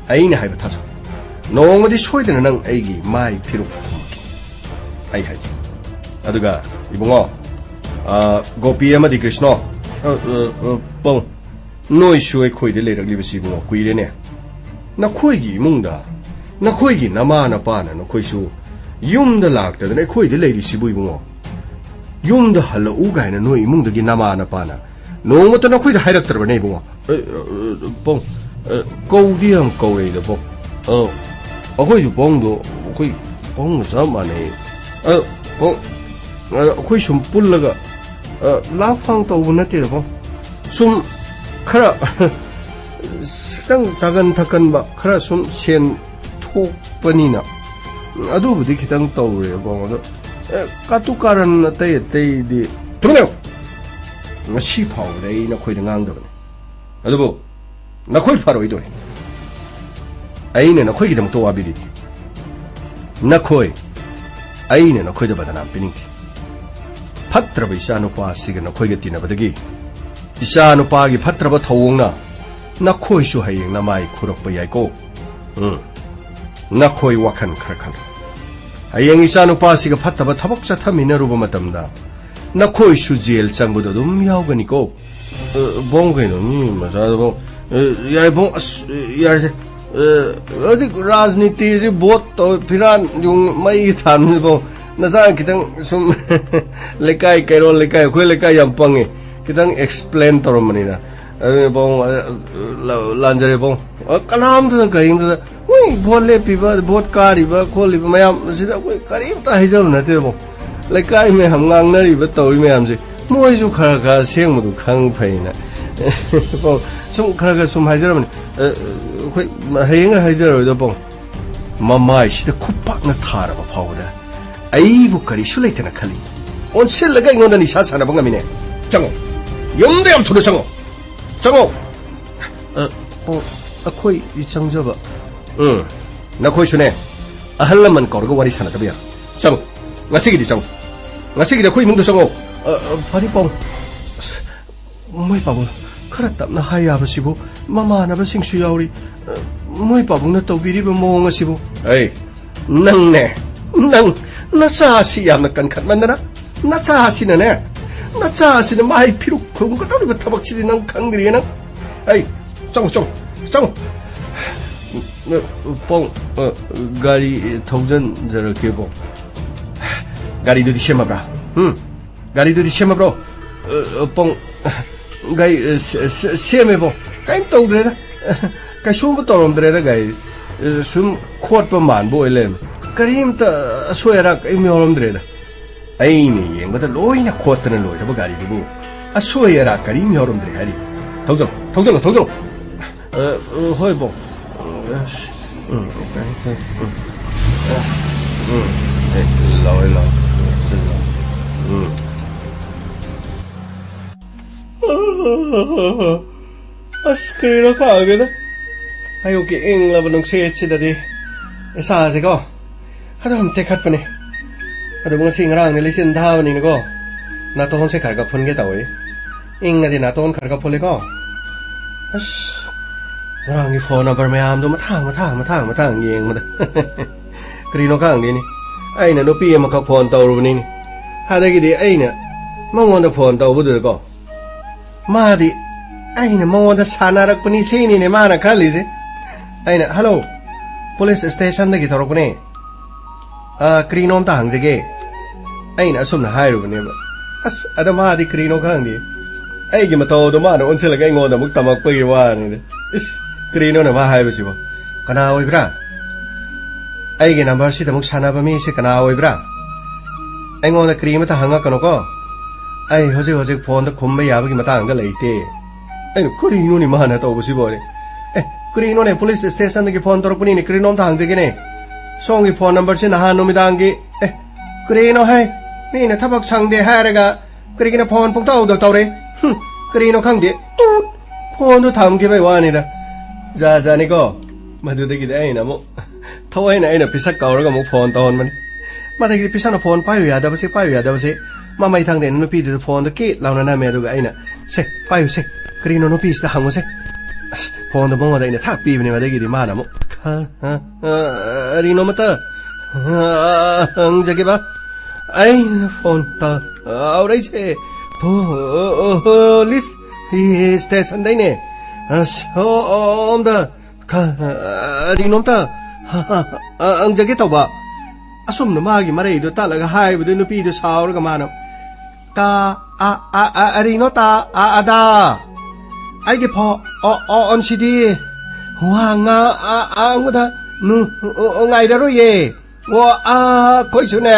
ꯑꯩꯅ ꯍꯥꯏꯕ ꯊꯥꯖꯧ꯫ ꯅꯣꯡꯃꯗꯤ ꯁꯣꯏꯗꯅ ꯅꯪ ꯑꯩꯒꯤ ꯃꯥꯏ ꯐꯤꯔꯨꯛ ꯈꯨꯝꯃꯛꯈꯤꯅꯤ꯫ ꯑꯩ ꯍꯥꯏꯒꯦ꯫ ꯑꯗꯨꯒ ꯏꯕꯨꯡꯉꯣ, ꯑ, ꯒꯣꯄꯤ ꯑꯃꯗꯤ ꯀ꯭ꯔꯤꯁꯅꯣ, ꯑ, ꯑ, ꯑ, ꯄꯥꯎ, ꯅꯣꯏꯁꯨ ꯑꯩꯈꯣꯏꯗ ꯂꯩꯔꯛꯂꯤꯕꯁꯤ ꯏꯕꯨꯡꯉꯣ ꯀꯨꯏꯔꯦꯅꯦ꯫ ꯅꯈꯣꯏꯒꯤ ꯏꯃꯨꯡꯗ ꯅꯈꯣꯏꯒꯤ ꯅꯃꯥ ꯅꯄꯥꯅ ꯅꯈꯣꯏꯁꯨ ꯌꯨꯝꯗ ꯂꯥꯛꯇꯗꯅ ꯑꯩꯈꯣꯏꯗ ꯂꯩꯔꯤꯁꯤꯕꯨ ꯏꯕꯨꯡꯉꯣ꯫ ꯌꯨꯝꯗ ꯍꯜꯂꯛꯎ ꯀꯥꯏꯅ ꯅꯣꯏ ꯏꯃꯨꯡꯗꯒꯤ ꯅꯃꯥ ꯅꯄꯥꯅ ꯅꯣꯡꯃꯇ ꯅꯈꯣꯏꯗ ꯍꯥꯏꯔꯛꯇ꯭ꯔꯕꯅꯦ ꯏꯕꯨꯡꯉꯣ꯫ ꯑ, ꯑ, ꯄꯥꯎ, ꯑ, ꯀꯧꯗꯤ ꯌꯥꯝ ꯀꯧꯔꯦꯗ ꯄꯥꯎ꯫ ꯑ, ꯑꯩꯈꯣꯏꯁꯨ ꯄꯥꯎꯗꯣ ꯑꯩꯈꯣꯏ ꯄꯥꯎꯒ ꯆꯞ ꯃꯥꯟꯅꯩ꯫ ꯑ, ꯄꯥꯎ, ꯑ, ꯑꯩꯈꯣꯏ ꯁꯨꯝ ꯄꯨꯜꯂꯒ, ꯑ, ꯂꯥꯛꯐꯥꯡ ꯇꯧꯕ ꯅꯠꯇꯦꯗꯀꯣ꯫ ꯁꯨꯝ ꯈꯔ ꯈꯤꯇꯪ ꯆꯥꯒꯟ ꯊꯛꯀꯟꯕ, ꯈꯔ ꯁꯨꯝ ꯁꯦꯟ ꯊꯣꯛꯄꯅꯤꯅ ꯑꯗꯨꯕꯨꯗꯤ ꯈꯤꯇꯪ ꯇꯧꯔꯦꯕꯀꯣ꯫ ꯑꯗꯣ, ꯑ, ꯀꯥꯇꯨ ꯀꯥꯔꯟ ꯑꯇꯩ ꯑꯇꯩꯗꯤ ꯇꯨꯃꯤꯟ ꯂꯩꯌꯨ꯫ ꯉꯁꯤ ꯐꯥꯎꯕꯗ ꯑꯩ ꯅꯈꯣꯏꯗ ꯉꯥꯡꯗꯕꯅꯤ꯫ ꯑꯗꯨꯕꯨ ꯅꯈꯣꯏ ꯐꯔꯣꯏꯗꯣꯔꯤ꯫ ꯑꯩꯅ ꯅꯈꯣꯏꯒꯤꯗꯃꯛꯇ ꯋꯥꯕꯤꯔꯤꯅꯤ꯫ ꯅꯈꯣꯏ, ꯑꯩꯅ ꯅꯈꯣꯏꯗ ꯕꯗꯅꯥꯝ ꯄꯤꯅꯤꯡꯗꯦ꯫ ꯐꯠꯇ꯭ꯔꯕ ꯏꯆꯥꯅꯨꯄꯥ ꯑꯁꯤꯒ ꯅꯈꯣꯏꯒ ꯇꯤꯟꯅꯕꯗꯒꯤ ꯏꯆꯥꯅꯨꯄꯥꯒꯤ ꯐꯠꯇ꯭ꯔꯕ ꯊꯧꯑꯣꯡꯅ ꯅꯈꯣꯏꯁꯨ ꯍꯌꯦꯡ ꯅꯃꯥꯏ ꯈꯨꯔꯛꯄ ꯌꯥꯏꯀꯣ꯫ ꯎꯝ꯫ ꯅꯈꯣꯏ ꯋꯥꯈꯜ ꯈꯔ ꯈꯜꯂꯨ꯫ ꯍꯌꯦꯡ ꯏꯆꯥꯅꯨꯄꯥꯁꯤꯒ ꯐꯠꯇꯕ ꯊꯕꯛ ꯆꯠꯊꯃꯤꯟꯅꯔꯨꯕ ꯃꯇꯝꯗ ꯅꯈꯣꯏꯁꯨ ꯖꯦꯜ ꯆꯪꯕꯗꯣ ꯑꯗꯨꯝ ꯌꯥꯎꯒꯅꯤꯀꯣ꯫ ꯑ, ꯕꯣꯡ ꯀꯩꯅꯣ, ꯃꯤ ꯃꯆꯥꯗ ꯕꯣꯡ, ꯑ, ꯌꯥꯔꯦ ꯕꯣꯡ, ꯑꯁ, ꯌꯥꯔꯦꯁꯦ꯫ ꯑ, ꯍꯧꯖꯤꯛ ꯔꯥꯖꯅꯤꯇꯤꯁꯤ ꯚꯣꯠ ꯇꯧ, ꯐꯤꯔꯥꯟ ꯌꯨꯡ ꯃꯩꯒꯤ ꯊꯥꯟꯕꯁꯤ ꯕꯣꯡ, ꯅꯆꯥ ꯈꯤꯇꯪ ꯁꯨꯝ ꯂꯩꯀꯥꯏ, ꯀꯩꯔꯣꯜ ꯂꯩꯀꯥꯏ, ꯑꯩꯈꯣꯏ ꯂꯩꯀꯥꯏ ꯌꯥꯝ ꯄꯪꯉꯦ, ꯈꯤꯇꯪ ꯑꯦꯛꯁꯄ꯭ꯂꯦꯟ ꯇꯧꯔꯝꯕꯅꯤꯅ꯫ ꯑꯗꯨꯅ ꯕꯣꯡ, ꯑ, ꯂ-, ꯂꯥꯟꯖꯔꯦ ꯕꯣꯡ꯫ ꯑ, ꯀꯅꯥꯝꯇꯅ ꯀꯔꯤꯝꯇꯗ ꯃꯣꯏ ꯚꯣꯠ ꯂꯦꯞꯄꯤꯕ, ꯚꯣꯠ ꯀꯥꯔꯤꯕ, ꯈꯣꯠꯂꯤꯕ ꯃꯌꯥꯝ ꯑꯁꯤꯗ ꯑꯩꯈꯣꯏ ꯀꯔꯤꯝꯇ ꯍꯥꯏꯖꯕ ꯅꯠꯇꯦꯕꯣ꯫ ꯂꯩꯀꯥꯏ ꯃꯌꯥꯝ ꯉꯥꯡꯅꯔꯤꯕ, ꯇꯧꯔꯤ ꯃꯌꯥꯝꯁꯦ ꯃꯣꯏꯁꯨ ꯈꯔ ꯈꯔ ꯑꯁꯦꯡꯕꯗꯨ ꯈꯪ ꯐꯩꯅ꯫ ꯁꯨꯝ ꯈꯔ ꯈꯔ ꯁꯨꯝ ꯍꯥꯏꯖꯔꯕꯅꯤ꯫ ꯑ, ꯑꯩꯈꯣꯏ ꯍꯌꯦꯡ ꯍꯥꯏꯖꯔꯔꯣꯏꯗ ꯄꯥꯎ꯫ ꯃꯃꯥꯏꯁꯤꯗ ꯈꯨꯄꯥꯛꯅ ꯊꯥꯔꯕ ꯐꯥꯎꯕꯗ ꯑꯩꯕꯨ ꯀꯔꯤꯁꯨ ꯂꯩꯇꯅ ꯈꯜꯂꯤ꯫ ꯑꯣꯟꯁꯤꯜꯂꯒ ꯑꯩꯉꯣꯟꯗ ꯅꯤꯁꯥ ꯁꯥꯟꯅꯕ ꯉꯝꯃꯤꯅꯦ꯫ ꯆꯪꯉꯣ꯫ ꯌꯨꯝꯗ ꯌꯥꯝ ꯊꯨꯅ ꯆꯪꯉꯣ꯫ ꯆꯪꯉꯣ꯫ ꯑ, ꯑꯣ, ꯑꯩꯈꯣꯏ ꯆꯪꯖꯕ꯫ ꯎꯝ, ꯅꯈꯣꯏꯁꯨꯅꯦ, ꯑꯍꯜ ꯂꯃꯟ ꯀꯧꯔꯒ ꯋꯥꯔꯤ ꯁꯥꯟꯅꯗꯕ ꯌꯥꯔꯣꯏ꯫ ꯆꯪꯉꯣ, ꯉꯁꯤꯒꯤꯗꯤ ꯆꯪꯉꯣ꯫ ꯉꯁꯤꯒꯤꯗꯤ ꯑꯩꯈꯣꯏ ꯏꯃꯨꯡꯗ ꯆꯪꯉꯣ꯫ ꯑ, ꯑ, ꯐꯔꯦ ꯄꯥꯎ꯫ ꯑꯁ, ꯃꯣꯏ ꯄꯥꯕꯨꯡ, ꯈꯔ ꯇꯞꯅ ꯍꯥꯏ ꯌꯥꯕꯁꯤꯕꯨ, ꯃꯃꯥꯟꯅꯕꯁꯤꯡꯁꯨ ꯌꯥꯎꯔꯤ꯫ ꯑ, ꯃꯣꯏ ꯄꯥꯕꯨꯡꯅ ꯇꯧꯕꯤꯔꯤꯕ ꯃꯑꯣꯡ ꯑꯁꯤꯕꯨ꯫ ꯑꯩ, ꯅꯪꯅꯦ, ꯅꯪ, ꯅꯆꯥ ꯑꯁꯤ ꯌꯥꯝꯅ ꯀꯟꯈꯠꯃꯟꯗꯅ, ꯅꯆꯥ ꯑꯁꯤꯅꯅꯦ, ꯅꯆꯥ ꯑꯁꯤꯅ ꯃꯍꯩ ꯐꯤꯔꯨꯛ ꯈꯨꯝꯒꯗꯧꯔꯤꯕ ꯊꯕꯛꯁꯤꯗꯤ ꯅꯪ ꯈꯪꯗ꯭ꯔꯤꯌꯦ ꯅꯪ꯫ ꯑꯩ, ꯆꯪꯉꯨ, ꯆꯪꯉꯨ, ꯆꯪꯉꯨ꯫ ꯄꯥꯎ, ꯑ, ꯒꯥꯔꯤ ꯊꯧꯖꯟꯖꯔꯛꯀꯦ, ꯄꯥꯎ꯫ ꯒꯥꯔꯤꯗꯨꯗꯤ ꯁꯦꯝꯃꯕ꯭ꯔꯥ? ꯎꯝ? ꯒꯥꯔꯤꯗꯨꯗꯤ ꯁꯦꯝꯃꯕ꯭ꯔꯣ? ꯑ, ꯄꯥꯎ, ꯒꯥꯔꯤ, ꯑ, ꯁꯦ-, ꯁꯦ-, ꯁꯦꯝꯃꯦ, ꯄꯥꯎ꯫ ꯀꯔꯤꯝ ꯇꯧꯗ꯭ꯔꯦꯗ꯫ ꯀꯩꯁꯨꯝꯕ ꯇꯧꯔꯝꯗ꯭ꯔꯦꯗ ꯒꯥꯔꯤ꯫ ꯑ, ꯁꯨꯝ ꯈꯣꯠꯄ ꯃꯥꯟꯕ ꯑꯣꯏ ꯂꯩꯔꯝꯃꯦ꯫ ꯀꯔꯤꯝꯇ ꯑꯁꯣꯏ ꯑꯔꯥꯛ ꯀꯔꯤꯝ ꯌꯥꯎꯔꯝꯗ꯭ꯔꯦꯗ꯫ ꯑꯩꯅ ꯌꯦꯡꯕꯗ ꯂꯣꯏꯅ ꯈꯣꯠꯇꯅ ꯂꯣꯏꯔꯕ ꯒꯥꯔꯤꯗꯨꯕꯨ ꯑꯁꯣꯏ ꯑꯔꯥꯛ ꯀꯔꯤꯝ ꯌꯥꯎꯔꯝꯗ꯭ꯔꯦ ꯍꯥꯏꯔꯤ꯫ ꯊꯧꯖꯜꯂꯣ, ꯊꯧꯖꯜꯂꯣ, ꯊꯧꯖꯜꯂꯣ꯫ ꯑ, ꯑ, ꯍꯣꯏ, ꯕꯣ꯫ ꯑꯁ, ꯎꯝ, ꯎꯝ, ꯎꯝ, ꯎꯝ, ꯎꯝ, ꯑꯦ, ꯂꯥꯎꯑꯦ, ꯂꯥꯎꯑꯦ꯫ ꯎꯝ꯫ ꯑꯁ, ꯀꯔꯤꯅꯣ ꯈꯪꯗꯦꯗ꯫ ꯑꯌꯨꯛꯀꯤ ꯏꯪꯂꯕ ꯅꯨꯡꯁꯤꯠꯁꯤꯗꯗꯤ ꯏꯁꯥꯁꯦꯀꯣ ꯑꯗꯨꯝ ꯇꯦꯛꯈꯠꯄꯅꯦ꯫ ꯑꯗꯨꯕꯨ ꯉꯁꯤ ꯉꯔꯥꯡꯗꯤ ꯂꯩꯆꯤꯟ ꯊꯥꯕꯅꯤꯅꯀꯣ, ꯅꯥꯇꯣꯟꯁꯦ ꯈꯔ ꯈꯔ ꯐꯨꯟꯒꯦ ꯇꯧꯏ꯫ ꯏꯪꯉꯗꯤ ꯅꯥꯇꯣꯟ ꯈꯔ ꯈꯔ ꯐꯨꯜꯂꯦꯀꯣ꯫ ꯑꯁ, ꯉꯔꯥꯡꯒꯤ ꯐꯣꯟ ꯅꯝꯕꯔ ꯃꯌꯥꯝꯗꯣ ꯃꯊꯥꯡ, ꯃꯊꯥꯡ, ꯃꯊꯥꯡ, ꯃꯊꯥꯡ ꯌꯦꯡꯕꯗ꯫ ꯀꯔꯤꯅꯣ ꯈꯪꯗꯦꯅꯦ꯫ ꯑꯩꯅ ꯅꯨꯄꯤ ꯑꯃꯈꯛ ꯐꯣꯟ ꯇꯧꯔꯨꯕꯅꯤꯅꯦ꯫ ꯑꯗꯒꯤꯗꯤ ꯑꯩꯅ ꯃꯉꯣꯟꯗ ꯐꯣꯟ ꯇꯧꯕꯗꯨꯗꯀꯣ, ꯃꯥꯗꯤ ꯑꯩꯅ ꯃꯉꯣꯟꯗ ꯁꯥꯟꯅꯔꯛꯄꯅꯤ ꯁꯤꯅꯤꯅꯦ ꯃꯥꯅ ꯈꯜꯂꯤꯁꯦ꯫ ꯑꯩꯅ, "ꯍꯜꯂꯣ, ꯄꯨꯂꯤꯁ ꯁ꯭ꯇꯦꯁꯟꯗꯒꯤ ꯇꯧꯔꯛꯄꯅꯦ꯫ ꯑ, ꯀꯔꯤꯅꯣꯝꯇ ꯍꯪꯖꯒꯦ꯫" ꯑꯩꯅ ꯑꯁꯨꯝꯅ ꯍꯥꯏꯔꯨꯕꯅꯦꯕ꯫ ꯑꯁ, ꯑꯗ ꯃꯥꯗꯤ ꯀꯔꯤꯅꯣ ꯈꯪꯗꯦ, ꯑꯩꯒꯤ ꯃꯇꯧꯗꯣ ꯃꯥꯅ ꯑꯣꯟꯁꯤꯜꯂꯒ ꯑꯩꯉꯣꯟꯗ ꯑꯃꯨꯛ ꯇꯝꯃꯛꯄꯒꯤ ꯋꯥꯅꯤꯗ꯫ ꯏꯁ, ꯀꯔꯤꯅꯣꯅꯦ ꯃꯥ ꯍꯥꯏꯕꯁꯤꯕꯣ? "ꯀꯅꯥ ꯑꯣꯏꯕ꯭ꯔꯥ? ꯑꯩꯒꯤ ꯅꯝꯕꯔꯁꯤꯗ ꯑꯃꯨꯛ ꯁꯥꯟꯅꯕ ꯃꯤꯁꯦ ꯀꯅꯥ ꯑꯣꯏꯕ꯭ꯔꯥ? ꯑꯩꯉꯣꯟꯗ ꯀꯔꯤ ꯑꯃꯠꯇ ꯍꯪꯉꯛꯀꯅꯨꯀꯣ꯫ ꯑꯩ ꯍꯧꯖꯤꯛ ꯍꯧꯖꯤꯛ ꯐꯣꯟꯗ ꯈꯨꯝꯕ ꯌꯥꯕꯒꯤ ꯃꯇꯥꯡꯗ ꯂꯩꯇꯦ꯫" ꯑꯩꯅ, "ꯀꯔꯤꯅꯣꯅꯦ ꯃꯥꯅ ꯇꯧꯕꯁꯤꯕꯣꯅꯦ? ꯑꯦ, ꯀꯔꯤꯅꯣꯅꯦ, ꯄꯨꯂꯤꯁ ꯁ꯭ꯇꯦꯁꯟꯗꯒꯤ ꯐꯣꯟ ꯇꯧꯔꯛꯄꯅꯤꯅꯦ, ꯀꯔꯤꯅꯣꯝꯇ ꯍꯪꯖꯒꯦꯅꯦ꯫ ꯁꯣꯝꯒꯤ ꯐꯣꯟ ꯅꯝꯕꯔꯁꯤ ꯅꯍꯥꯟ ꯅꯨꯃꯤꯗꯥꯡꯒꯤ, ꯑꯦ, ꯀꯔꯤꯅꯣ ꯍꯥꯏ? ꯃꯤꯅ ꯊꯕꯛ ꯁꯪꯗꯦ ꯍꯥꯏꯔꯒ ꯀꯔꯤꯒꯤꯅ ꯐꯣꯟ ꯄꯨꯡꯇꯧꯗ ꯇꯧꯔꯦ? ꯍꯨꯝ, ꯀꯔꯤꯅꯣ ꯈꯪꯗꯦ꯫ ꯇꯨꯠ! ꯐꯣꯟꯗꯨ ꯊꯝꯈꯤꯕꯩ ꯋꯥꯅꯤꯗ꯫" ꯖꯥꯠ ꯖꯥꯠꯅꯤꯀꯣ꯫ ꯃꯗꯨꯗꯒꯤꯗꯤ ꯑꯩꯅ ꯑꯃꯨꯛ ꯊꯑꯣꯏꯅ ꯑꯩꯅ ꯄꯤꯁꯛ ꯀꯧꯔꯒ ꯑꯃꯨꯛ ꯐꯣꯟ ꯇꯧꯍꯟꯕꯅꯤ꯫ ꯃꯗꯒꯤꯗꯤ ꯄꯤꯁꯛꯅ ꯐꯣꯟ ꯄꯥꯏꯌꯨ ꯌꯥꯗꯕꯁꯦ, ꯄꯥꯏꯌꯨ ꯌꯥꯗꯕꯁꯦ꯫ ꯃꯃꯩ ꯊꯪꯗꯩꯅ ꯅꯨꯄꯤꯗꯨꯗ ꯐꯣꯟꯗꯣ ꯀꯤꯠ ꯂꯥꯎꯅ ꯅꯝꯃꯦ, ꯑꯗꯨꯒ ꯑꯩꯅ, "ꯁꯦ, ꯄꯥꯏꯌꯨꯁꯦ, ꯀꯔꯤꯅꯣ ꯅꯨꯄꯤꯁꯤꯗ ꯍꯪꯉꯨꯁꯦ꯫" ꯑꯁ, ꯐꯣꯟꯗꯣ ꯃꯉꯣꯟꯗ ꯑꯩꯅ ꯊꯥꯛ ꯄꯤꯕꯅꯦ, ꯃꯗꯒꯤꯗꯤ ꯃꯥꯅ ꯑꯃꯨꯛ, "ꯈ-, ꯑ, ꯑ, ꯀꯔꯤꯅꯣ ꯑꯃꯇ, ꯑ, ꯍꯪꯖꯒꯦꯕ꯫ ꯑꯩꯅ ꯐꯣꯟ ꯇꯧꯔꯛꯏꯁꯦ ꯄꯨꯂꯤꯁ ꯁ꯭ꯇꯦꯁꯟꯗꯩꯅꯦ꯫ ꯑꯁꯣꯝꯗ ꯀꯔꯤꯅꯣꯝꯇ ꯍꯪꯖꯒꯦ ꯇꯧꯕ꯫" ꯑꯁꯨꯝꯅ ꯃꯥꯒꯤ ꯃꯔꯩꯗꯣ ꯇꯠꯂꯒ ꯍꯥꯏꯕꯗꯨ ꯅꯨꯄꯤꯗꯨ ꯁꯥꯎꯔꯒ ꯃꯥꯅ, "ꯀ-, ꯑ-, ꯑ-, ꯑ-, ꯑꯔꯤꯅꯣ ꯇ-, ꯑ-, ꯑꯗꯥ꯫ ꯑꯩꯒꯤ ꯐꯣ-, ꯑꯣ-, ꯑꯣ-, ꯑꯣꯟꯁꯤꯗꯤ ꯋꯥ ꯉꯥ-, ꯑ-, ꯑ-, ꯉꯥꯡꯕꯗ ꯅꯨ-, ꯑꯣ-, ꯑꯣ-, ꯉꯥꯏꯔꯔꯣꯏꯌꯦ꯫ ꯑꯣ, ꯑ-, ꯑꯩꯈꯣꯏꯁꯨꯅꯦ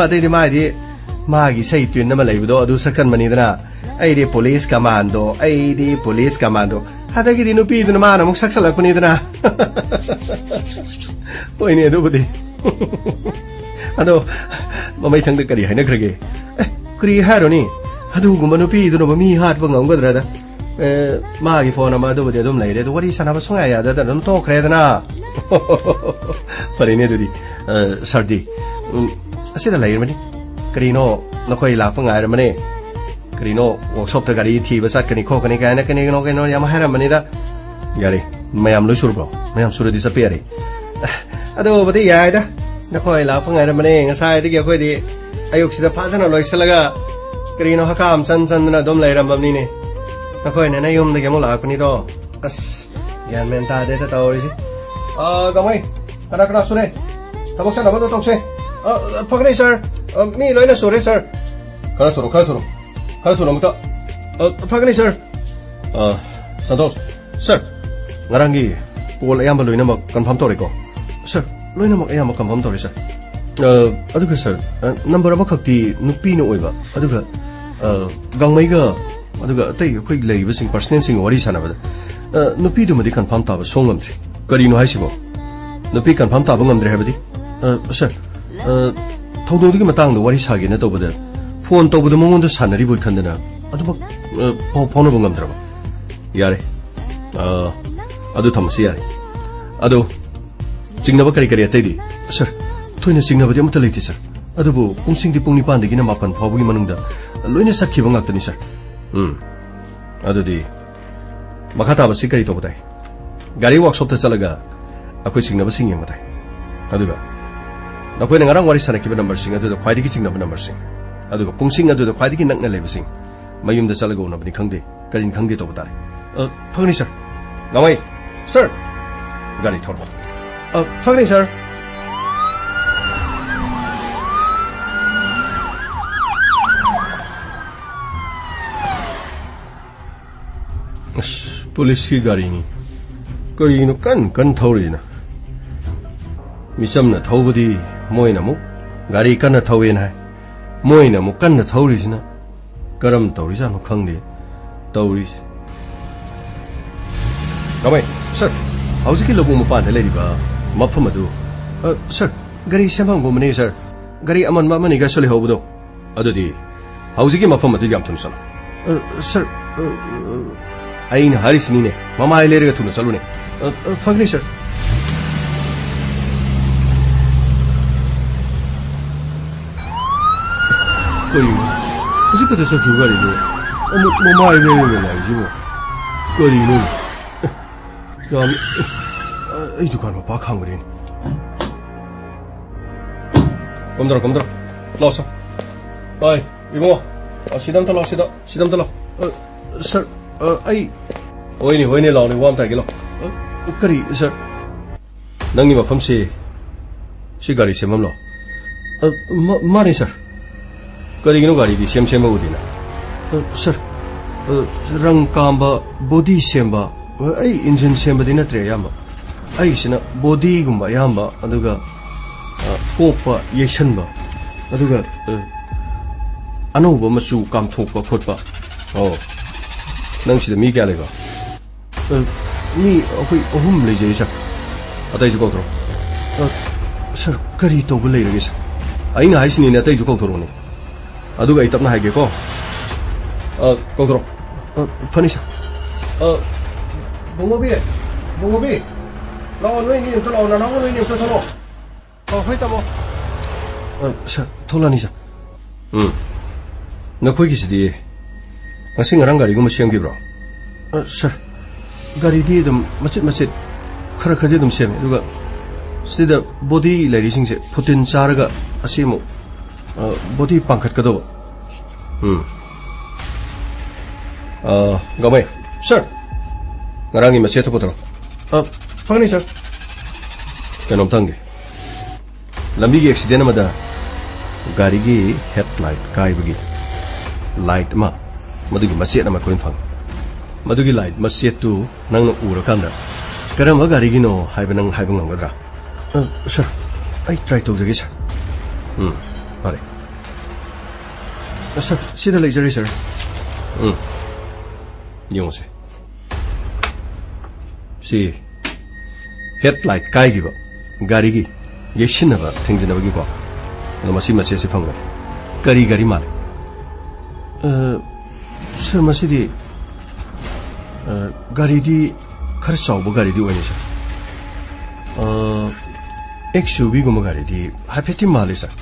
ꯑꯇꯩꯗꯤ ꯃꯥꯗꯤ ꯃꯥꯒꯤ ꯏꯁꯩ ꯇ꯭ꯌꯨꯟ ꯑꯃ ꯂꯩꯕꯗꯣ ꯑꯗꯨ ꯁꯛꯆꯟꯕꯅꯤꯗꯅ, "ꯑꯩꯗꯤ ꯄꯨꯂꯤꯁ ꯀꯃꯥꯟꯗꯣ, ꯑꯩꯗꯤ ꯄꯨꯂꯤꯁ ꯀꯃꯥꯟꯗꯣ"꯫ ꯑꯗꯒꯤꯗꯤ ꯅꯨꯄꯤꯗꯨꯅ ꯃꯥꯅ ꯑꯃꯨꯛ ꯁꯛꯆꯜꯂꯛꯄꯅꯤꯗꯅ꯫ ꯍꯣꯏꯅꯦ, ꯑꯗꯨꯕꯨꯗꯤ꯫ ꯑꯗꯣ ꯃꯃꯩꯊꯪꯗ ꯀꯔꯤ ꯍꯥꯏꯅꯈ꯭ꯔꯒꯦ? ꯑꯦ, ꯀꯔꯤ ꯍꯥꯏꯔꯨꯅꯤ? ꯑꯗꯨꯒꯨꯝꯕ ꯅꯨꯄꯤꯗꯨꯅꯕꯨ ꯃꯤ ꯍꯥꯠꯄ ꯉꯝꯒꯗ꯭ꯔꯗ? ꯑꯦ, ꯃꯥꯒꯤ ꯐꯣꯟ ꯑꯃ ꯑꯗꯨꯕꯨꯗꯤ ꯑꯗꯨꯝ ꯂꯩꯔꯦ, ꯑꯗꯨ ꯋꯥꯔꯤ ꯁꯥꯟꯅꯕ ꯁꯨꯡꯌꯥ ꯌꯥꯗꯗꯅ ꯑꯗꯨꯝ ꯇꯣꯛꯈ꯭ꯔꯦꯗꯅ꯫ ꯐꯔꯦꯅꯦ ꯑꯗꯨꯗꯤ, ꯑ, ꯁꯥꯔꯗꯤ, ꯎꯝ, ꯑꯁꯤꯗ ꯂꯩꯔꯕꯅꯤ꯫ ꯀꯔꯤꯅꯣ, ꯅꯈꯣꯏ ꯂꯥꯛꯄ ꯉꯥꯏꯔꯕꯅꯦ꯫ ꯀꯔꯤꯅꯣ, ꯋꯥꯛꯁꯣꯞꯇ ꯒꯥꯔꯤ ꯊꯤꯕ ꯆꯠꯀꯅꯤ ꯈꯣꯠꯀꯅꯤ ꯀꯥꯏꯅ ꯀꯔꯤꯅꯣ ꯀꯩꯅꯣ ꯌꯥꯝ ꯍꯥꯏꯔꯝꯕꯅꯤꯗ꯫ ꯌꯥꯔꯦ, ꯃꯌꯥꯝ ꯂꯣꯏ ꯁꯨꯔꯕ꯭ꯔꯣ? ꯃꯌꯥꯝ ꯁꯨꯔꯗꯤ ꯆꯠꯄ ꯌꯥꯔꯦ꯫ ꯑꯗꯨꯕꯨꯗꯤ ꯌꯥꯏꯗ, ꯅꯈꯣꯏ ꯂꯥꯛꯄ ꯉꯥꯏꯔꯝꯕꯅꯦ꯫ ꯉꯁꯥꯏꯗꯒꯤ ꯑꯩꯈꯣꯏꯗꯤ ꯑꯌꯨꯛꯁꯤꯗ ꯐꯖꯅ ꯂꯣꯏꯁꯤꯜꯂꯒ ꯀꯔꯤꯅꯣ ꯍꯀꯥꯝ ꯆꯟ ꯆꯟꯗꯅ ꯑꯗꯨꯝ ꯂꯩꯔꯝꯃꯕꯅꯤꯅꯦ꯫ ꯅꯈꯣꯏꯅ ꯅꯌꯨꯝꯗꯒꯤ ꯑꯃꯨꯛ ꯂꯥꯛꯄꯅꯤꯗꯣ꯫ ꯑꯁ, ꯒ꯭ꯌꯥꯟ ꯃꯦꯟ ꯇꯥꯗꯦꯗ ꯇꯧꯔꯤꯁꯤ꯫ ꯑ, ꯒꯥꯡꯃꯩ, ꯀꯅꯥ ꯀꯅꯥ ꯁꯨꯔꯦ? ꯊꯕꯛ ꯆꯠꯅꯕꯗꯣ ꯇꯧꯁꯦ꯫ ꯑ, ꯐꯒꯅꯤ, ꯁꯥꯔ꯫ ꯑ, ꯃꯤ ꯂꯣꯏꯅ ꯁꯨꯔꯦ, ꯁꯥꯔ꯫ ꯈꯔ ꯊꯨꯔꯣ, ꯈꯔ ꯊꯨꯔꯣ꯫ ꯈꯔ ꯊꯨꯔꯣ ꯑꯃꯨꯛꯇ꯫ ꯑ, ꯐꯒꯅꯤ, ꯁꯥꯔ꯫ ꯑ, ꯁꯟꯇꯣꯁ, ꯁꯥꯔ, ꯉꯔꯥꯡꯒꯤ ꯀꯣꯜ ꯑꯌꯥꯝꯕ ꯂꯣꯏꯅꯃꯛ ꯀꯟꯐꯥꯔꯝ ꯇꯧꯔꯦꯀꯣ? ꯁꯥꯔ, ꯂꯣꯏꯅꯃꯛ ꯑꯌꯥꯝꯕ ꯀꯟꯐꯥꯔꯝ ꯇꯧꯔꯦ, ꯁꯥꯔ꯫ ꯑ, ꯑꯗꯨꯒ, ꯁꯥꯔ, ꯑ, ꯅꯝꯕꯔ ꯑꯃꯈꯛꯇꯤ ꯅꯨꯄꯤꯅ ꯑꯣꯏꯕ, ꯑꯗꯨꯒ, ꯑ, ꯒꯥꯡꯃꯩꯒ, ꯑꯗꯨꯒ ꯑꯇꯩ ꯑꯩꯈꯣꯏ ꯂꯩꯔꯤꯕꯁꯤꯡ, ꯄꯔꯁꯅꯦꯜꯁꯤꯡꯒ ꯋꯥꯔꯤ ꯁꯥꯟꯅꯕꯗ, ꯑ, ꯅꯨꯄꯤꯗꯨꯃꯗꯤ ꯀꯟꯐꯥꯔꯝ ꯇꯥꯕ ꯁꯣꯛ ꯉꯝꯗ꯭ꯔꯤ꯫ ꯀꯔꯤꯅꯣ ꯍꯥꯏꯁꯤꯕꯣ? ꯅꯨꯄꯤ ꯀꯟꯐꯥꯔꯝ ꯇꯥꯕ ꯉꯝꯗ꯭ꯔꯦ ꯍꯥꯏꯕꯗꯤ? ꯑ, ꯁꯥꯔ, ꯑ, ꯊꯧꯗꯣꯛꯇꯨꯒꯤ ꯃꯇꯥꯡꯗ ꯋꯥꯔꯤ ꯁꯥꯒꯦꯅ ꯇꯧꯕꯗ, ꯐꯣꯟ ꯇꯧꯕꯗ ꯃꯉꯣꯟꯗ ꯁꯥꯟꯅꯔꯤꯕꯣꯏ ꯈꯟꯗꯅ ꯑꯗꯨꯃꯛ, ꯑ, ꯄꯥꯎ ꯐꯥꯎꯅꯕ ꯉꯝꯗ꯭ꯔꯕ? ꯌꯥꯔꯦ꯫ ꯑ, ꯑꯗꯨ ꯊꯝꯃꯁꯤ ꯌꯥꯔꯦ꯫ ꯑꯗꯣ, ꯆꯤꯡꯅꯕ ꯀꯔꯤ ꯀꯔꯤ ꯑꯇꯩꯗꯤ? ꯁꯥꯔ, ꯊꯣꯏꯅ ꯆꯤꯡꯅꯕꯗꯤ ꯑꯃꯠꯇ ꯂꯩꯇꯦ, ꯁꯥꯔ꯫ ꯑꯗꯨꯕꯨ ꯄꯨꯡꯁꯤꯡꯗꯤ ꯄꯨꯡ ꯅꯤꯄꯥꯟꯗꯒꯤꯅ ꯃꯥꯄꯟ ꯐꯥꯎꯕꯒꯤ ꯃꯅꯨꯡꯗ ꯂꯣꯏꯅ ꯆꯠꯈꯤꯕ ꯉꯥꯛꯇꯅꯤ, ꯁꯥꯔ꯫ ꯎꯝ꯫ ꯑꯗꯨꯗꯤ ꯃꯈꯥ ꯇꯥꯕꯁꯤ ꯀꯔꯤ ꯇꯧꯕ ꯇꯥꯏ? ꯒꯥꯔꯤ ꯋꯥꯛꯁꯣꯞꯇ ꯆꯠꯂꯒ ꯑꯩꯈꯣꯏ ꯆꯤꯡꯅꯕꯁꯤꯡ ꯌꯦꯡꯕ ꯇꯥꯏ꯫ ꯑꯗꯨꯒ ꯅꯈꯣꯏꯅ ꯉꯔꯥꯡ ꯋꯥꯔꯤ ꯁꯥꯟꯅꯈꯤꯕ ꯅꯝꯕꯔꯁꯤꯡ ꯑꯗꯨꯗ ꯈ꯭ꯋꯥꯏꯗꯒꯤ ꯆꯤꯡꯅꯕ ꯅꯝꯕꯔꯁꯤꯡ, ꯑꯗꯨꯒ ꯄꯨꯡꯁꯤꯡ ꯑꯗꯨꯗ ꯈ꯭ꯋꯥꯏꯗꯒꯤ ꯅꯛꯅ ꯂꯩꯕꯁꯤꯡ ꯃꯌꯨꯝꯗ ꯆꯠꯂꯒ ꯎꯅꯕꯅꯤ ꯈꯪꯗꯦ, ꯀꯔꯤꯅꯤ ꯈꯪꯗꯦ ꯇꯧꯕ ꯇꯥꯔꯦ꯫ ꯑ, ꯐꯒꯅꯤ, ꯁꯥꯔ꯫ ꯒꯥꯡꯃꯩ, ꯁꯥꯔ, ꯒꯥꯔꯤ ꯊꯧꯔꯛꯑꯣ꯫ ꯑ, ꯐꯒꯅꯤ, ꯁꯥꯔ꯫ ꯑꯁ, ꯄꯨꯂꯤꯁꯀꯤ ꯒꯥꯔꯤꯅꯤ꯫ ꯀꯔꯤꯅꯣ ꯀꯟ ꯀꯟ ꯊꯧꯔꯤꯁꯤꯅ? ꯃꯤꯆꯝꯅ ꯊꯧꯕꯗꯤ ꯃꯣꯏꯅ ꯑꯃꯨꯛ ꯒꯥꯔꯤ ꯀꯟꯅ ꯊꯧꯋꯦꯅ ꯍꯥꯏ, ꯃꯣꯏꯅ ꯑꯃꯨꯛ ꯀꯟꯅ ꯊꯧꯔꯤꯁꯤꯅ ꯀꯔꯝ ꯇꯧꯔꯤꯖꯥꯠꯅꯣ ꯈꯪꯗꯦ ꯇꯧꯔꯤꯁꯦ꯫ ꯒꯥꯡꯃꯩ, ꯁꯥꯔ, ꯍꯧꯖꯤꯛꯀꯤ ꯂꯧꯕꯨꯛ ꯃꯄꯥꯟꯗ ꯂꯩꯔꯤꯕ ꯃꯐꯝ ꯑꯗꯨ, ꯑ, ꯁꯥꯔ, ꯒꯥꯔꯤ ꯁꯦꯝꯐꯝꯒꯨꯝꯕꯅꯤ, ꯁꯥꯔ꯫ ꯒꯥꯔꯤ ꯑꯃꯟꯕ ꯑꯃꯅꯤꯒꯁꯨ ꯂꯩꯍꯧꯕꯗꯣ꯫ ꯑꯗꯨꯗꯤ ꯍꯧꯖꯤꯛꯀꯤ ꯃꯐꯝ ꯑꯗꯨ ꯌꯥꯝ ꯊꯨꯅ ꯆꯠꯂꯣ꯫ ꯑ, ꯁꯥꯔ, ꯑ, ꯑ, ꯑꯩꯅ ꯍꯥꯏꯔꯤꯁꯤꯅꯤꯅꯦ, ꯃꯃꯥꯏ ꯂꯩꯔꯒ ꯊꯨꯅ ꯆꯠꯂꯨꯅꯦ꯫ ꯑ, ꯑ, ꯐꯒꯅꯤ, ꯁꯥꯔ꯫ ꯀꯔꯤꯅꯣ? ꯍꯧꯖꯤꯛ ꯈꯛꯇ ꯆꯠꯈꯤꯕ ꯒꯥꯔꯤꯗꯣ ꯑꯃꯨꯛ ꯃꯃꯥꯏ ꯂꯩꯔꯒ ꯂꯥꯛꯏꯁꯤꯕꯣ? ꯀꯔꯤꯅꯣ? ꯑꯦ, ꯌꯥꯝ, ꯑꯦ, ꯑꯩ ꯗꯨꯀꯥꯟ ꯃꯄꯥ ꯈꯥꯝꯒ꯭ꯔꯦꯅꯦ꯫ ꯀꯝꯗꯧꯔꯣ, ꯀꯝꯗꯧꯔꯣ? ꯂꯥꯛꯑꯣ, ꯁꯥꯔ꯫ ꯍꯣꯏ, ꯏꯕꯨꯡꯉꯣ꯫ ꯑ, ꯁꯤꯗ ꯑꯝꯇ ꯂꯥꯛꯑꯣ, ꯁꯤꯗ, ꯁꯤꯗ ꯑꯝꯇ ꯂꯥꯛꯑꯣ꯫ ꯑ, ꯁꯥꯔ, ꯑ, ꯑꯩ ꯍꯣꯏꯅꯦ, ꯍꯣꯏꯅꯦ, ꯂꯥꯛꯑꯣꯅꯦ, ꯋꯥ ꯑꯝꯇ ꯍꯥꯏꯒꯦ, ꯂꯥꯛꯑꯣ꯫ ꯑ, ꯀꯔꯤ, ꯁꯥꯔ? ꯅꯪꯒꯤ ꯃꯐꯝꯁꯤ ꯁꯤ ꯒꯥꯔꯤ ꯁꯦꯝꯐꯝꯂꯣ? ꯑ, ꯃꯥ-, ꯃꯥꯅꯦ, ꯁꯥꯔ꯫ ꯀꯔꯤꯒꯤꯅꯣ ꯒꯥꯔꯤꯗꯤ ꯁꯦꯝ ꯁꯦꯝꯕ ꯎꯗꯦꯅ? ꯑ, ꯁꯥꯔ, ꯑ, ꯔꯪ ꯀꯥꯝꯕ, ꯕꯣꯗꯤ ꯁꯦꯝꯕ, ꯑ, ꯑꯩ ꯏꯟꯖꯤꯟ ꯁꯦꯝꯕꯗꯤ ꯅꯠꯇ꯭ꯔꯦ ꯑꯌꯥꯝꯕ꯫ ꯑꯩꯒꯤꯁꯤꯅ ꯕꯣꯗꯤꯒꯨꯝꯕ ꯑꯌꯥꯝꯕ, ꯑꯗꯨꯒ, ꯑ, ꯀꯣꯛꯄ, ꯌꯩꯁꯟꯕ, ꯑꯗꯨꯒ, ꯑ, ꯑꯅꯧꯕ ꯃꯆꯨ ꯀꯥꯝꯊꯣꯛꯄ ꯈꯣꯠꯄ꯫ ꯑꯣ, ꯅꯪ ꯁꯤꯗ ꯃꯤ ꯀꯌꯥ ꯂꯩꯕ? ꯑ, ꯃꯤ ꯑꯩꯈꯣꯏ ꯑꯍꯨꯝ ꯂꯩꯖꯩ, ꯁꯥꯔ꯫ ꯑꯇꯩꯁꯨ ꯀꯧꯊꯣꯔꯛꯑꯣ꯫ ꯑ, ꯁꯥꯔ, ꯀꯔꯤ ꯇꯧꯕ ꯂꯩꯔꯒꯦ, ꯁꯥꯔ? ꯑꯩꯅ ꯍꯥꯏꯁꯤꯅꯤꯅꯦ, ꯑꯇꯩꯁꯨ ꯀꯧꯊꯣꯔꯛꯑꯣꯅꯦ꯫ ꯑꯗꯨꯒ ꯑꯩ ꯇꯞꯅ ꯍꯥꯏꯒꯦꯀꯣ꯫ ꯑ, ꯀꯧꯊꯣꯔꯛꯑꯣ꯫ ꯑ, ꯐꯅꯤ, ꯁꯥꯔ꯫ ꯑ, ꯕꯨꯡꯉꯣꯕꯤ, ꯕꯨꯡꯉꯣꯕꯤ, ꯂꯥꯛꯑꯣ, ꯅꯣꯏ ꯑꯅꯤ ꯑꯝꯇ ꯂꯥꯛꯑꯣ, ꯅꯅꯥꯎꯒ ꯅꯣꯏ ꯑꯅꯤ ꯑꯝꯇ ꯊꯣꯛꯂꯛꯑꯣ꯫ ꯑ, ꯍꯣꯏ, ꯇꯥꯃꯣ꯫ ꯑ, ꯁꯥꯔ, ꯊꯣꯛꯂꯛꯑꯅꯤ, ꯁꯥꯔ꯫ ꯎꯝ꯫ ꯅꯈꯣꯏꯒꯤꯁꯤꯗꯤ ꯉꯁꯤ ꯉꯔꯥꯡ ꯒꯥꯔꯤꯒꯨꯝꯕ ꯁꯦꯝꯈꯤꯕ꯭ꯔꯣ? ꯑ, ꯁꯥꯔ, ꯒꯥꯔꯤꯗꯤ ꯑꯗꯨꯝ ꯃꯆꯤꯠ ꯃꯆꯤꯠ ꯈꯔ ꯈꯔꯗꯤ ꯑꯗꯨꯝ ꯁꯦꯝꯃꯦ, ꯑꯗꯨꯒ ꯁꯤꯗ ꯕꯣꯗꯤ ꯂꯩꯔꯤꯁꯤꯡꯁꯦ ꯐꯨꯇꯤꯟ ꯆꯥꯔꯒ ꯑꯁꯤ ꯑꯃꯨꯛ, ꯑ, ꯕꯣꯗꯤ ꯄꯥꯡꯈꯠꯀꯗꯧꯕ꯫ ꯎꯝ꯫ ꯑ, ꯒꯥꯃꯩ꯫ ꯁꯥꯔ꯫ ꯉꯔꯥꯡꯒꯤ ꯃꯆꯦꯠꯇꯨ ꯄꯨꯊꯣꯔꯛꯑꯣ꯫ ꯑ, ꯐꯪꯅꯤ, ꯁꯥꯔ꯫ ꯀꯩꯅꯣꯝꯇ ꯍꯪꯒꯦ꯫ ꯂꯝꯕꯤꯒꯤ ꯑꯦꯛꯁꯤꯗꯦꯟ ꯑꯃꯗ ꯒꯥꯔꯤꯒꯤ ꯍꯦꯗꯂꯥꯏꯠ ꯀꯥꯏꯕꯒꯤ ꯂꯥꯏꯠ ꯑꯃ, ꯃꯗꯨꯒꯤ ꯃꯆꯦꯠ ꯑꯃ ꯑꯩꯈꯣꯏꯅ ꯐꯪꯉꯤ꯫ ꯃꯗꯨꯒꯤ ꯂꯥꯏꯠ ꯃꯆꯦꯠꯇꯨ ꯅꯪꯅ ꯎꯔꯀꯥꯟꯗ ꯀꯔꯝꯕ ꯒꯥꯔꯤꯒꯤꯅꯣ ꯍꯥꯏꯕ ꯅꯪ ꯍꯥꯏꯕ ꯉꯝꯒꯗ꯭ꯔꯥ? ꯑ, ꯁꯥꯔ, ꯑꯩ ꯇ꯭ꯔꯥꯏ ꯇꯧꯖꯒꯦ, ꯁꯥꯔ꯫ ꯎꯝ, ꯐꯔꯦ꯫ ꯑ, ꯁꯥꯔ, ꯁꯤꯗ ꯂꯩꯖꯔꯦ, ꯁꯥꯔ꯫ ꯎꯝ, ꯌꯦꯡꯉꯨꯁꯦ꯫ ꯁꯤ ꯍꯦꯗꯂꯥꯏꯠ ꯀꯥꯏꯈꯤꯕ ꯒꯥꯔꯤꯒꯤ ꯌꯩꯁꯤꯟꯅꯕ ꯊꯤꯡꯖꯤꯟꯅꯕꯒꯤꯀꯣ꯫ ꯑꯗꯣ ꯃꯁꯤ ꯃꯆꯦꯠꯁꯤ ꯐꯪꯒꯅꯤ꯫ ꯀꯔꯤ ꯒꯥꯔꯤ ꯃꯥꯜꯂꯤ? ꯑ, ꯁꯥꯔ, ꯃꯁꯤꯗꯤ, ꯑ, ꯒꯥꯔꯤꯗꯤ ꯈꯔ ꯆꯥꯎꯕ ꯒꯥꯔꯤꯗꯤ ꯑꯣꯏꯅꯤ, ꯁꯥꯔ꯫ ꯑ, ꯑꯦꯛꯁ ꯌꯨ ꯚꯤꯒꯨꯝꯕ ꯒꯥꯔꯤꯗꯤ ꯍꯥꯏꯐꯦꯠꯇꯤ ꯃꯥꯜꯂꯤ, ꯁꯥꯔ꯫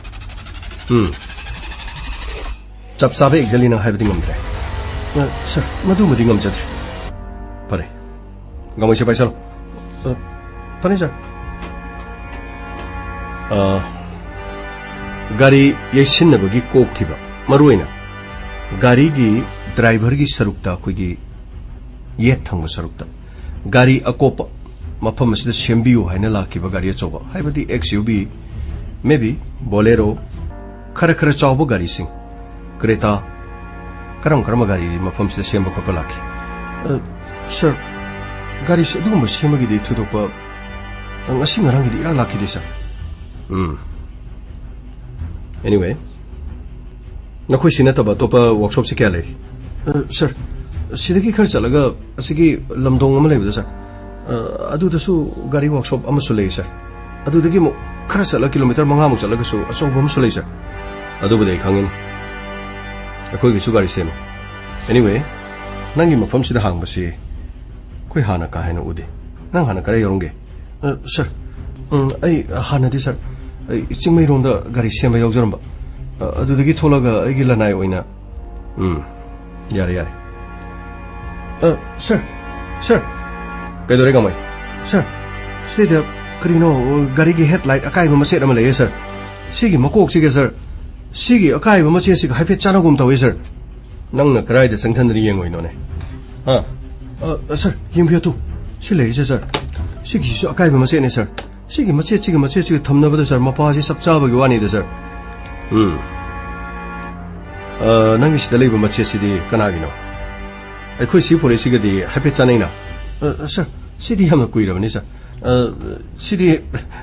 ꯎꯝ꯫ ꯆꯞ ꯆꯥꯕ exactly ꯅꯪ ꯍꯥꯏꯕꯗꯤ ꯉꯝꯗ꯭ꯔꯦ꯫ ꯑ, ꯁꯥꯔ, ꯃꯗꯨꯃꯗꯤ ꯉꯝꯖꯗ꯭ꯔꯦ꯫ ꯐꯔꯦ, ꯒꯥꯡꯃꯩ ꯁꯤꯐꯥꯏ, ꯆꯠꯂꯣ꯫ ꯑ, ꯐꯅꯤ, ꯁꯥꯔ꯫ ꯑ, ꯒꯥꯔꯤ ꯌꯩꯁꯤꯟꯅꯕꯒꯤ ꯀꯣꯛꯈꯤꯕ, ꯃꯔꯨꯑꯣꯏꯅ ꯒꯥꯔꯤꯒꯤ ꯗ꯭ꯔꯥꯏꯚꯔꯒꯤ ꯁꯔꯨꯛꯇ, ꯑꯩꯈꯣꯏꯒꯤ ꯌꯦꯠ ꯊꯪꯕ ꯁꯔꯨꯛꯇ, ꯒꯥꯔꯤ ꯑꯀꯣꯞꯄ ꯃꯐꯝ ꯑꯁꯤꯗ ꯁꯦꯝꯕꯤꯌꯨ ꯍꯥꯏꯅ ꯂꯥꯛꯈꯤꯕ ꯒꯥꯔꯤ ꯑꯆꯧꯕ, ꯍꯥꯏꯕꯗꯤ XUV, maybe Bolero, ꯈꯔ ꯈꯔ ꯆꯥꯎꯕ ꯒꯥꯔꯤꯁꯤꯡ, Creta, ꯀꯔꯝ ꯀꯔꯝꯕ ꯒꯥꯔꯤ ꯃꯐꯝꯁꯤꯗ ꯁꯦꯝꯕ ꯈꯣꯠꯄ ꯂꯥꯛꯈꯤ? ꯑ, ꯁꯥꯔ, ꯒꯥꯔꯤꯁꯦ ꯑꯗꯨꯒꯨꯝꯕ ꯁꯦꯝꯕꯒꯤꯗꯤ ꯊꯣꯏꯗꯣꯛꯄ, ꯑ, ꯉꯁꯤ ꯉꯔꯥꯡꯒꯤꯗꯤ ꯏꯔꯥꯛ ꯂꯥꯛꯈꯤꯗꯦ, ꯁꯥꯔ꯫ ꯎꯝ꯫ Anyway, ꯅꯈꯣꯏ ꯁꯤ ꯅꯠꯇꯕ ꯑꯇꯣꯞꯄ ꯋꯥꯔꯛꯁꯣꯞꯁꯤ ꯀꯌꯥ ꯂꯩꯔꯤ? ꯑ, ꯁꯥꯔ, ꯁꯤꯗꯒꯤ ꯈꯔ ꯆꯠꯂꯒ ꯑꯁꯤꯒꯤ ꯂꯝꯗꯣꯡ ꯑꯃ ꯂꯩꯕꯗꯣ, ꯁꯥꯔ, ꯑ, ꯑꯗꯨꯗꯁꯨ ꯒꯥꯔꯤ ꯋꯥꯔꯛꯁꯣꯞ ꯑꯃꯁꯨ ꯂꯩ, ꯁꯥꯔ꯫ ꯑꯗꯨꯗꯒꯤ ꯑꯃꯨꯛ ꯈꯔ ꯆꯠꯂ ꯀꯤꯂꯣꯃꯤꯇꯔ ꯃꯉꯥꯃꯨꯛ ꯆꯠꯂꯒꯁꯨ ꯑꯆꯧꯕ ꯑꯃꯁꯨ ꯂꯩ, ꯁꯥꯔ꯫ ꯑꯗꯨꯕꯨꯗꯤ ꯑꯩ ꯈꯪꯉꯤꯅꯤ꯫ ꯑꯩꯈꯣꯏꯒꯤꯁꯨ ꯒꯥꯔꯤ ꯁꯦꯝꯃꯤ꯫ Anyway, ꯅꯪꯒꯤ ꯃꯐꯝꯁꯤꯗ ꯍꯥꯡꯕꯁꯤ ꯑꯩꯈꯣꯏ ꯍꯥꯟꯅ ꯀꯥ ꯍꯦꯟꯅ ꯎꯗꯦ꯫ ꯅꯪ ꯍꯥꯟꯅ ꯀꯗꯥꯏ ꯌꯧꯔꯝꯒꯦ? ꯑ, ꯁꯥꯔ, ꯎꯝ, ꯑꯩ ꯍꯥꯟꯅꯗꯤ, ꯁꯥꯔ, ꯑꯩ ꯆꯤꯡꯃꯩꯔꯣꯡꯗ ꯒꯥꯔꯤ ꯁꯦꯝꯕ ꯌꯥꯎꯖꯔꯝꯕ꯫ ꯑ, ꯑꯗꯨꯗꯒꯤ ꯊꯣꯛꯂꯒ ꯑꯩꯒꯤ ꯂꯅꯥꯏ ꯑꯣꯏꯅ, ꯎꯝ, ꯌꯥꯔꯦ, ꯌꯥꯔꯦ꯫ ꯑ, ꯁꯥꯔ, ꯁꯥꯔ꯫ ꯀꯩꯗꯧꯔꯦ, ꯒꯥꯡꯃꯩ? ꯁꯥꯔ, ꯁꯤꯗ ꯀꯔꯤꯅꯣ, ꯒꯥꯔꯤꯒꯤ headlight ꯑꯀꯥꯏꯕ ꯃꯆꯦꯠ ꯑꯃ ꯂꯩꯌꯦ, ꯁꯥꯔ꯫ ꯁꯤꯒꯤ ꯃꯀꯣꯛꯁꯤꯒ, ꯁꯥꯔ, ꯁꯤꯒꯤ ꯑꯀꯥꯏꯕ ꯃꯆꯦꯠꯁꯤꯒ ꯍꯥꯏꯐꯦꯠ ꯆꯥꯟꯅꯒꯨꯝ ꯇꯧꯋꯦ, ꯁꯥꯔ꯫ ꯅꯪꯅ ꯀꯗꯥꯏꯗ ꯆꯪꯁꯟꯗꯅ ꯌꯦꯡꯉꯨꯏꯅꯣꯅꯦ? ꯍꯥ? ꯑ, ꯑ, ꯁꯥꯔ, ꯌꯦꯡꯕꯤꯌꯨ ꯇꯨ꯫ ꯁꯤ ꯂꯩꯔꯤꯁꯦ, ꯁꯥꯔ꯫ ꯁꯤꯒꯤꯁꯤꯁꯨ ꯑꯀꯥꯏꯕ ꯃꯆꯦꯠꯅꯦ, ꯁꯥꯔ꯫ ꯁꯤꯒꯤ ꯃꯆꯦꯠꯁꯤꯒ ꯃꯆꯦꯠꯁꯤꯒ ꯊꯝꯅꯕꯗ, ꯁꯥꯔ, ꯃꯄꯥꯁꯤ ꯆꯞ ꯆꯥꯕꯒꯤ ꯋꯥꯅꯤꯗ, ꯁꯥꯔ꯫ ꯎꯝ꯫ ꯑ, ꯅꯪꯒꯤ ꯁꯤꯗ ꯂꯩꯕ ꯃꯆꯦꯠꯁꯤꯗꯤ ꯀꯅꯥꯒꯤꯅꯣ? ꯑꯩꯈꯣꯏ ꯁꯤ ꯄꯨꯔꯛꯏꯁꯤꯒꯗꯤ ꯍꯥꯏꯐꯦꯠ ꯆꯥꯟꯅꯩꯅ꯫ ꯑ, ꯁꯥꯔ, ꯁꯤꯗꯤ ꯌꯥꯝꯅ ꯀꯨꯏꯔꯕꯅꯤ, ꯁꯥꯔ꯫ ꯑ, ꯁꯤꯗꯤ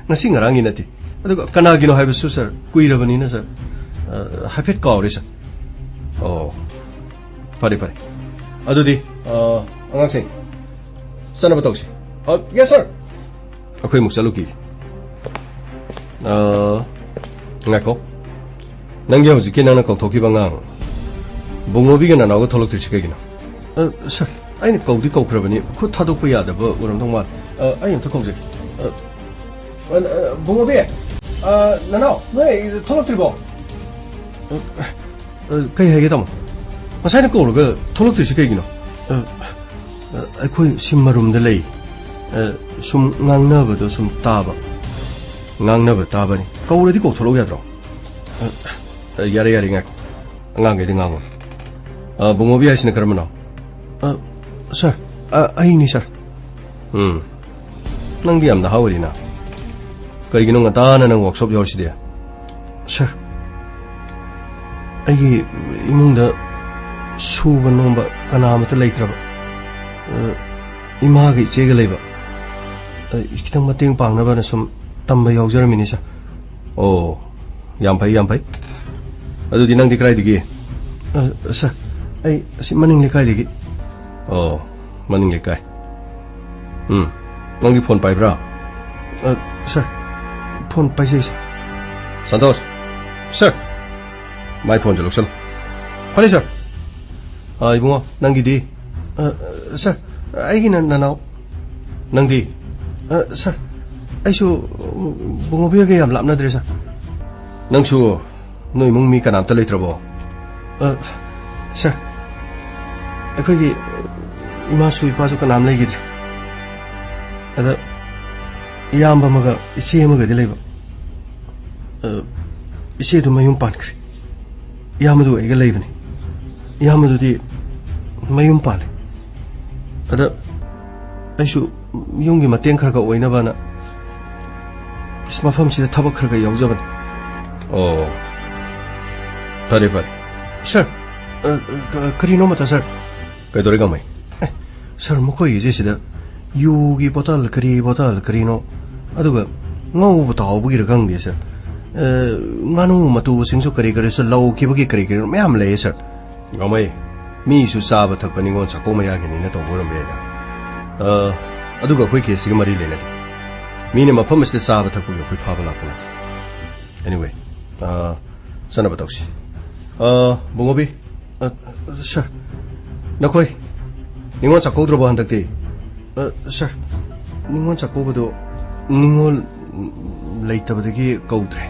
ꯉꯁꯤ ꯉꯔꯥꯡꯒꯤ ꯅꯠꯇꯦ꯫ ꯑꯗꯨꯒ ꯀꯅꯥꯒꯤꯅꯣ ꯍꯥꯏꯕꯁꯨ, ꯁꯥꯔ, ꯀꯨꯏꯔꯕꯅꯤꯅ, ꯁꯥꯔ, ꯑ, ꯍꯥꯏꯐꯦꯠ ꯀꯥꯎꯔꯦ, ꯁꯥꯔ꯫ ꯑꯣ, ꯐꯔꯦ, ꯐꯔꯦ꯫ ꯑꯗꯨꯗꯤ, ꯑ, ꯑꯉꯥꯡꯁꯤꯡ, ꯆꯠꯅꯕ ꯇꯧꯁꯤ꯫ ꯑ, yes, sir꯫ ꯑꯩꯈꯣꯏ ꯑꯃꯨꯛ ꯆꯠꯂꯨꯈꯤꯒꯦ꯫ ꯑ, ꯉꯥꯏꯈꯣ꯫ ꯅꯪꯒꯤ ꯍꯧꯖꯤꯛꯀꯤ ꯅꯪꯅ ꯀꯧꯊꯣꯛꯈꯤꯕ ꯑꯉꯥꯡ, ꯕꯨꯡꯉꯣꯕꯤꯒ ꯅꯅꯥꯎꯒ ꯊꯣꯛꯂꯛꯇ꯭ꯔꯤꯁꯤ ꯀꯩꯒꯤꯅꯣ? ꯑ, ꯁꯥꯔ, ꯑꯩꯅ ꯀꯧꯗꯤ ꯀꯧꯈ꯭ꯔꯕꯅꯤ, ꯈꯨꯠ ꯊꯥꯗꯣꯛꯄ ꯌꯥꯗꯕ ꯑꯣꯏꯔꯝꯗꯧ ꯃꯥꯜꯂꯦ꯫ ꯑ, ꯑꯩ ꯑꯝꯇ ꯀꯧꯖꯒꯦ꯫ ꯑ, ꯑ, ꯑ, ꯕꯨꯡꯉꯣꯕꯤ, ꯑ, ꯅꯅꯥꯎ, ꯅꯣꯏ ꯊꯣꯛꯂꯛꯇ꯭ꯔꯤꯕꯣ? ꯑ, ꯑ, ꯀꯩ ꯍꯥꯏꯒꯦ, ꯇꯥꯃꯣ? ꯉꯁꯥꯏꯅ ꯀꯧꯔꯒ ꯊꯣꯛꯂꯛꯇ꯭ꯔꯤꯁꯤ ꯀꯩꯒꯤꯅꯣ? ꯑ, ꯑ, ꯑꯩꯈꯣꯏ ꯁꯤ ꯃꯔꯨꯝꯗ ꯂꯩ꯫ ꯑ, ꯁꯨꯝ ꯉꯥꯡꯅꯕꯗꯣ ꯁꯨꯝ ꯇꯥꯕ꯫ ꯉꯥꯡꯅꯕ ꯇꯥꯕꯅꯤ꯫ ꯀꯧꯔꯗꯤ ꯀꯧꯊꯣꯛꯂꯛꯎ ꯌꯥꯗ꯭ꯔꯣ? ꯑ, ꯑ, ꯌꯥꯔꯦ, ꯌꯥꯔꯦ, ꯉꯥꯏꯈꯣ꯫ ꯑꯉꯥꯡꯈꯩꯗ ꯉꯥꯡꯉꯣ꯫ ꯑ, ꯕꯨꯡꯉꯣꯕꯤ ꯍꯥꯏꯁꯤꯅ ꯀꯔꯝꯕꯅꯣ? ꯑ, ꯁꯥꯔ, ꯑ, ꯑꯩꯅꯤ, ꯁꯥꯔ꯫ ꯎꯝ꯫ ꯅꯪꯗꯤ ꯌꯥꯝ ꯅꯍꯥ ꯑꯣꯏꯔꯤꯅ꯫ ꯀꯔꯤꯒꯤꯅꯣ ꯉꯟꯇꯥꯅ ꯅꯪ ꯋꯥꯛꯁꯣꯞ ꯌꯧꯔꯤꯁꯤꯗꯤ? ꯁꯥꯔ, ꯑꯩꯒꯤ ꯏꯃꯨꯡꯗ ꯁꯨꯕ ꯅꯣꯝꯕ ꯀꯅꯥ ꯑꯃꯠꯇ ꯂꯩꯇ꯭ꯔꯕ꯫ ꯑ, ꯏꯃꯥꯒ ꯏꯆꯦꯒ ꯂꯩꯕ꯫ ꯑ, ꯈꯤꯇꯪ ꯃꯇꯦꯡ ꯄꯥꯡꯅꯕꯅ ꯁꯨꯝ ꯇꯝꯕ ꯌꯥꯎꯖꯔꯝꯃꯤꯅꯤ, ꯁꯥꯔ꯫ ꯑꯣ, ꯌꯥꯝ ꯐꯩ, ꯌꯥꯝ ꯐꯩ꯫ ꯑꯗꯨꯗꯤ ꯅꯪꯗꯤ ꯀꯗꯥꯏꯗꯒꯤ? ꯑ, ꯁꯥꯔ, ꯑꯩ ꯑꯁꯤ ꯃꯅꯤꯡ ꯂꯩꯀꯥꯏꯗꯒꯤ꯫ ꯑꯣ, ꯃꯅꯤꯡ ꯂꯩꯀꯥꯏ꯫ ꯎꯝ, ꯅꯪꯗꯤ ꯐꯣꯟ ꯄꯥꯏꯕ꯭ꯔꯥ? ꯑ, ꯁꯥꯔ, ꯐꯣꯟ ꯄꯥꯏꯖꯩ, ꯁꯥꯔ꯫ ꯁꯟꯇꯣꯁ, ꯁꯥꯔ, ꯃꯥꯏ ꯐꯣꯟꯁꯦ ꯂꯧꯁꯜꯂꯨ꯫ ꯐꯅꯤ, ꯁꯥꯔ꯫ ꯑ, ꯏꯕꯨꯡꯉꯣ, ꯅꯪꯒꯤꯗꯤ? ꯑ, ꯁꯥꯔ, ꯑꯩꯒꯤꯅ ꯅꯅꯥꯎ꯫ ꯅꯪꯗꯤ? ꯑ, ꯁꯥꯔ, ꯑꯩꯁꯨ, ꯎ, ꯕꯨꯡꯉꯣꯕꯤꯒ ꯌꯥꯝ ꯂꯥꯞꯅꯗ꯭ꯔꯦ, ꯁꯥꯔ꯫ ꯅꯪꯁꯨ ꯅꯣꯏ ꯏꯃꯨꯡ ꯃꯤ ꯀꯅꯥꯝꯇ ꯂꯩꯇ꯭ꯔꯕꯣ? ꯑ, ꯁꯥꯔ, ꯑꯩꯈꯣꯏꯒꯤ ꯏꯃꯥꯁꯨ ꯏꯄꯥꯁꯨ ꯀꯅꯥꯝ ꯂꯩꯈꯤꯗ꯭ꯔꯦ꯫ ꯑꯗ ꯏꯌꯥꯝꯕ ꯑꯃꯒ ꯏꯆꯦ ꯑꯃꯒꯗꯤ ꯂꯩꯕ꯫ ꯑ, ꯏꯆꯦꯗꯨ ꯃꯌꯨꯝ ꯄꯥꯟꯈ꯭ꯔꯦ꯫ ꯏꯌꯥꯝꯕꯗꯨ ꯑꯩꯒ ꯂꯩꯕꯅꯤ꯫ ꯏꯌꯥꯝꯕꯗꯨꯗꯤ ꯃꯌꯨꯝ ꯄꯥꯜꯂꯦ꯫ ꯑꯗ ꯑꯩꯁꯨ ꯌꯨꯝꯒꯤ ꯃꯇꯦꯡ ꯈꯔ ꯈꯔ ꯑꯣꯏꯅꯕꯅ ꯃꯐꯝꯁꯤꯗ ꯊꯕꯛ ꯈꯔ ꯈꯔ ꯌꯥꯎꯖꯕꯅꯤ꯫ ꯑꯣ, ꯐꯔꯦ, ꯐꯔꯦ꯫ ꯁꯥꯔ, ꯑ, ꯑ, ꯀꯔꯤꯅꯣ ꯑꯃꯇ, ꯁꯥꯔ? ꯀꯩꯗꯧꯔꯦ, ꯒꯥꯡꯃꯩ? ꯑꯦ, ꯁꯥꯔ, ꯃꯈꯣꯏꯒꯤꯁꯦ ꯁꯤꯗ ꯌꯨꯒꯤ ꯕꯣꯇꯜ, ꯀꯔꯤ ꯕꯣꯇꯜ, ꯀꯔꯤꯅꯣ, ꯑꯗꯨꯒ ꯉꯧꯕ ꯇꯥꯎꯕꯒꯤꯔ ꯈꯪꯗꯦ, ꯁꯥꯔ꯫ ꯑ, ꯉꯥꯅꯨ ꯃꯇꯨꯁꯤꯡꯁꯨ ꯀꯔꯤ ꯀꯔꯤꯁꯨ ꯂꯧꯈꯤꯕꯒꯤ ꯀꯔꯤ ꯀꯔꯤꯅꯣ ꯃꯌꯥꯝ ꯂꯩꯌꯦ, ꯁꯥꯔ꯫ ꯒꯥꯡꯃꯩ, ꯃꯤꯁꯨ ꯆꯥꯕ ꯊꯛꯄ ꯅꯤꯉꯣꯜ ꯆꯥꯛꯀꯧ ꯃꯌꯥꯒꯤꯅꯤꯅ ꯇꯧꯕ ꯑꯣꯏꯔꯝꯕ ꯌꯥꯏꯗ꯫ ꯑ, ꯑꯗꯨꯒ ꯑꯩꯈꯣꯏ ꯀꯦꯁꯁꯤꯒ ꯃꯔꯤ ꯂꯩꯅꯗꯦ꯫ ꯃꯤꯅ ꯃꯐꯝ ꯑꯁꯤꯗ ꯆꯥꯕ ꯊꯛꯄꯒꯤ ꯑꯩꯈꯣꯏ ꯐꯥꯕ ꯂꯥꯛꯄ ꯅꯠꯇꯦ꯫ Anyway, ꯑ, ꯆꯠꯅꯕ ꯇꯧꯁꯤ꯫ ꯑ, ꯕꯨꯡꯉꯣꯕꯤ꯫ ꯑ, ꯁꯥꯔ꯫ ꯅꯈꯣꯏ ꯅꯤꯉꯣꯜ ꯆꯥꯛꯀꯧꯗ꯭ꯔꯕꯣ ꯍꯟꯗꯛꯇꯤ? ꯑ, ꯁꯥꯔ, ꯅꯤꯉꯣꯜ ꯆꯥꯛꯀꯧꯕꯗꯣ ꯅꯤꯉꯣꯜ ꯂꯩꯇꯕꯗꯒꯤ ꯀꯧꯗ꯭ꯔꯦ꯫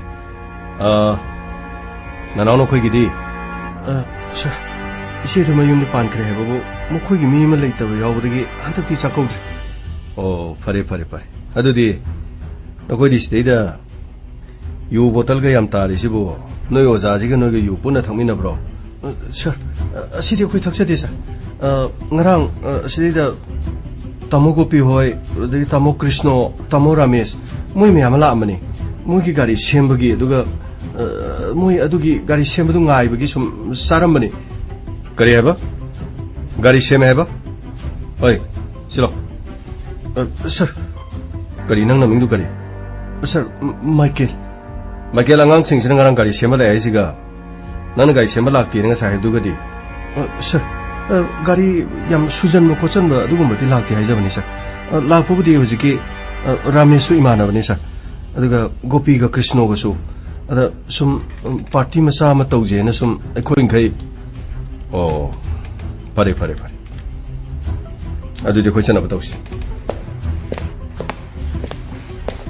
ꯑ, ꯅꯅꯥꯎ ꯅꯈꯣꯏꯒꯤꯗꯤ? ꯑ, ꯁꯥꯔ, ꯏꯆꯦꯗꯨ ꯃꯌꯨꯝꯗ ꯄꯥꯟꯈ꯭ꯔꯦ ꯍꯥꯏꯕꯕꯨ ꯃꯈꯣꯏꯒꯤ ꯃꯤ ꯑꯃ ꯂꯩꯇꯕ ꯌꯥꯎꯕꯗꯒꯤ ꯍꯟꯗꯛꯇꯤ ꯆꯥꯛꯀꯧꯗ꯭ꯔꯦ꯫ ꯑꯣ, ꯐꯔꯦ, ꯐꯔꯦ, ꯐꯔꯦ꯫ ꯑꯗꯨꯗꯤ ꯅꯈꯣꯏꯗꯤ ꯁꯤꯗꯩꯗ ꯌꯨ ꯕꯣꯇꯜꯒ ꯌꯥꯝ ꯇꯥꯔꯤꯁꯤꯕꯨ ꯅꯣꯏ ꯑꯣꯖꯥꯁꯤꯒ ꯅꯣꯏꯒ ꯌꯨ ꯄꯨꯟꯅ ꯊꯛꯃꯤꯟꯅꯕ꯭ꯔꯣ? ꯑ, ꯁꯥꯔ, ꯑ, ꯑꯁꯤꯗꯤ ꯑꯩꯈꯣꯏ ꯊꯛꯆꯗꯦ, ꯁꯥꯔ꯫ ꯑ, ꯉꯔꯥꯡ, ꯑ, ꯑꯁꯤꯗꯩꯗ ꯇꯥꯃꯣ ꯒꯣꯄꯤ ꯍꯣꯏ, ꯑꯗꯒꯤ ꯇꯥꯃꯣ ꯀ꯭ꯔꯤꯁꯅꯣ, ꯇꯥꯃꯣ ꯔꯥꯃꯦꯁ, ꯃꯣꯏ ꯃꯌꯥꯝ ꯑꯃ ꯂꯥꯛꯑꯝꯕꯅꯤ꯫ ꯃꯣꯏꯒꯤ ꯒꯥꯔꯤ ꯁꯦꯝꯕꯒꯤ, ꯑꯗꯨꯒ, ꯑ, ꯃꯣꯏ ꯑꯗꯨꯒꯤ ꯒꯥꯔꯤ ꯁꯦꯝꯕꯗꯨ ꯉꯥꯏꯕꯒꯤ ꯁꯨꯝ ꯆꯥꯔꯝꯕꯅꯤ꯫ ꯀꯔꯤ ꯍꯥꯏꯕ? ꯒꯥꯔꯤ ꯁꯦꯝꯃꯦ ꯍꯥꯏꯕ? ꯍꯣꯏ, ꯁꯤꯂꯣ꯫ ꯑ, ꯁꯥꯔ꯫ ꯀꯔꯤ, ꯅꯪ ꯅꯃꯤꯡꯗꯨ ꯀꯔꯤ? ꯁꯥꯔ, ꯃ-, ꯃꯥꯏꯀꯦꯜ꯫ ꯃꯥꯏꯀꯦꯜ, ꯑꯉꯥꯡꯁꯤꯡꯁꯤꯅ ꯉꯔꯥꯡ ꯒꯥꯔꯤ ꯁꯦꯝꯕ ꯂꯥꯛꯑꯦ ꯍꯥꯏꯁꯤꯒ, ꯅꯪꯅ ꯒꯥꯔꯤ ꯁꯦꯝꯕ ꯂꯥꯛꯇꯦꯅ ꯉꯁꯥꯏ ꯍꯥꯏꯕꯗꯨꯒꯗꯤ? ꯑ, ꯁꯥꯔ, ꯑ, ꯒꯥꯔꯤ ꯌꯥꯝ ꯁꯨꯖꯟꯕ ꯈꯣꯠꯆꯟꯕ ꯑꯗꯨꯒꯨꯝꯕꯗꯤ ꯂꯥꯛꯇꯦ ꯍꯥꯏꯖꯕꯅꯤ, ꯁꯥꯔ꯫ ꯑ, ꯂꯥꯛꯄꯕꯨꯗꯤ ꯍꯧꯖꯤꯛꯀꯤ, ꯑ, ꯔꯥꯃꯦꯁꯁꯨ ꯏꯃꯥꯟꯅꯕꯅꯤ, ꯁꯥꯔ꯫ ꯑꯗꯨꯒ ꯒꯣꯄꯤꯒ ꯀ꯭ꯔꯤꯁꯅꯣꯒꯁꯨ꯫ ꯑꯗ ꯁꯨꯝ, ꯎꯝ, ꯄꯥꯔꯇꯤ ꯃꯆꯥ ꯑꯃ ꯇꯧꯖꯦꯅ ꯁꯨꯝ ꯑꯩꯈꯣꯏꯈꯩ꯫ ꯑꯣ, ꯐꯔꯦ, ꯐꯔꯦ, ꯐꯔꯦ꯫ ꯑꯗꯨꯗꯤ ꯑꯩꯈꯣꯏ ꯆꯠꯅꯕ ꯇꯧꯁꯤ꯫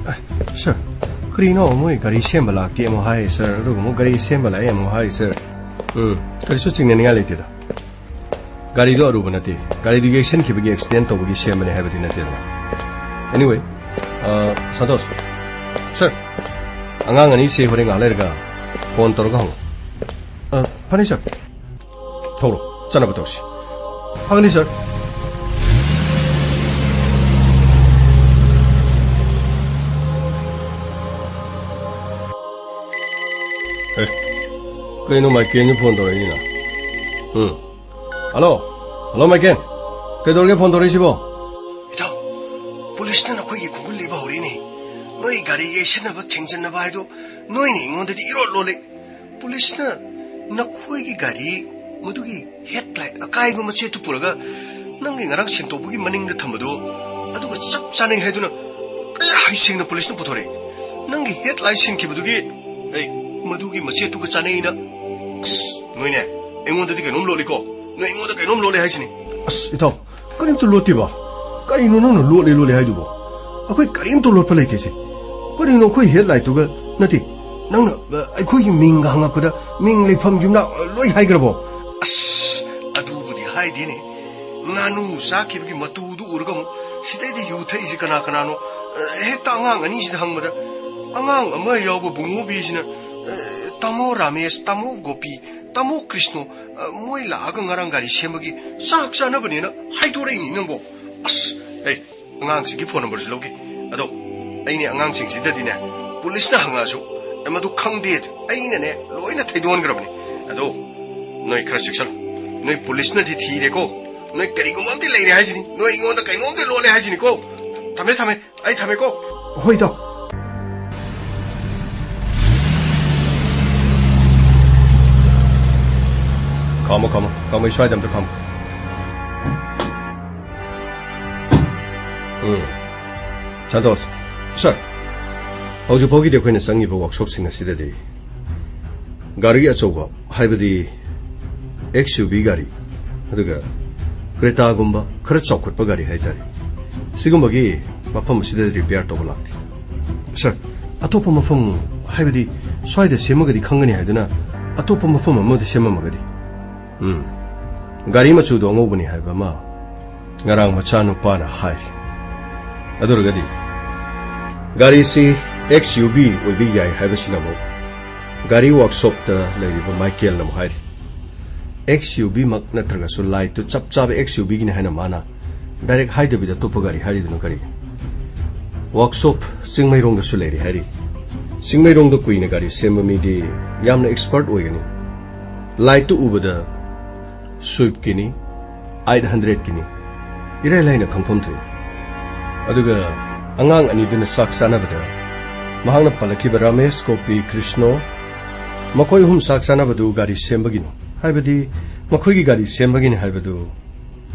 ꯑ, ꯁꯥꯔ, ꯀꯔꯤꯅꯣ ꯃꯣꯏ ꯒꯥꯔꯤ ꯁꯦꯝꯕ ꯂꯥꯛꯇꯦ ꯑꯃꯨꯛ ꯍꯥꯏ, ꯁꯥꯔ, ꯑꯗꯨꯒ ꯑꯃꯨꯛ ꯒꯥꯔꯤ ꯁꯦꯝꯕ ꯂꯥꯛꯑꯦ ꯑꯃꯨꯛ ꯍꯥꯏ, ꯁꯥꯔ꯫ ꯎꯝ, ꯀꯔꯤꯁꯨ ꯆꯤꯡꯅꯅꯤꯡꯉꯥꯏ ꯂꯩꯇꯦꯗ꯫ ꯒꯥꯔꯤꯗꯣ ꯑꯔꯨꯕ ꯅꯠꯇꯦ꯫ ꯒꯥꯔꯤꯗꯨ ꯌꯩꯁꯟꯈꯤꯕꯒꯤ ꯑꯦꯛꯁꯤꯗꯦꯟ ꯇꯧꯕꯒꯤ ꯁꯦꯝꯕꯅꯦ ꯍꯥꯏꯕꯗꯤ ꯅꯠꯇꯦꯗꯅ꯫ Anyway, ꯑ, ꯁꯟꯇꯣꯁ, ꯁꯥꯔ, ꯑꯉꯥꯡ ꯑꯅꯤꯁꯦ ꯍꯣꯔꯦꯟ ꯉꯥꯏꯍꯥꯛ ꯂꯩꯔꯒ ꯐꯣꯟ ꯇꯧꯔꯒ ꯍꯪꯉꯨ꯫ ꯑ, ꯐꯅꯤ, ꯁꯥꯔ꯫ ꯊꯧꯔꯣ, ꯆꯠꯅꯕ ꯇꯧꯁꯤ꯫ ꯐꯒꯅꯤ, ꯁꯥꯔ꯫ ꯑꯦ, ꯀꯩꯅꯣ ꯃꯥꯏꯀꯦꯜꯅ ꯐꯣꯟ ꯇꯧꯔꯛꯏꯁꯤꯅ? ꯎꯝ꯫ ꯍꯜꯂꯣ? Hello, Michael? ꯀꯩꯗꯧꯔꯒꯦ ꯐꯣꯟ ꯇꯧꯔꯛꯏꯁꯤꯕꯣ? ꯏꯇꯥꯎ, ꯄꯨꯂꯤꯁꯅ ꯅꯈꯣꯏꯒꯤ ꯈꯣꯡꯒꯨꯜ ꯂꯤꯕ ꯍꯧꯔꯦꯅꯦ꯫ ꯅꯣꯏ ꯒꯥꯔꯤ ꯌꯩꯁꯟꯅꯕ, ꯊꯦꯡꯖꯤꯟꯅꯕ ꯍꯥꯏꯗꯣ ꯅꯣꯏꯅ ꯑꯩꯉꯣꯟꯗꯗꯤ ꯏꯔꯣꯠ ꯂꯣꯠꯂꯦ꯫ ꯄꯨꯂꯤꯁꯅ ꯅꯈꯣꯏꯒꯤ ꯒꯥꯔꯤ ꯃꯗꯨꯒꯤ ꯍꯦꯗꯂꯥꯏꯠ ꯑꯀꯥꯏꯕ ꯃꯆꯦꯠꯇꯨ ꯄꯨꯔꯒ ꯅꯪꯒꯤ ꯉꯔꯥꯡ ꯁꯦꯡꯗꯣꯛꯄꯒꯤ ꯃꯅꯤꯡꯗ ꯊꯝꯕꯗꯣ ꯑꯗꯨꯒ ꯆꯞ ꯆꯥꯅꯩ ꯍꯥꯏꯗꯨꯅ ꯍꯩꯁꯤꯡꯅ ꯄꯨꯂꯤꯁꯅ ꯄꯨꯊꯣꯔꯛꯏ꯫ ꯅꯪꯒꯤ ꯍꯦꯗꯂꯥꯏꯠ ꯁꯤꯟꯈꯤꯕꯗꯨꯒꯤ, ꯑꯩ, ꯃꯗꯨꯒꯤ ꯃꯆꯦꯠꯇꯨꯒ ꯆꯥꯅꯩꯅ꯫ ꯑꯁ, ꯅꯣꯏꯅꯦ, ꯑꯩꯉꯣꯟꯗꯗꯤ ꯀꯩꯅꯣꯝ ꯂꯣꯠꯂꯤꯀꯣ꯫ ꯅꯣꯏ ꯑꯩꯉꯣꯟꯗ ꯀꯩꯅꯣꯝ ꯂꯣꯠꯂꯦ ꯍꯥꯏꯁꯤꯅꯤ꯫ ꯑꯁ, ꯏꯇꯥꯎ, ꯀꯔꯤꯝꯇ ꯂꯣꯠꯇꯦꯕ꯫ ꯀꯔꯤꯅꯣ ꯅꯪꯅ ꯂꯣꯠꯂꯦ, ꯂꯣꯠꯂꯦ ꯍꯥꯏꯗꯨꯕꯣ? ꯑꯩꯈꯣꯏ ꯀꯔꯤꯝꯇ ꯂꯣꯠꯄ ꯂꯩꯇꯦꯁꯦ꯫ ꯀꯔꯤꯅꯣ ꯑꯩꯈꯣꯏ ꯍꯦꯗꯂꯥꯏꯠꯇꯨꯒ ꯅꯠꯇꯦ, ꯅꯪꯅ, ꯑ, ꯑꯩꯈꯣꯏꯒꯤ ꯃꯤꯡꯒ ꯍꯪꯉꯛꯄꯗ ꯃꯤꯡ, ꯂꯩꯐꯝ, ꯌꯨꯝꯅꯥꯛ ꯂꯣꯏ ꯍꯥꯏꯈ꯭ꯔꯕꯣ? ꯑꯁ, ꯑꯗꯨꯕꯨꯗꯤ ꯍꯥꯏꯗꯦꯅꯦ꯫ ꯉꯥꯅꯨ ꯆꯥꯈꯤꯕꯒꯤ ꯃꯇꯨꯗꯨ ꯎꯔꯒ ꯑꯃꯨꯛ ꯁꯤꯗꯩꯗ ꯌꯨ ꯊꯛꯏꯁꯤ ꯀꯅꯥ ꯀꯅꯥꯅꯣ? ꯑ, ꯍꯦꯛꯇ ꯑꯉꯥꯡ ꯑꯅꯤꯁꯤꯗ ꯍꯪꯕꯗ, ꯑꯉꯥꯡ ꯑꯃ ꯌꯥꯎꯕ ꯕꯨꯡꯉꯣꯕꯤꯁꯤꯅ, ꯑ, "ꯇꯥꯃꯣ ꯔꯥꯃꯦꯁ, ꯇꯥꯃꯣ ꯒꯣꯄꯤ, ꯇꯥꯃꯣ ꯀ꯭ꯔꯤꯁꯅꯣ, ꯑ, ꯃꯣꯏ ꯂꯥꯛꯑꯒ ꯉꯔꯥꯡ ꯒꯥꯔꯤ ꯁꯦꯝꯕꯒꯤ ꯆꯥꯛ ꯆꯥꯅꯕꯅꯦꯅ ꯍꯥꯏꯗꯣꯔꯛꯏꯅꯤ ꯅꯪꯕꯣ꯫ ꯑꯁ, ꯍꯦ, ꯑꯉꯥꯡꯁꯤꯒꯤ ꯐꯣꯟ ꯅꯝꯕꯔꯁꯨ ꯂꯧꯒꯦ꯫ ꯑꯗꯣ ꯑꯩꯅꯦ ꯑꯉꯥꯡꯁꯤꯡꯁꯤꯗꯗꯤꯅꯦ, ꯄꯨꯂꯤꯁꯅ ꯍꯪꯉꯛꯑꯁꯨ, ꯑꯦ, ꯃꯗꯨ ꯈꯪꯗꯦ, ꯑꯩꯅꯅꯦ ꯂꯣꯏꯅ ꯊꯩꯗꯣꯛꯍꯟꯈ꯭ꯔꯕꯅꯤ꯫ ꯑꯗꯣ ꯅꯣꯏ ꯈꯔ ꯆꯦꯛꯁꯜꯂꯨ꯫ ꯅꯣꯏ ꯄꯨꯂꯤꯁꯅꯗꯤ ꯊꯤꯔꯦꯀꯣ, ꯅꯣꯏ ꯀꯔꯤꯒꯨꯝꯕ ꯑꯝꯗꯤ ꯂꯩꯔꯦ ꯍꯥꯏꯁꯤꯅꯤ, ꯅꯣꯏ ꯑꯩꯉꯣꯟꯗ ꯀꯩꯅꯣꯝꯗꯤ ꯂꯣꯜꯂꯦ ꯍꯥꯏꯁꯤꯅꯤꯀꯣ꯫ ꯊꯝꯃꯦ, ꯊꯝꯃꯦ, ꯑꯩ ꯊꯝꯃꯦꯀꯣ꯫ ꯍꯣꯏ, ꯏꯇꯥꯎ꯫ ꯈꯥꯝꯃꯣ, ꯈꯥꯝꯃꯣ, ꯈꯥꯝꯃꯣ, ꯑꯩ ꯁ꯭ꯋꯥꯏꯗ ꯑꯝꯇ ꯈꯥꯝꯃꯣ꯫ ꯎꯝ꯫ ꯁꯟꯇꯣꯁ, ꯁꯥꯔ, ꯍꯧꯖꯤꯛ ꯐꯥꯎꯒꯤꯗꯤ ꯑꯩꯈꯣꯏꯅ ꯆꯪꯉꯤꯕ ꯋꯥꯔꯛꯁꯣꯞꯁꯤꯡ ꯑꯁꯤꯗꯗꯤ ꯒꯥꯔꯤ ꯑꯆꯧꯕ, ꯍꯥꯏꯕꯗꯤ ꯑꯦꯛꯁ ꯌꯨ ꯚꯤ ꯒꯥꯔꯤ, ꯑꯗꯨꯒ ꯀ꯭ꯔꯦꯇꯥꯒꯨꯝꯕ ꯈꯔ ꯆꯥꯎꯈꯠꯄ ꯒꯥꯔꯤ ꯍꯥꯏꯇꯥꯔꯦ, ꯁꯤꯒꯨꯝꯕꯒꯤ ꯃꯐꯝ ꯑꯁꯤꯗ ꯔꯤꯄꯤꯌꯥꯔ ꯇꯧꯕ ꯂꯥꯛꯇꯦ꯫ ꯁꯥꯔ, ꯑꯇꯣꯞꯄ ꯃꯐꯝ, ꯍꯥꯏꯕꯗꯤ ꯁ꯭ꯋꯥꯏꯗ ꯁꯦꯝꯃꯒꯗꯤ ꯈꯪꯒꯅꯤ ꯍꯥꯏꯗꯨꯅ ꯑꯇꯣꯞꯄ ꯃꯐꯝ ꯑꯃꯗ ꯁꯦꯝꯃꯝꯃꯒꯗꯤ? ꯎꯝ꯫ ꯒꯥꯔꯤ ꯃꯆꯨꯗꯣ ꯑꯉꯧꯕꯅꯤ ꯍꯥꯏꯕ ꯑꯃ ꯉꯔꯥꯡ ꯃꯆꯥꯅꯨꯄꯥꯅ ꯍꯥꯏꯔꯤ꯫ ꯑꯗꯨ ꯑꯣꯏꯔꯒꯗꯤ ꯒꯥꯔꯤꯁꯤ ꯑꯦꯛꯁ ꯌꯨ ꯚꯤ ꯑꯣꯏꯕ ꯌꯥꯏ ꯍꯥꯏꯕꯁꯤꯅ ꯑꯃꯨꯛ ꯒꯥꯔꯤ ꯋꯥꯔꯛꯁꯣꯞꯇ ꯂꯩꯔꯤꯕ ꯃꯥꯏꯀꯦꯜꯅ ꯑꯃꯨꯛ ꯍꯥꯏꯔꯤ꯫ ꯑꯦꯛꯁ ꯌꯨ ꯚꯤ ꯃꯛ ꯅꯠꯇ꯭ꯔꯒꯁꯨ ꯂꯥꯏꯠꯇꯨ ꯆꯞ ꯆꯥꯕ ꯑꯦꯛꯁ ꯌꯨ ꯚꯤꯒꯤꯅꯤ ꯍꯥꯏꯅ ꯃꯥꯅ ꯗꯥꯏꯔꯦꯛ ꯍꯥꯏꯗꯕꯤꯗ ꯑꯇꯣꯞꯄ ꯒꯥꯔꯤ ꯍꯥꯏꯔꯤꯗꯨꯅ ꯀꯔꯤꯒꯤꯅꯣ? ꯋꯥꯔꯛꯁꯣꯞ ꯆꯤꯡꯃꯩꯔꯣꯡꯗꯁꯨ ꯂꯩꯔꯤ ꯍꯥꯏꯔꯤ꯫ ꯆꯤꯡꯃꯩꯔꯣꯡꯗ ꯀꯨꯏꯅ ꯒꯥꯔꯤ ꯁꯦꯝꯕ ꯃꯤꯗꯤ ꯌꯥꯝꯅ ꯑꯦꯛꯁꯄꯔꯠ ꯑꯣꯏꯒꯅꯤ꯫ ꯂꯥꯏꯠꯇꯨ ꯎꯕꯗ ꯁ꯭ꯋꯤꯞꯀꯤꯅꯤ, ꯑꯩꯠ ꯍꯟꯗ꯭ꯔꯦꯠꯀꯤꯅꯤ, ꯏꯔꯥꯏ ꯂꯥꯏꯅ ꯈꯪꯐꯝ ꯊꯣꯛꯏ꯫ ꯑꯗꯨꯒ ꯑꯉꯥꯡ ꯑꯅꯤꯗꯨꯅ ꯆꯥꯛ ꯆꯥꯅꯕꯗ ꯃꯍꯥꯛꯅ ꯄꯜꯂꯛꯈꯤꯕ ꯔꯥꯃꯦꯁ, ꯒꯣꯄꯤ, ꯀ꯭ꯔꯤꯁꯅꯣ, ꯃꯈꯣꯏ ꯑꯍꯨꯝ ꯆꯥꯛ ꯆꯥꯅꯕꯗꯨ ꯒꯥꯔꯤ ꯁꯦꯝꯕꯒꯤꯅꯤ, ꯍꯥꯏꯕꯗꯤ ꯃꯈꯣꯏꯒꯤ ꯒꯥꯔꯤ ꯁꯦꯝꯕꯒꯤꯅꯤ ꯍꯥꯏꯕꯗꯨ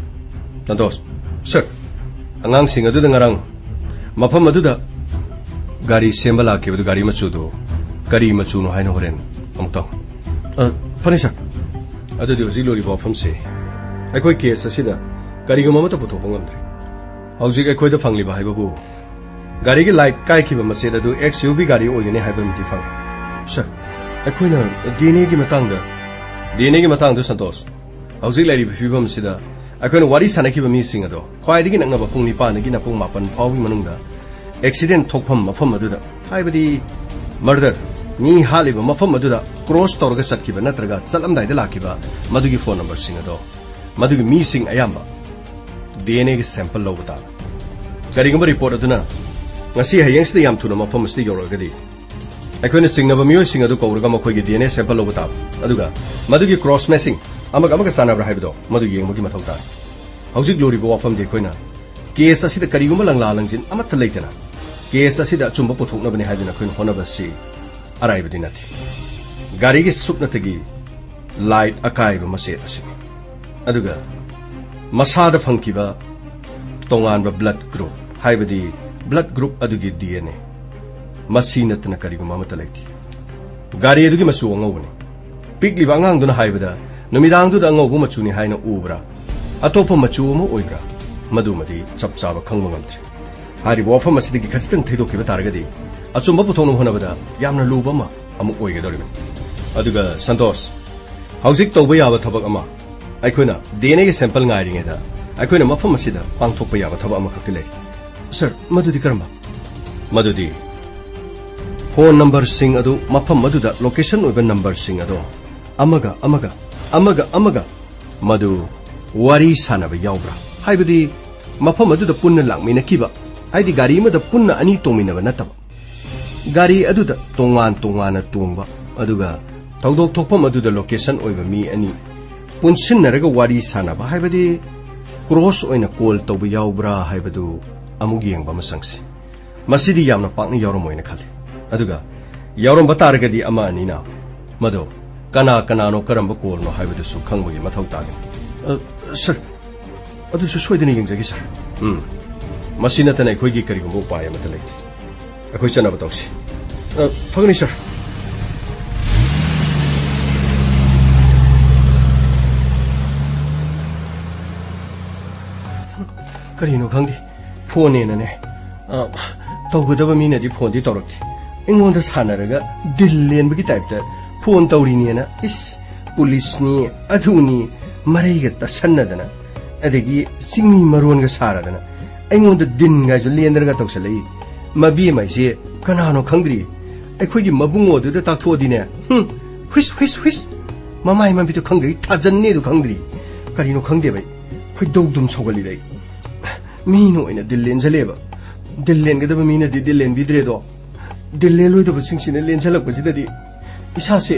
ꯁꯟꯇꯣꯁ, ꯁꯥꯔ, ꯑꯉꯥꯡꯁꯤꯡ ꯑꯗꯨꯗ ꯉꯔꯥꯡ ꯃꯐꯝ ꯑꯗꯨꯗ ꯒꯥꯔꯤ ꯁꯦꯝꯕ ꯂꯥꯛꯈꯤꯕꯗꯨ ꯒꯥꯔꯤ ꯃꯆꯨꯗꯨ ꯀꯔꯤ ꯃꯆꯨꯅꯣ ꯍꯥꯏꯅ ꯍꯣꯔꯦꯟ ꯑꯃꯨꯛ ꯇꯧ꯫ ꯑ, ꯐꯅꯤ, ꯁꯥꯔ꯫ ꯑꯗꯨꯗꯤ ꯍꯧꯖꯤꯛ ꯂꯨꯔꯤꯕ ꯋꯥꯐꯝꯁꯤ ꯑꯩꯈꯣꯏ ꯀꯦꯁ ꯑꯁꯤꯗ ꯀꯔꯤꯒꯨꯝꯕ ꯑꯃꯠꯇ ꯄꯨꯊꯣꯛꯄ ꯉꯝꯗ꯭ꯔꯦ꯫ ꯍꯧꯖꯤꯛ ꯑꯩꯈꯣꯏꯗ ꯐꯪꯂꯤꯕ ꯍꯥꯏꯕꯕꯨ ꯒꯥꯔꯤꯒꯤ ꯂꯥꯏꯠ ꯀꯥꯏꯈꯤꯕ ꯃꯆꯦꯠ ꯑꯗꯨ ꯑꯦꯛꯁ ꯌꯨ ꯚꯤ ꯒꯥꯔꯤ ꯑꯣꯏꯒꯅꯤ ꯍꯥꯏꯕ ꯑꯃꯗꯤ ꯐꯪꯉꯤ꯫ ꯁꯔ, ꯑꯩꯈꯣꯏꯅ ꯗꯤ ꯑꯦꯟ ꯑꯦꯒꯤ ꯃꯇꯥꯡꯗ, ꯗꯤ ꯑꯦꯟ ꯑꯦꯒꯤ ꯃꯇꯥꯡꯗ, ꯁꯟꯇꯣꯁ, ꯍꯧꯖꯤꯛ ꯂꯩꯔꯤꯕ ꯐꯤꯕꯝ ꯑꯁꯤꯗ ꯑꯩꯈꯣꯏꯅ ꯋꯥꯔꯤ ꯁꯥꯟꯅꯈꯤꯕ ꯃꯤꯁꯤꯡ ꯑꯗꯣ ꯈ꯭ꯋꯥꯏꯗꯒꯤ ꯅꯛꯅꯕ ꯄꯨꯡ ꯅꯤꯄꯥꯟꯗꯒꯤꯅ ꯄꯨꯡ ꯃꯥꯄꯟ ꯐꯥꯎꯒꯤ ꯃꯅꯨꯡꯗ ꯑꯦꯛꯁꯤꯗꯦꯟ ꯊꯣꯛꯐꯝ ꯃꯐꯝ ꯑꯗꯨꯗ, ꯍꯥꯏꯕꯗꯤ ꯃꯔꯗꯔ, ꯃꯤ ꯍꯥꯠꯂꯤꯕ ꯃꯐꯝ ꯑꯗꯨꯗ ꯀ꯭ꯔꯣꯁ ꯇꯧꯔꯒ ꯆꯠꯈꯤꯕ ꯅꯠꯇ꯭ꯔꯒ ꯆꯠꯂꯝꯗꯥꯏꯗ ꯂꯥꯛꯈꯤꯕ ꯃꯗꯨꯒꯤ ꯐꯣꯟ ꯅꯝꯕꯔꯁꯤꯡ ꯑꯗꯣ, ꯃꯗꯨꯒꯤ ꯃꯤꯁꯤꯡ ꯑꯌꯥꯝꯕ ꯗꯤ ꯑꯦꯟ ꯑꯦꯒꯤ ꯁꯦꯝꯄꯜ ꯂꯧꯕ ꯇꯥꯕ꯫ ꯀꯔꯤꯒꯨꯝꯕ ꯔꯤꯄꯣꯔꯠ ꯑꯗꯨꯅ ꯉꯁꯤ ꯍꯌꯦꯡꯁꯤꯗ ꯌꯥꯝ ꯊꯨꯅ ꯃꯐꯝ ꯑꯁꯤꯗ ꯌꯧꯔꯛꯑꯒꯗꯤ, ꯑꯩꯈꯣꯏꯅ ꯆꯤꯡꯅꯕ ꯃꯤꯑꯣꯏꯁꯤꯡ ꯑꯗꯨ ꯀꯧꯔꯒ ꯃꯈꯣꯏꯒꯤ ꯗꯤ ꯑꯦꯟ ꯑꯦ ꯁꯦꯝꯄꯜ ꯂꯧꯕ ꯇꯥꯕ, ꯑꯗꯨꯒ ꯃꯗꯨꯒꯤ ꯀ꯭ꯔꯣꯁ ꯃꯦꯆꯤꯡ ꯑꯃꯒ ꯑꯃꯒ ꯆꯥꯟꯅꯕ꯭ꯔꯥ ꯍꯥꯏꯕꯗꯣ ꯃꯗꯨ ꯌꯦꯡꯕꯒꯤ ꯃꯊꯧ ꯇꯥꯏ꯫ ꯍꯧꯖꯤꯛ ꯂꯨꯔꯤꯕ ꯋꯥꯐꯝꯗꯤ ꯑꯩꯈꯣꯏꯅ ꯀꯦꯁ ꯑꯁꯤꯗ ꯀꯔꯤꯒꯨꯝꯕ ꯂꯪꯂꯥ ꯂꯪꯖꯤꯟ ꯑꯃꯠꯇ ꯂꯩꯇꯅ ꯀꯦꯁ ꯑꯁꯤꯗ ꯑꯆꯨꯝꯕ ꯄꯨꯊꯣꯛꯅꯕꯅꯤ ꯍꯥꯏꯗꯨꯅ ꯑꯩꯈꯣꯏꯅ ꯍꯣꯠꯅꯕꯁꯤ ꯑꯔꯥꯏꯕꯗꯤ ꯅꯠꯇꯦ꯫ ꯒꯥꯔꯤꯒꯤ ꯁꯨꯞꯅꯇꯒꯤ ꯂꯥꯏꯠ ꯑꯀꯥꯏꯕ ꯃꯆꯦꯠ ꯑꯁꯤꯅꯤ꯫ ꯑꯗꯨꯒ ꯃꯁꯥꯗ ꯐꯪꯈꯤꯕ ꯇꯣꯉꯥꯟꯕ ꯕ꯭ꯂꯗ ꯒ꯭ꯔꯨꯞ, ꯍꯥꯏꯕꯗꯤ ꯕ꯭ꯂꯗ ꯒ꯭ꯔꯨꯞ ꯑꯗꯨꯒꯤ ꯗꯤ ꯑꯦꯟ ꯑꯦ, ꯃꯁꯤ ꯅꯠꯇꯅ ꯀꯔꯤꯒꯨꯝꯕ ꯑꯃꯠꯇ ꯂꯩꯇꯦ꯫ ꯒꯥꯔꯤ ꯑꯗꯨꯒꯤ ꯃꯆꯨ ꯑꯉꯧꯕꯅꯤ꯫ ꯄꯤꯛꯂꯤꯕ ꯑꯉꯥꯡꯗꯨꯅ ꯍꯥꯏꯕꯗ ꯅꯨꯃꯤꯗꯥꯡꯗꯨꯗ ꯑꯉꯧꯕ ꯃꯆꯨꯅꯤ ꯍꯥꯏꯅ ꯎꯕ꯭ꯔꯥ, ꯑꯇꯣꯞꯄ ꯃꯆꯨ ꯑꯃ ꯑꯣꯏꯕ꯭ꯔꯥ, ꯃꯗꯨꯃꯗꯤ ꯆꯞ ꯆꯥꯕ ꯈꯪꯕ ꯉꯝꯗ꯭ꯔꯤ꯫ ꯍꯥꯏꯔꯤꯕ ꯋꯥꯐꯝ ꯑꯁꯤꯗꯒꯤ ꯈꯖꯤꯛꯇꯪ ꯊꯩꯗꯣꯛꯈꯤꯕ ꯇꯥꯔꯒꯗꯤ ꯑꯆꯨꯝꯕ ꯄꯨꯊꯣꯛꯅꯕ ꯍꯣꯠꯅꯕꯗ ꯌꯥꯝꯅ ꯂꯨꯕ ꯑꯃ ꯑꯃꯨꯛ ꯑꯣꯏꯒꯗꯧꯔꯤꯕꯅꯤ꯫ ꯑꯗꯨꯒ ꯁꯟꯇꯣꯁ, ꯍꯧꯖꯤꯛ ꯇꯧꯕ ꯌꯥꯕ ꯊꯕꯛ ꯑꯃ ꯑꯩꯈꯣꯏꯅ ꯗꯤ ꯑꯦꯟ ꯑꯦꯒꯤ ꯁꯦꯝꯄꯜ ꯉꯥꯏꯔꯤꯉꯩꯗ ꯑꯩꯈꯣꯏꯅ ꯃꯐꯝ ꯑꯁꯤꯗ ꯄꯥꯡꯊꯣꯛꯄ ꯌꯥꯕ ꯊꯕꯛ ꯑꯃꯈꯛꯇꯤ ꯂꯩ꯫ ꯁꯔ, ꯃꯗꯨꯗꯤ ꯀꯔꯝꯕ? ꯃꯗꯨꯗꯤ ꯐꯣꯟ ꯅꯝꯕꯔꯁꯤꯡ ꯑꯗꯨ, ꯃꯐꯝ ꯑꯗꯨꯗ ꯂꯣꯀꯦꯁꯟ ꯑꯣꯏꯕ ꯅꯝꯕꯔꯁꯤꯡ ꯑꯗꯣ ꯑꯃꯒ ꯑꯃꯒ, ꯑꯃꯒ ꯑꯃꯒ ꯃꯗꯨ ꯋꯥꯔꯤ ꯁꯥꯟꯅꯕ ꯌꯥꯎꯕ꯭ꯔꯥ? ꯍꯥꯏꯕꯗꯤ ꯃꯐꯝ ꯑꯗꯨꯗ ꯄꯨꯟꯅ ꯂꯥꯛꯃꯤꯟꯅꯈꯤꯕ, ꯍꯥꯏꯗꯤ ꯒꯥꯔꯤ ꯑꯃꯗ ꯄꯨꯟꯅ ꯑꯅꯤ ꯇꯣꯡꯃꯤꯟꯅꯕ ꯅꯠꯇꯕ, ꯒꯥꯔꯤ ꯑꯗꯨꯗ ꯇꯣꯉꯥꯟ ꯇꯣꯉꯥꯟꯅ ꯇꯣꯡꯕ, ꯑꯗꯨꯒ ꯊꯧꯗꯣꯛ ꯊꯣꯛꯐꯝ ꯑꯗꯨꯗ ꯂꯣꯀꯦꯁꯟ ꯑꯣꯏꯕ ꯃꯤ ꯑꯅꯤ ꯄꯨꯟꯁꯤꯟꯅꯔꯒ ꯋꯥꯔꯤ ꯁꯥꯟꯅꯕ, ꯍꯥꯏꯕꯗꯤ ꯀ꯭ꯔꯣꯁ ꯑꯣꯏꯅ ꯀꯣꯜ ꯇꯧꯕ ꯌꯥꯎꯕ꯭ꯔꯥ ꯍꯥꯏꯕꯗꯨ ꯑꯃꯨꯛ ꯌꯦꯡꯕ ꯑꯃ ꯆꯪꯁꯤ꯫ ꯃꯁꯤꯗꯤ ꯌꯥꯝꯅ ꯄꯥꯛꯅ ꯌꯥꯎꯔꯝꯃꯣꯏꯅ ꯈꯜꯂꯤ꯫ ꯑꯗꯨꯒ ꯌꯥꯎꯔꯝꯕ ꯇꯥꯔꯒꯗꯤ ꯑꯃ ꯑꯅꯤꯅ ꯃꯗꯣ ꯀꯅꯥ ꯀꯅꯥꯅꯣ, ꯀꯔꯝꯕ ꯀꯣꯜꯅꯣ ꯍꯥꯏꯕꯗꯨꯁꯨ ꯈꯪꯕꯒꯤ ꯃꯊꯧ ꯇꯥꯒꯅꯤ꯫ ꯑ, ꯁꯔ, ꯑꯗꯨꯁꯨ ꯁꯣꯏꯗꯅ ꯌꯦꯡꯖꯒꯦ, ꯁꯔ꯫ ꯎꯝ꯫ ꯃꯁꯤ ꯅꯠꯇꯅ ꯑꯩꯈꯣꯏꯒꯤ ꯀꯔꯤꯒꯨꯝꯕ ꯎꯄꯥꯏ ꯑꯃꯠꯇ ꯂꯩꯇꯦ꯫ ꯑꯩꯈꯣꯏ ꯆꯠꯅꯕ ꯇꯧꯁꯤ꯫ ꯑ, ꯐꯒꯅꯤ, ꯁꯔ꯫ ꯀꯔꯤꯅꯣ ꯈꯪꯗꯦ, ꯐꯣꯟꯅꯦꯅꯅꯦ, ꯑ, ꯇꯧꯒꯗꯕ ꯃꯤꯅꯗꯤ ꯐꯣꯟꯗꯤ ꯇꯧꯔꯛꯇꯦ꯫ ꯑꯩꯉꯣꯟꯗ ꯁꯥꯟꯅꯔꯒ ꯗꯤꯜ ꯂꯦꯟꯕꯒꯤ ꯇꯥꯏꯞꯇ ꯐꯣꯟ ꯇꯧꯔꯤꯅꯦꯅ, ꯏꯁ, ꯄꯨꯂꯤꯁꯅꯤ, ꯑꯗꯨꯅꯤ, ꯃꯔꯩꯒ ꯇꯠꯁꯟꯅꯗꯅ, ꯑꯗꯒꯤ ꯆꯤꯡꯃꯤ ꯃꯔꯣꯟꯒ ꯁꯥꯔꯗꯅ ꯑꯩꯉꯣꯟꯗ ꯗꯤꯟꯒꯥꯏꯁꯨ ꯂꯦꯟꯗꯅꯒ ꯇꯧꯁꯜꯂꯛꯏ꯫ ꯃꯕꯦꯝꯃ ꯍꯥꯏꯁꯦ ꯀꯅꯥꯅꯣ ꯈꯪꯗ꯭ꯔꯤ꯫ ꯑꯩꯈꯣꯏꯒꯤ ꯃꯕꯨꯡꯉꯣꯗꯨꯗ ꯇꯥꯛꯊꯣꯛꯑꯗꯤꯅꯦ, ꯍꯨꯝ, ꯍꯨꯏꯁ, ꯍꯨꯏꯁ, ꯍꯨꯏꯁ, ꯃꯃꯥꯏ ꯃꯃꯤꯠꯇꯣ ꯈꯪꯗ꯭ꯔꯤ, ꯊꯥꯖꯟꯅꯦꯗꯣ ꯈꯪꯗ꯭ꯔꯤ꯫ ꯀꯔꯤꯅꯣ ꯈꯪꯗꯦꯕ ꯑꯩ꯫ ꯈꯣꯏꯗꯧ ꯑꯗꯨꯝ ꯁꯧꯒꯠꯂꯤꯗ ꯑꯩ꯫ ꯃꯤꯅ ꯑꯣꯏꯅ ꯗꯤꯜ ꯂꯦꯟꯖꯜꯂꯦꯕ꯫ ꯗꯤꯜ ꯂꯦꯟꯒꯗꯕ ꯃꯤꯅꯗꯤ ꯗꯤꯜ ꯂꯦꯟꯕꯤꯗ꯭ꯔꯦꯗꯣ꯫ ꯗꯤꯜ ꯂꯦꯜꯂꯣꯏꯗꯕꯁꯤꯡꯁꯤꯅ ꯂꯦꯟꯖꯜꯂꯛꯄꯁꯤꯗꯗꯤ ꯏꯁꯥꯁꯦ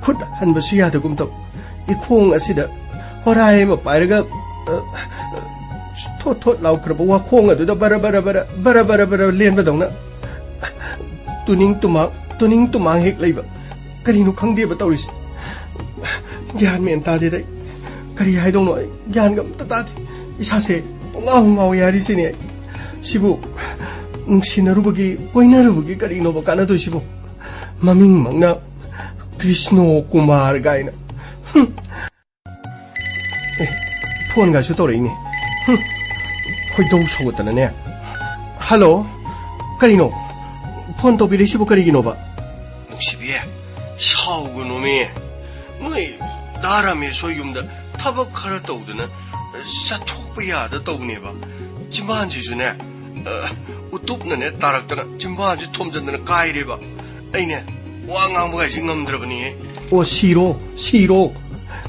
ꯈꯨꯠ ꯍꯟꯕꯁꯨ ꯌꯥꯗꯒꯨꯝ ꯇꯧ꯫ ꯏꯈꯣꯡ ꯑꯁꯤꯗ ꯍꯣꯔꯥꯏ ꯑꯃ ꯄꯥꯏꯔꯒ, ꯑ, ꯊꯣꯠ ꯊꯣꯠ ꯂꯥꯎꯈ꯭ꯔꯕ ꯋꯥꯈꯣꯡ ꯑꯗꯨꯗ ꯕꯔ ꯕꯔ ꯕꯔ, ꯕꯔ ꯕꯔ ꯕꯔ ꯂꯦꯟꯕꯗꯧꯅ ꯇꯨꯅꯤꯡ ꯇꯨꯃꯥꯡ, ꯇꯨꯅꯤꯡ ꯇꯨꯃꯥꯡ ꯍꯦꯛ ꯂꯩꯕ꯫ ꯀꯔꯤꯅꯣ ꯈꯪꯗꯦꯕ ꯇꯧꯔꯤꯁꯦ꯫ ꯒ꯭ꯌꯥꯟ ꯃꯦꯟ ꯇꯥꯗꯦꯗ ꯑꯩ꯫ ꯀꯔꯤ ꯍꯥꯏꯗꯧꯅꯣ ꯑꯩ ꯒ꯭ꯌꯥꯟꯒ ꯑꯝꯇ ꯇꯥꯗꯦ꯫ ꯏꯁꯥꯁꯦ ꯄꯨꯡꯉꯥꯎ ꯉꯥꯎꯋꯦ ꯍꯥꯏꯔꯤꯁꯤꯅꯦ ꯑꯩ꯫ ꯁꯤꯕꯨ ꯅꯨꯡꯁꯤꯅꯔꯨꯕꯒꯤ, ꯀꯣꯏꯅꯔꯨꯕꯒꯤ ꯀꯔꯤꯅꯣꯕ ꯀꯥꯟꯅꯗꯣꯏꯁꯤꯕꯨ? ꯃꯃꯤꯡꯃꯛꯅ ꯀ꯭ꯔꯤꯁꯅꯣ ꯀꯨꯃꯥꯔ ꯀꯥꯏꯅ꯫ ꯍꯨꯝ꯫ ꯑꯦ, ꯐꯣꯟꯒꯁꯨ ꯇꯧꯔꯛꯏꯅꯦ꯫ ꯍꯨꯝ꯫ ꯈꯣꯏꯗꯧ ꯁꯧꯒꯠꯇꯅꯅꯦ꯫ ꯍꯜꯂꯣ, ꯀꯔꯤꯅꯣ? ꯐꯣꯟ ꯇꯧꯕꯤꯔꯛꯏꯁꯤꯕꯨ ꯀꯔꯤꯒꯤꯅꯣꯕ? ꯅꯨꯡꯁꯤꯕꯤ, ꯁꯥꯎꯒꯅꯨꯃꯤ꯫ ꯅꯣꯏ ꯗꯥ ꯔꯥꯃꯦꯁ ꯍꯣꯏ ꯌꯨꯝꯗ ꯊꯕꯛ ꯈꯔ ꯇꯧꯗꯅ ꯆꯠꯊꯣꯛꯄ ꯌꯥꯗ ꯇꯧꯕꯅꯦꯕ꯫ ꯆꯤꯝꯕꯥꯟꯁꯤꯁꯨꯅꯦ, ꯑ, ꯎꯇꯨꯞꯅꯅꯦ ꯇꯥꯔꯛꯇꯅ ꯆꯤꯝꯕꯥꯟꯁꯤ ꯊꯣꯝꯖꯤꯟꯗꯅ ꯀꯥꯏꯔꯦꯕ꯫ ꯑꯩꯅꯦ ꯋꯥ ꯉꯥꯡꯕꯒꯥꯏꯁꯤ ꯉꯝꯗ꯭ꯔꯕꯅꯤꯍꯦ꯫ ꯑꯣ, ꯁꯤꯔꯣ, ꯁꯤꯔꯣ꯫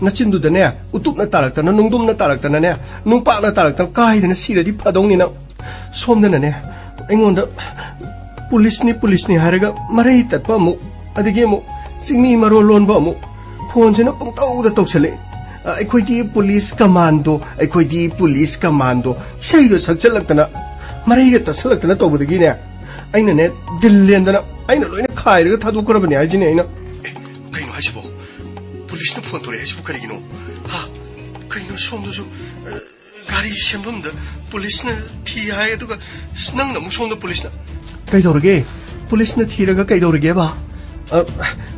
ꯅꯆꯤꯟꯗꯨꯗꯅꯦ ꯎꯇꯨꯞꯅ ꯇꯥꯔꯛꯇꯅ, ꯅꯨꯡꯗꯨꯝꯅ ꯇꯥꯔꯛꯇꯅꯅꯦ, ꯅꯨꯡꯄꯥꯛꯅ ꯇꯥꯔꯛꯇꯅ ꯀꯥꯏꯗꯅ ꯁꯤꯔꯗꯤ ꯐꯗꯧꯅꯤ ꯅꯪ꯫ ꯁꯣꯝꯗꯅꯅꯦ ꯑꯩꯉꯣꯟꯗ ꯄꯨꯂꯤꯁꯅꯤ, ꯄꯨꯂꯤꯁꯅꯤ ꯍꯥꯏꯔꯒ ꯃꯔꯩ ꯇꯠꯄ ꯑꯃꯨꯛ, ꯑꯗꯒꯤ ꯑꯃꯨꯛ ꯆꯤꯡꯃꯤ ꯃꯔꯣꯜ ꯂꯣꯟꯕ ꯑꯃꯨꯛ꯫ ꯐꯣꯟꯁꯤꯅ ꯄꯨꯡꯇꯧꯗ ꯇꯧꯁꯜꯂꯛꯑꯦ꯫ ꯑ, "ꯑꯩꯈꯣꯏꯗꯤ ꯄꯨꯂꯤꯁ ꯀꯃꯥꯟꯗꯣ, ꯑꯩꯈꯣꯏꯗꯤ ꯄꯨꯂꯤꯁ ꯀꯃꯥꯟꯗꯣ", ꯏꯁꯩꯒ ꯁꯛꯆꯜꯂꯛꯇꯅ, ꯃꯔꯩꯒ ꯇꯠꯁꯜꯂꯛꯇꯅ ꯇꯧꯕꯗꯒꯤꯅꯦ, ꯑꯩꯅꯅꯦ ꯗꯤꯜ ꯂꯦꯟꯗꯅ ꯑꯩꯅ ꯂꯣꯏꯅ ꯈꯥꯏꯔꯒ ꯊꯥꯗꯣꯛꯈ꯭ꯔꯕꯅꯦ ꯍꯥꯏꯁꯤꯅꯦ ꯑꯩꯅ꯫ ꯑꯦ, ꯀꯩꯅꯣ ꯍꯥꯏꯁꯤꯕꯣ? ꯄꯨꯂꯤꯁꯅ ꯐꯣꯟ ꯇꯧꯔꯛꯑꯦ ꯍꯥꯏꯁꯤꯕꯨ ꯀꯔꯤꯒꯤꯅꯣ? ꯍꯥ? ꯀꯩꯅꯣ ꯁꯣꯝꯗꯁꯨ, ꯑ, ꯒꯥꯔꯤ ꯁꯦꯝꯐꯝꯗ ꯄꯨꯂꯤꯁꯅ ꯊꯤ ꯍꯥꯏ, ꯑꯗꯨꯒ ꯅꯪꯅ ꯑꯃꯨꯛ ꯁꯣꯝꯗ ꯄꯨꯂꯤꯁꯅ? ꯀꯩꯗꯧꯔꯒꯦ? ꯄꯨꯂꯤꯁꯅ ꯊꯤꯔꯒ ꯀꯩꯗꯧꯔꯒꯦꯕ? ꯑ,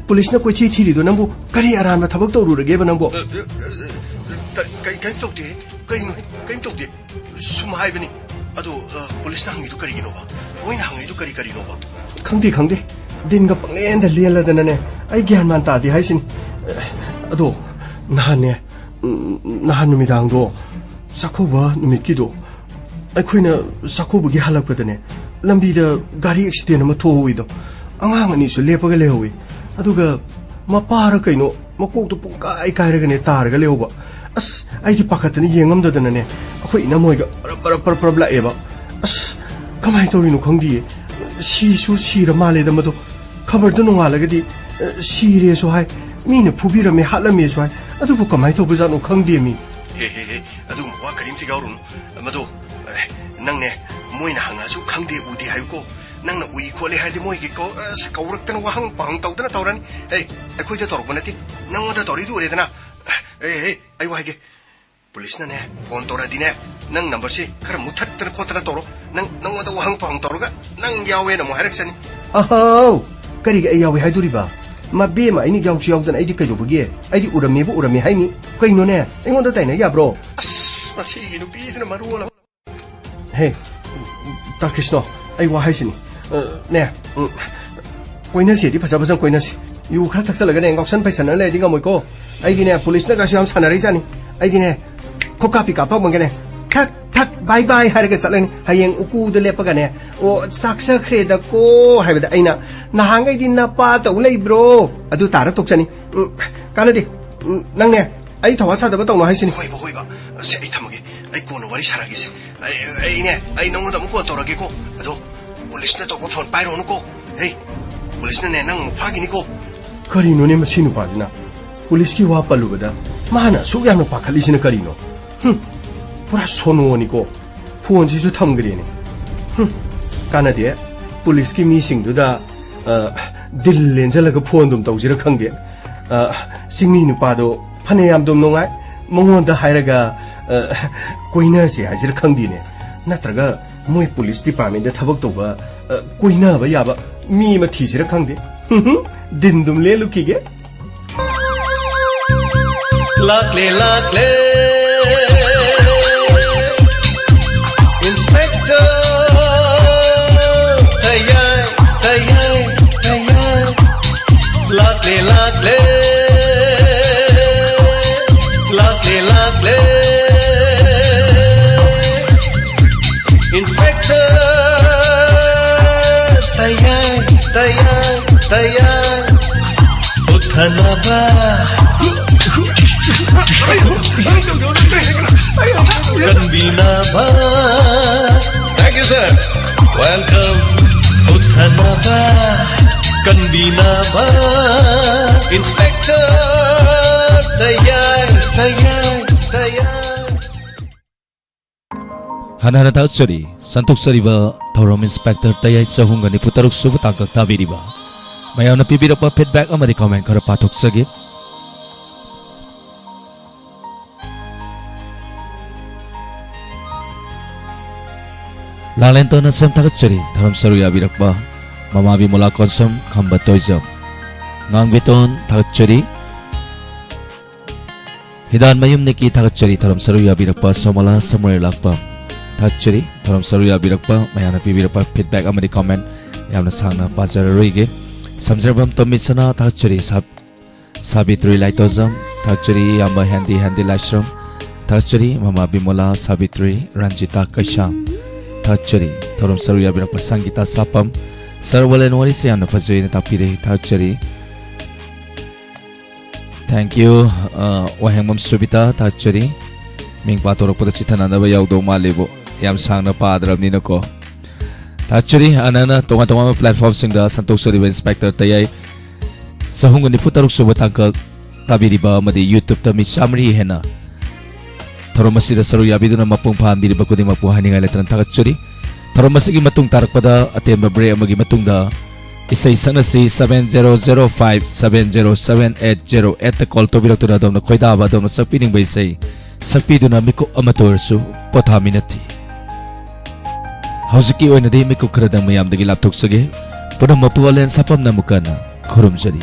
ꯄꯨꯂꯤꯁꯅ ꯀꯣꯏꯊꯤ ꯊꯤꯔꯤꯗꯣ ꯅꯪꯕꯨ ꯀꯔꯤ ꯑꯔꯥꯟꯕ ꯊꯕꯛ ꯇꯧꯔꯨꯔꯒꯦꯕ ꯅꯪꯕꯨ? ꯑ, ꯑ, ꯑ, ꯀ-, ꯀ-, ꯀꯩꯝ ꯇꯧꯗꯦ꯫ ꯀꯩꯅꯣ? ꯀꯩꯝ ꯇꯧꯗꯦ꯫ ꯁꯨꯝ ꯍꯥꯏꯕꯅꯤ꯫ ꯑꯗꯣ, ꯑ, ꯄꯨꯂꯤꯁꯅ ꯍꯪꯉꯤꯗꯣ ꯀꯔꯤꯒꯤꯅꯣꯕ? ꯃꯣꯏꯅ ꯍꯪꯉꯤꯗꯣ ꯀꯔꯤ ꯀꯔꯤꯅꯣꯕ? ꯈꯪꯗꯦ, ꯈꯪꯗꯦ꯫ ꯗꯤꯟꯒ ꯄꯪꯂꯦꯟꯗ ꯂꯦꯜꯂꯗꯅꯅꯦ, ꯑꯩ ꯒ꯭ꯌꯥꯟ ꯃꯥꯟ ꯇꯥꯗꯦ ꯍꯥꯏꯁꯤꯅꯤ꯫ ꯑꯗꯣ ꯅꯍꯥꯟꯅꯦ, ꯎꯝ, ꯅꯍꯥꯟ ꯅꯨꯃꯤꯗꯥꯡꯗꯣ, ꯆꯥꯛꯀꯧꯕ ꯅꯨꯃꯤꯠꯀꯤꯗꯣ, ꯑꯩꯈꯣꯏꯅ ꯆꯥꯛꯀꯧꯕꯒꯤ ꯍꯜꯂꯛꯄꯗꯅꯦ, ꯂꯝꯕꯤꯗ ꯒꯥꯔꯤ ꯑꯦꯛꯁꯤꯗꯦꯟ ꯑꯃ ꯊꯣꯛꯍꯧꯋꯤꯗꯣ꯫ ꯑꯉꯥꯡ ꯑꯅꯤꯁꯨ ꯂꯦꯞꯄꯒ ꯂꯩꯍꯧꯋꯤ꯫ ꯑꯗꯨꯒ ꯃꯄꯥꯔ ꯀꯩꯅꯣ, ꯃꯀꯣꯛꯇꯣ ꯄꯨꯡꯀꯥꯏ ꯀꯥꯏꯔꯒꯅꯦ ꯇꯥꯔꯒ ꯂꯩꯍꯧꯕ꯫ ꯑꯁ, ꯑꯩꯗꯤ ꯄꯥꯈꯠꯇꯅ ꯌꯦꯡꯉꯝꯗꯗꯅꯅꯦ, ꯑꯩꯈꯣꯏ ꯏꯅꯝꯃꯣꯏꯒ ꯄꯔꯞ ꯄꯔꯞ ꯄꯔꯞ ꯄꯔꯞ ꯂꯥꯛꯑꯦꯕ꯫ ꯑꯁ, ꯀꯃꯥꯏꯅ ꯇꯧꯔꯤꯅꯣ ꯈꯪꯗꯤꯌꯦ꯫ ꯁꯤꯁꯨ ꯁꯤꯔ ꯃꯥꯜꯂꯦꯗ ꯃꯗꯣ꯫ ꯈꯕꯔꯗ ꯅꯣꯡꯉꯥꯜꯂꯒꯗꯤ, ꯑ, ꯁꯤꯔꯦꯁꯨ ꯍꯥꯏ, ꯃꯤꯅ ꯐꯨꯕꯤꯔꯝꯃꯦ, ꯍꯥꯠꯂꯝꯃꯦꯁꯨ ꯍꯥꯏ꯫ ꯑꯗꯨꯕꯨ ꯀꯃꯥꯏꯅ ꯇꯧꯕꯖꯥꯠꯅꯣ ꯈꯪꯗꯦ ꯃꯤ꯫ ꯍꯦ, ꯍꯦ, ꯍꯦ, ꯑꯗꯨꯒꯨꯝꯕ ꯋꯥ ꯀꯔꯤꯝꯇ ꯌꯥꯎꯔꯨꯅꯨ꯫ ꯃꯗꯣ, ꯑꯦ, ꯅꯪꯅꯦ, ꯃꯣꯏꯅ ꯍꯪꯉꯛꯑꯁꯨ ꯈꯪꯗꯦ ꯎꯗꯦ ꯍꯥꯏꯌꯨꯀꯣ꯫ ꯅꯪꯅ ꯎꯏ ꯈꯣꯠꯂꯤ ꯍꯥꯏꯔꯗꯤ ꯃꯣꯏꯒꯤ ꯀꯧ-, ꯑꯁ, ꯀꯧꯔꯛꯇꯅ ꯋꯥꯍꯪ ꯄꯥꯎꯍꯪ ꯇꯧꯗꯅ ꯇꯧꯔꯅꯤ꯫ ꯑꯦ, ꯑꯩꯈꯣꯏꯗ ꯇꯧꯔꯛꯄ ꯅꯠꯇꯦ, ꯅꯪꯉꯣꯟꯗ ꯇꯧꯔꯛꯏꯗꯨ ꯎꯔꯦꯗꯅ꯫ ꯑꯦ, ꯑꯦ, ꯑꯩ ꯋꯥ ꯍꯥꯏꯒꯦ, ꯄꯨꯂꯤꯁꯅꯅꯦ ꯐꯣꯟ ꯇꯧꯔꯛꯑꯗꯤꯅꯦ, ꯅꯪ ꯅꯝꯕꯔꯁꯤ ꯈꯔ ꯃꯨꯊꯠꯇꯅ ꯈꯣꯠꯇꯅ ꯇꯧꯔꯣ꯫ ꯅꯪ, ꯅꯪꯉꯣꯟꯗ ꯋꯥꯍꯪ ꯄꯥꯎꯍꯪ ꯇꯧꯔꯒ ꯅꯪ ꯌꯥꯎꯋꯦꯅ ꯑꯃꯨꯛ ꯍꯥꯏꯔꯛꯆꯅꯤ꯫ ꯑꯍꯥꯎ! ꯀꯔꯤꯒꯤ ꯑꯩ ꯌꯥꯎꯋꯦ ꯍꯥꯏꯗꯣꯔꯤꯕ? ꯃꯕꯦꯝꯃ, ꯑꯩꯅ ꯌꯥꯎꯁꯨ ꯌꯥꯎꯗꯅ ꯑꯩꯗꯤ ꯀꯩꯗꯧꯕꯒꯦ? ꯑꯩꯗꯤ ꯎꯔꯝꯃꯦꯕꯨ ꯎꯔꯝꯃꯦ ꯍꯥꯏꯅꯤ꯫ ꯀꯩꯅꯣꯅꯦ, ꯑꯩꯉꯣꯟꯗ ꯇꯥꯏꯅ ꯌꯥꯕ꯭ꯔꯣ? ꯑꯁ, ꯃꯁꯤꯒꯤ ꯅꯨꯄꯤꯁꯤꯅ ꯃꯔꯣꯜ ꯑꯃ꯫ ꯍꯦ, ꯇꯥ ꯀ꯭ꯔꯤꯁꯅꯣ, ꯑꯩ ꯋꯥ ꯍꯥꯏꯁꯤꯅꯤ꯫ ꯑ, ꯅꯦ, ꯎꯝ, ꯀꯣꯏꯅꯁꯦꯗꯤ ꯐꯖ ꯐꯖꯅ ꯀꯣꯏꯅꯁꯤ꯫ ꯌꯨ ꯈꯔ ꯊꯛꯆꯜꯂꯒꯅꯦ, ꯉꯥꯎꯁꯟ ꯐꯩꯁꯟꯅ ꯂꯩꯔꯗꯤ ꯉꯝꯃꯣꯏꯀꯣ꯫ ꯑꯩꯗꯤꯅꯦ, ꯄꯨꯂꯤꯁꯅꯒꯁꯨ ꯌꯥꯝ ꯁꯥꯟꯅꯔꯛꯏꯖꯥꯠꯅꯤ꯫ ꯑꯩꯗꯤꯅꯦ, ꯈꯣꯀꯥꯄꯤ ꯀꯥꯞꯄꯝꯃꯒꯅꯦ, ꯊꯛ, ꯊꯛ, ꯕꯥꯏ ꯕꯥꯏ ꯍꯥꯏꯔꯒ ꯆꯠꯂꯅꯤ꯫ ꯍꯌꯦꯡ ꯎꯀꯨꯗ ꯂꯦꯞꯄꯒꯅꯦ, "ꯑꯣ, ꯆꯥꯛꯆꯈ꯭ꯔꯦꯗꯀꯣ" ꯍꯥꯏꯕꯗ ꯑꯩꯅ, "ꯅꯍꯥꯟꯈꯩꯗꯤ ꯅꯄꯥ ꯇꯧ ꯂꯩꯕ꯭ꯔꯣ?" ꯑꯗꯨ ꯇꯥꯔ ꯇꯣꯛꯆꯅꯤ꯫ ꯎꯝ, ꯀꯥꯟꯅꯗꯦ꯫ ꯎꯝ, ꯅꯪꯅꯦ, ꯑꯩ ꯊꯧꯋꯥ ꯁꯥꯗꯕ ꯇꯧꯅꯣ ꯍꯥꯏꯁꯤꯅꯤ꯫ ꯍꯣꯏꯕ, ꯍꯣꯏꯕ꯫ ꯑꯁ, ꯑꯩ ꯊꯝꯃꯒꯦ꯫ ꯑꯩ ꯀꯣꯟꯅ ꯋꯥꯔꯤ ꯁꯥꯔꯒꯦꯁꯦ꯫ ꯑꯩ, ꯑꯩꯅꯦ, ꯑꯩ ꯅꯉꯣꯟꯗ ꯑꯃꯨꯛ ꯀꯣꯜ ꯇꯧꯔꯒꯦꯀꯣ꯫ ꯑꯗꯣ, ꯄꯨꯂꯤꯁꯅ ꯇꯧꯕ ꯐꯣꯟ ꯄꯥꯏꯔꯣꯅꯨꯀꯣ꯫ ꯍꯦ, ꯄꯨꯂꯤꯁꯅꯅꯦ, ꯅꯪ ꯑꯃꯨꯛ ꯐꯥꯈꯤꯅꯤꯀꯣ꯫ ꯀꯔꯤꯅꯣꯅꯦ ꯃꯁꯤ ꯅꯨꯄꯥꯁꯤꯅ? ꯄꯨꯂꯤꯁꯀꯤ ꯋꯥ ꯄꯜꯂꯨꯕꯗ ꯃꯥꯅ ꯑꯁꯨꯛ ꯌꯥꯝꯅ ꯄꯥꯈꯠꯂꯤꯁꯤꯅ ꯀꯔꯤꯅꯣ? ꯍꯨꯝ, ꯄꯨꯔꯥ ꯁꯣꯅꯣꯅꯤꯀꯣ꯫ ꯐꯣꯟꯁꯤꯁꯨ ꯊꯝꯈ꯭ꯔꯦꯅꯦ꯫ ꯍꯨꯝ, ꯀꯥꯟꯅꯗꯦ꯫ ꯄꯨꯂꯤꯁꯀꯤ ꯃꯤꯁꯤꯡꯗꯨꯗ, ꯑ, ꯗꯤꯜ ꯂꯦꯟꯖꯜꯂꯒ ꯐꯣꯟ ꯑꯗꯨꯝ ꯇꯧꯁꯤꯔ ꯈꯪꯗꯦ꯫ ꯑ, ꯆꯤꯡꯃꯤ ꯅꯨꯄꯥꯗꯣ ꯐꯅꯌꯥꯝ ꯑꯗꯨꯝ ꯅꯨꯡꯉꯥꯏ꯫ ꯃꯉꯣꯟꯗ ꯍꯥꯏꯔꯒ, ꯑ, ꯀꯣꯏꯅꯁꯦ ꯍꯥꯏꯁꯤꯔ ꯈꯪꯗꯦꯅꯦ꯫ ꯅꯠꯇ꯭ꯔꯒ ꯃꯣꯏ ꯄꯨꯂꯤꯁ ꯗꯤꯄꯥꯔꯠꯃꯦꯟꯗ ꯊꯕꯛ ꯇꯧꯕ, ꯑ, ꯀꯣꯏꯅꯕ ꯌꯥꯕ ꯃꯤ ꯑꯃ ꯊꯤꯁꯤꯔ ꯈꯪꯗꯦ꯫ ꯍꯨꯝ ꯍꯨꯝ, ꯗꯤꯟ ꯑꯗꯨꯝ ꯂꯦꯜꯂꯨꯈꯤꯒꯦ꯫ ꯂꯥꯛꯂꯦ, ꯂꯥꯛꯂꯦ, ꯏꯟꯁꯄꯦꯛꯇꯔ ꯇꯌꯥꯏ, ꯇꯌꯥꯏ꯫ ꯀꯟꯕꯤꯅꯕ꯫ Thank you, sir. Welcome. ꯃꯨꯠꯊꯅꯕ ꯀꯟꯕꯤꯅꯕ Inspector ꯇꯌꯥꯏ, ꯇꯌꯥꯏ, ꯇꯌꯥꯏ꯫ ꯍꯟꯅ ꯍꯟꯅ ꯊꯥꯒꯠꯆꯔꯤ꯫ ꯁꯟꯗꯣꯛꯆꯔꯤꯕ ꯊꯧꯔꯝ ꯏꯟꯁꯄꯦꯛꯇꯔ ꯇꯌꯥꯏ ꯆꯍꯨꯝꯒ ꯅꯤꯐꯨ ꯇꯔꯨꯛ ꯁꯨꯕ ꯇꯥꯡꯀꯛ ꯇꯥꯕꯤꯔꯤꯕ ꯃꯌꯥꯝꯅ ꯄꯤꯕꯤꯔꯛꯄ feedback ꯑꯃꯗꯤ comment ꯈꯔ ꯄꯥꯊꯣꯛꯆꯒꯦ꯫ ꯂꯥꯡꯂꯦꯟꯇꯣꯟ ꯑꯁꯦꯝ ꯊꯥꯒꯠꯆꯔꯤ꯫ ꯊꯧꯔꯝ ꯁꯔꯨꯛ ꯌꯥꯕꯤꯔꯛꯄ ꯃꯃꯥ ꯕꯤꯃꯣꯂꯥ ꯀꯣꯟꯁꯝ, ꯈꯝꯕ ꯇꯣꯏꯖꯝ꯫ ꯉꯥꯡꯕꯤꯇꯣꯟ ꯊꯥꯒꯠꯆꯔꯤ꯫ ꯍꯤꯗꯥꯟ ꯃꯌꯨꯝ ꯅꯤꯀꯤ ꯊꯥꯒꯠꯆꯔꯤ꯫ ꯊꯧꯔꯝ ꯁꯔꯨꯛ ꯌꯥꯕꯤꯔꯛꯄ ꯁꯣꯃꯣꯂꯥ ꯁꯃꯨꯔꯦ ꯂꯥꯛꯄ ꯊꯥꯒꯠꯆꯔꯤ꯫ ꯊꯧꯔꯝ ꯁꯔꯨꯛ ꯌꯥꯕꯤꯔꯛꯄ ꯃꯌꯥꯝꯅ ꯄꯤꯕꯤꯔꯛꯄ feedback ꯑꯃꯗꯤ comment ꯌꯥꯝꯅ ꯁꯥꯡꯅ ꯄꯥꯖꯔꯔꯣꯏꯒꯦ꯫ ꯁꯝꯖꯔꯕꯝ ꯇꯣꯝꯕꯤ ꯁꯅꯥ ꯊꯥꯒꯠꯆꯔꯤ꯫ ꯁꯥ-, ꯁꯥꯕꯤꯇ꯭ꯔꯤ ꯂꯥꯏꯇꯣꯖꯝ ꯊꯥꯒꯠꯆꯔꯤ꯫ ꯏꯌꯥꯝꯕ ꯍꯦꯟꯗꯤ ꯍꯦꯟꯗꯤ ꯂꯥꯏꯁ꯭ꯔꯝ ꯊꯥꯒꯠꯆꯔꯤ꯫ ꯃꯃꯥ ꯕꯤꯃꯣꯂꯥ, ꯁꯥꯕꯤꯇ꯭ꯔꯤ, ꯔꯟꯖꯤꯇꯥ ꯀꯩꯁꯥꯝ ꯊꯥꯒꯠꯆꯔꯤ꯫ ꯊꯧꯔꯝ ꯁꯔꯨꯛ ꯌꯥꯕꯤꯔꯛꯄ ꯁꯪꯒꯤꯇꯥ ꯁꯥꯄꯝ, ꯁꯔ ꯋꯥꯂꯦꯟ ꯋꯥꯔꯤꯁꯦ ꯌꯥꯝꯅ ꯐꯖꯩꯅ ꯇꯥꯛꯄꯤꯔꯦ ꯊꯥꯒꯠꯆꯔꯤ꯫ Thank you꯫ ꯑ, ꯋꯥꯍꯦꯡꯕꯝ ꯁꯨꯕꯤꯇꯥ ꯊꯥꯒꯠꯆꯔꯤ꯫ ꯃꯤꯡ ꯄꯥꯊꯣꯔꯛꯄꯗ ꯆꯤꯊꯅꯅꯕ ꯌꯥꯎꯗꯧ ꯃꯥꯜꯂꯤꯕꯨ, ꯌꯥꯝ ꯁꯥꯡꯅ ꯄꯥꯗ꯭ꯔꯕꯅꯤꯅꯀꯣ꯫ ꯊꯥꯒꯠꯆꯔꯤ꯫ ꯑꯅꯅ ꯇꯣꯉꯥꯟ ꯇꯣꯉꯥꯟꯕ platformꯁꯤꯡꯗ ꯁꯟꯗꯣꯛꯆꯔꯤꯕ ꯏꯟꯁꯄꯦꯛꯇꯔ ꯇꯌꯥꯏ ꯆꯍꯨꯝꯒ ꯅꯤꯐꯨ ꯇꯔꯨꯛ ꯁꯨꯕ ꯇꯥꯡꯀꯛ ꯇꯥꯕꯤꯔꯤꯕ ꯑꯃꯗꯤ YouTubeꯇ ꯃꯤ ꯆꯥꯃꯔꯤ ꯍꯦꯟꯅ ꯊꯧꯔꯝ ꯑꯁꯤꯗ ꯁꯔꯨꯛ ꯌꯥꯕꯤꯗꯨꯅ ꯃꯄꯨꯡ ꯐꯥꯍꯟꯕꯤꯔꯤꯕ ꯈꯨꯗꯤꯡꯃꯛꯄꯨ ꯍꯥꯏꯅꯤꯡꯉꯥꯏ ꯂꯩꯇꯅ ꯊꯥꯒꯠꯆꯔꯤ꯫ ꯊꯧꯔꯝ ꯑꯁꯤꯒꯤ ꯃꯇꯨꯡ ꯇꯥꯔꯛꯄꯗ ꯑꯇꯦꯟꯕ break ꯑꯃꯒꯤ ꯃꯇꯨꯡꯗ ꯏꯁꯩ ꯁꯛꯅꯁꯤ꯫ Seven zero zero five seven zero seven eight zero eightꯇ call ꯇꯧꯕꯤꯔꯛꯇꯨꯅ ꯑꯗꯣꯝꯅ ꯈꯣꯏꯗꯥꯕ, ꯑꯗꯣꯝꯅ ꯁꯛꯄꯤꯅꯤꯡꯕ ꯏꯁꯩ ꯁꯛꯄꯤꯗꯨꯅ ꯃꯤꯀꯨꯞ ꯑꯃꯠꯇ ꯑꯣꯏꯔꯁꯨ ꯄꯣꯊꯥꯃꯤꯟꯅꯁꯤ꯫ ꯍꯧꯖꯤꯛꯀꯤ ꯑꯣꯏꯅꯗꯤ ꯃꯤꯀꯨꯞ ꯈꯔꯗꯪ ꯃꯌꯥꯝꯗꯒꯤ ꯂꯥꯞꯊꯣꯛꯆꯒꯦ꯫ ꯄꯨꯝꯅꯃꯛꯄꯨ ꯑꯂꯦꯟ ꯁꯥꯄꯝꯅ ꯑꯃꯨꯛ ꯍꯟꯅ ꯈꯨꯔꯨꯝꯖꯔꯤ꯫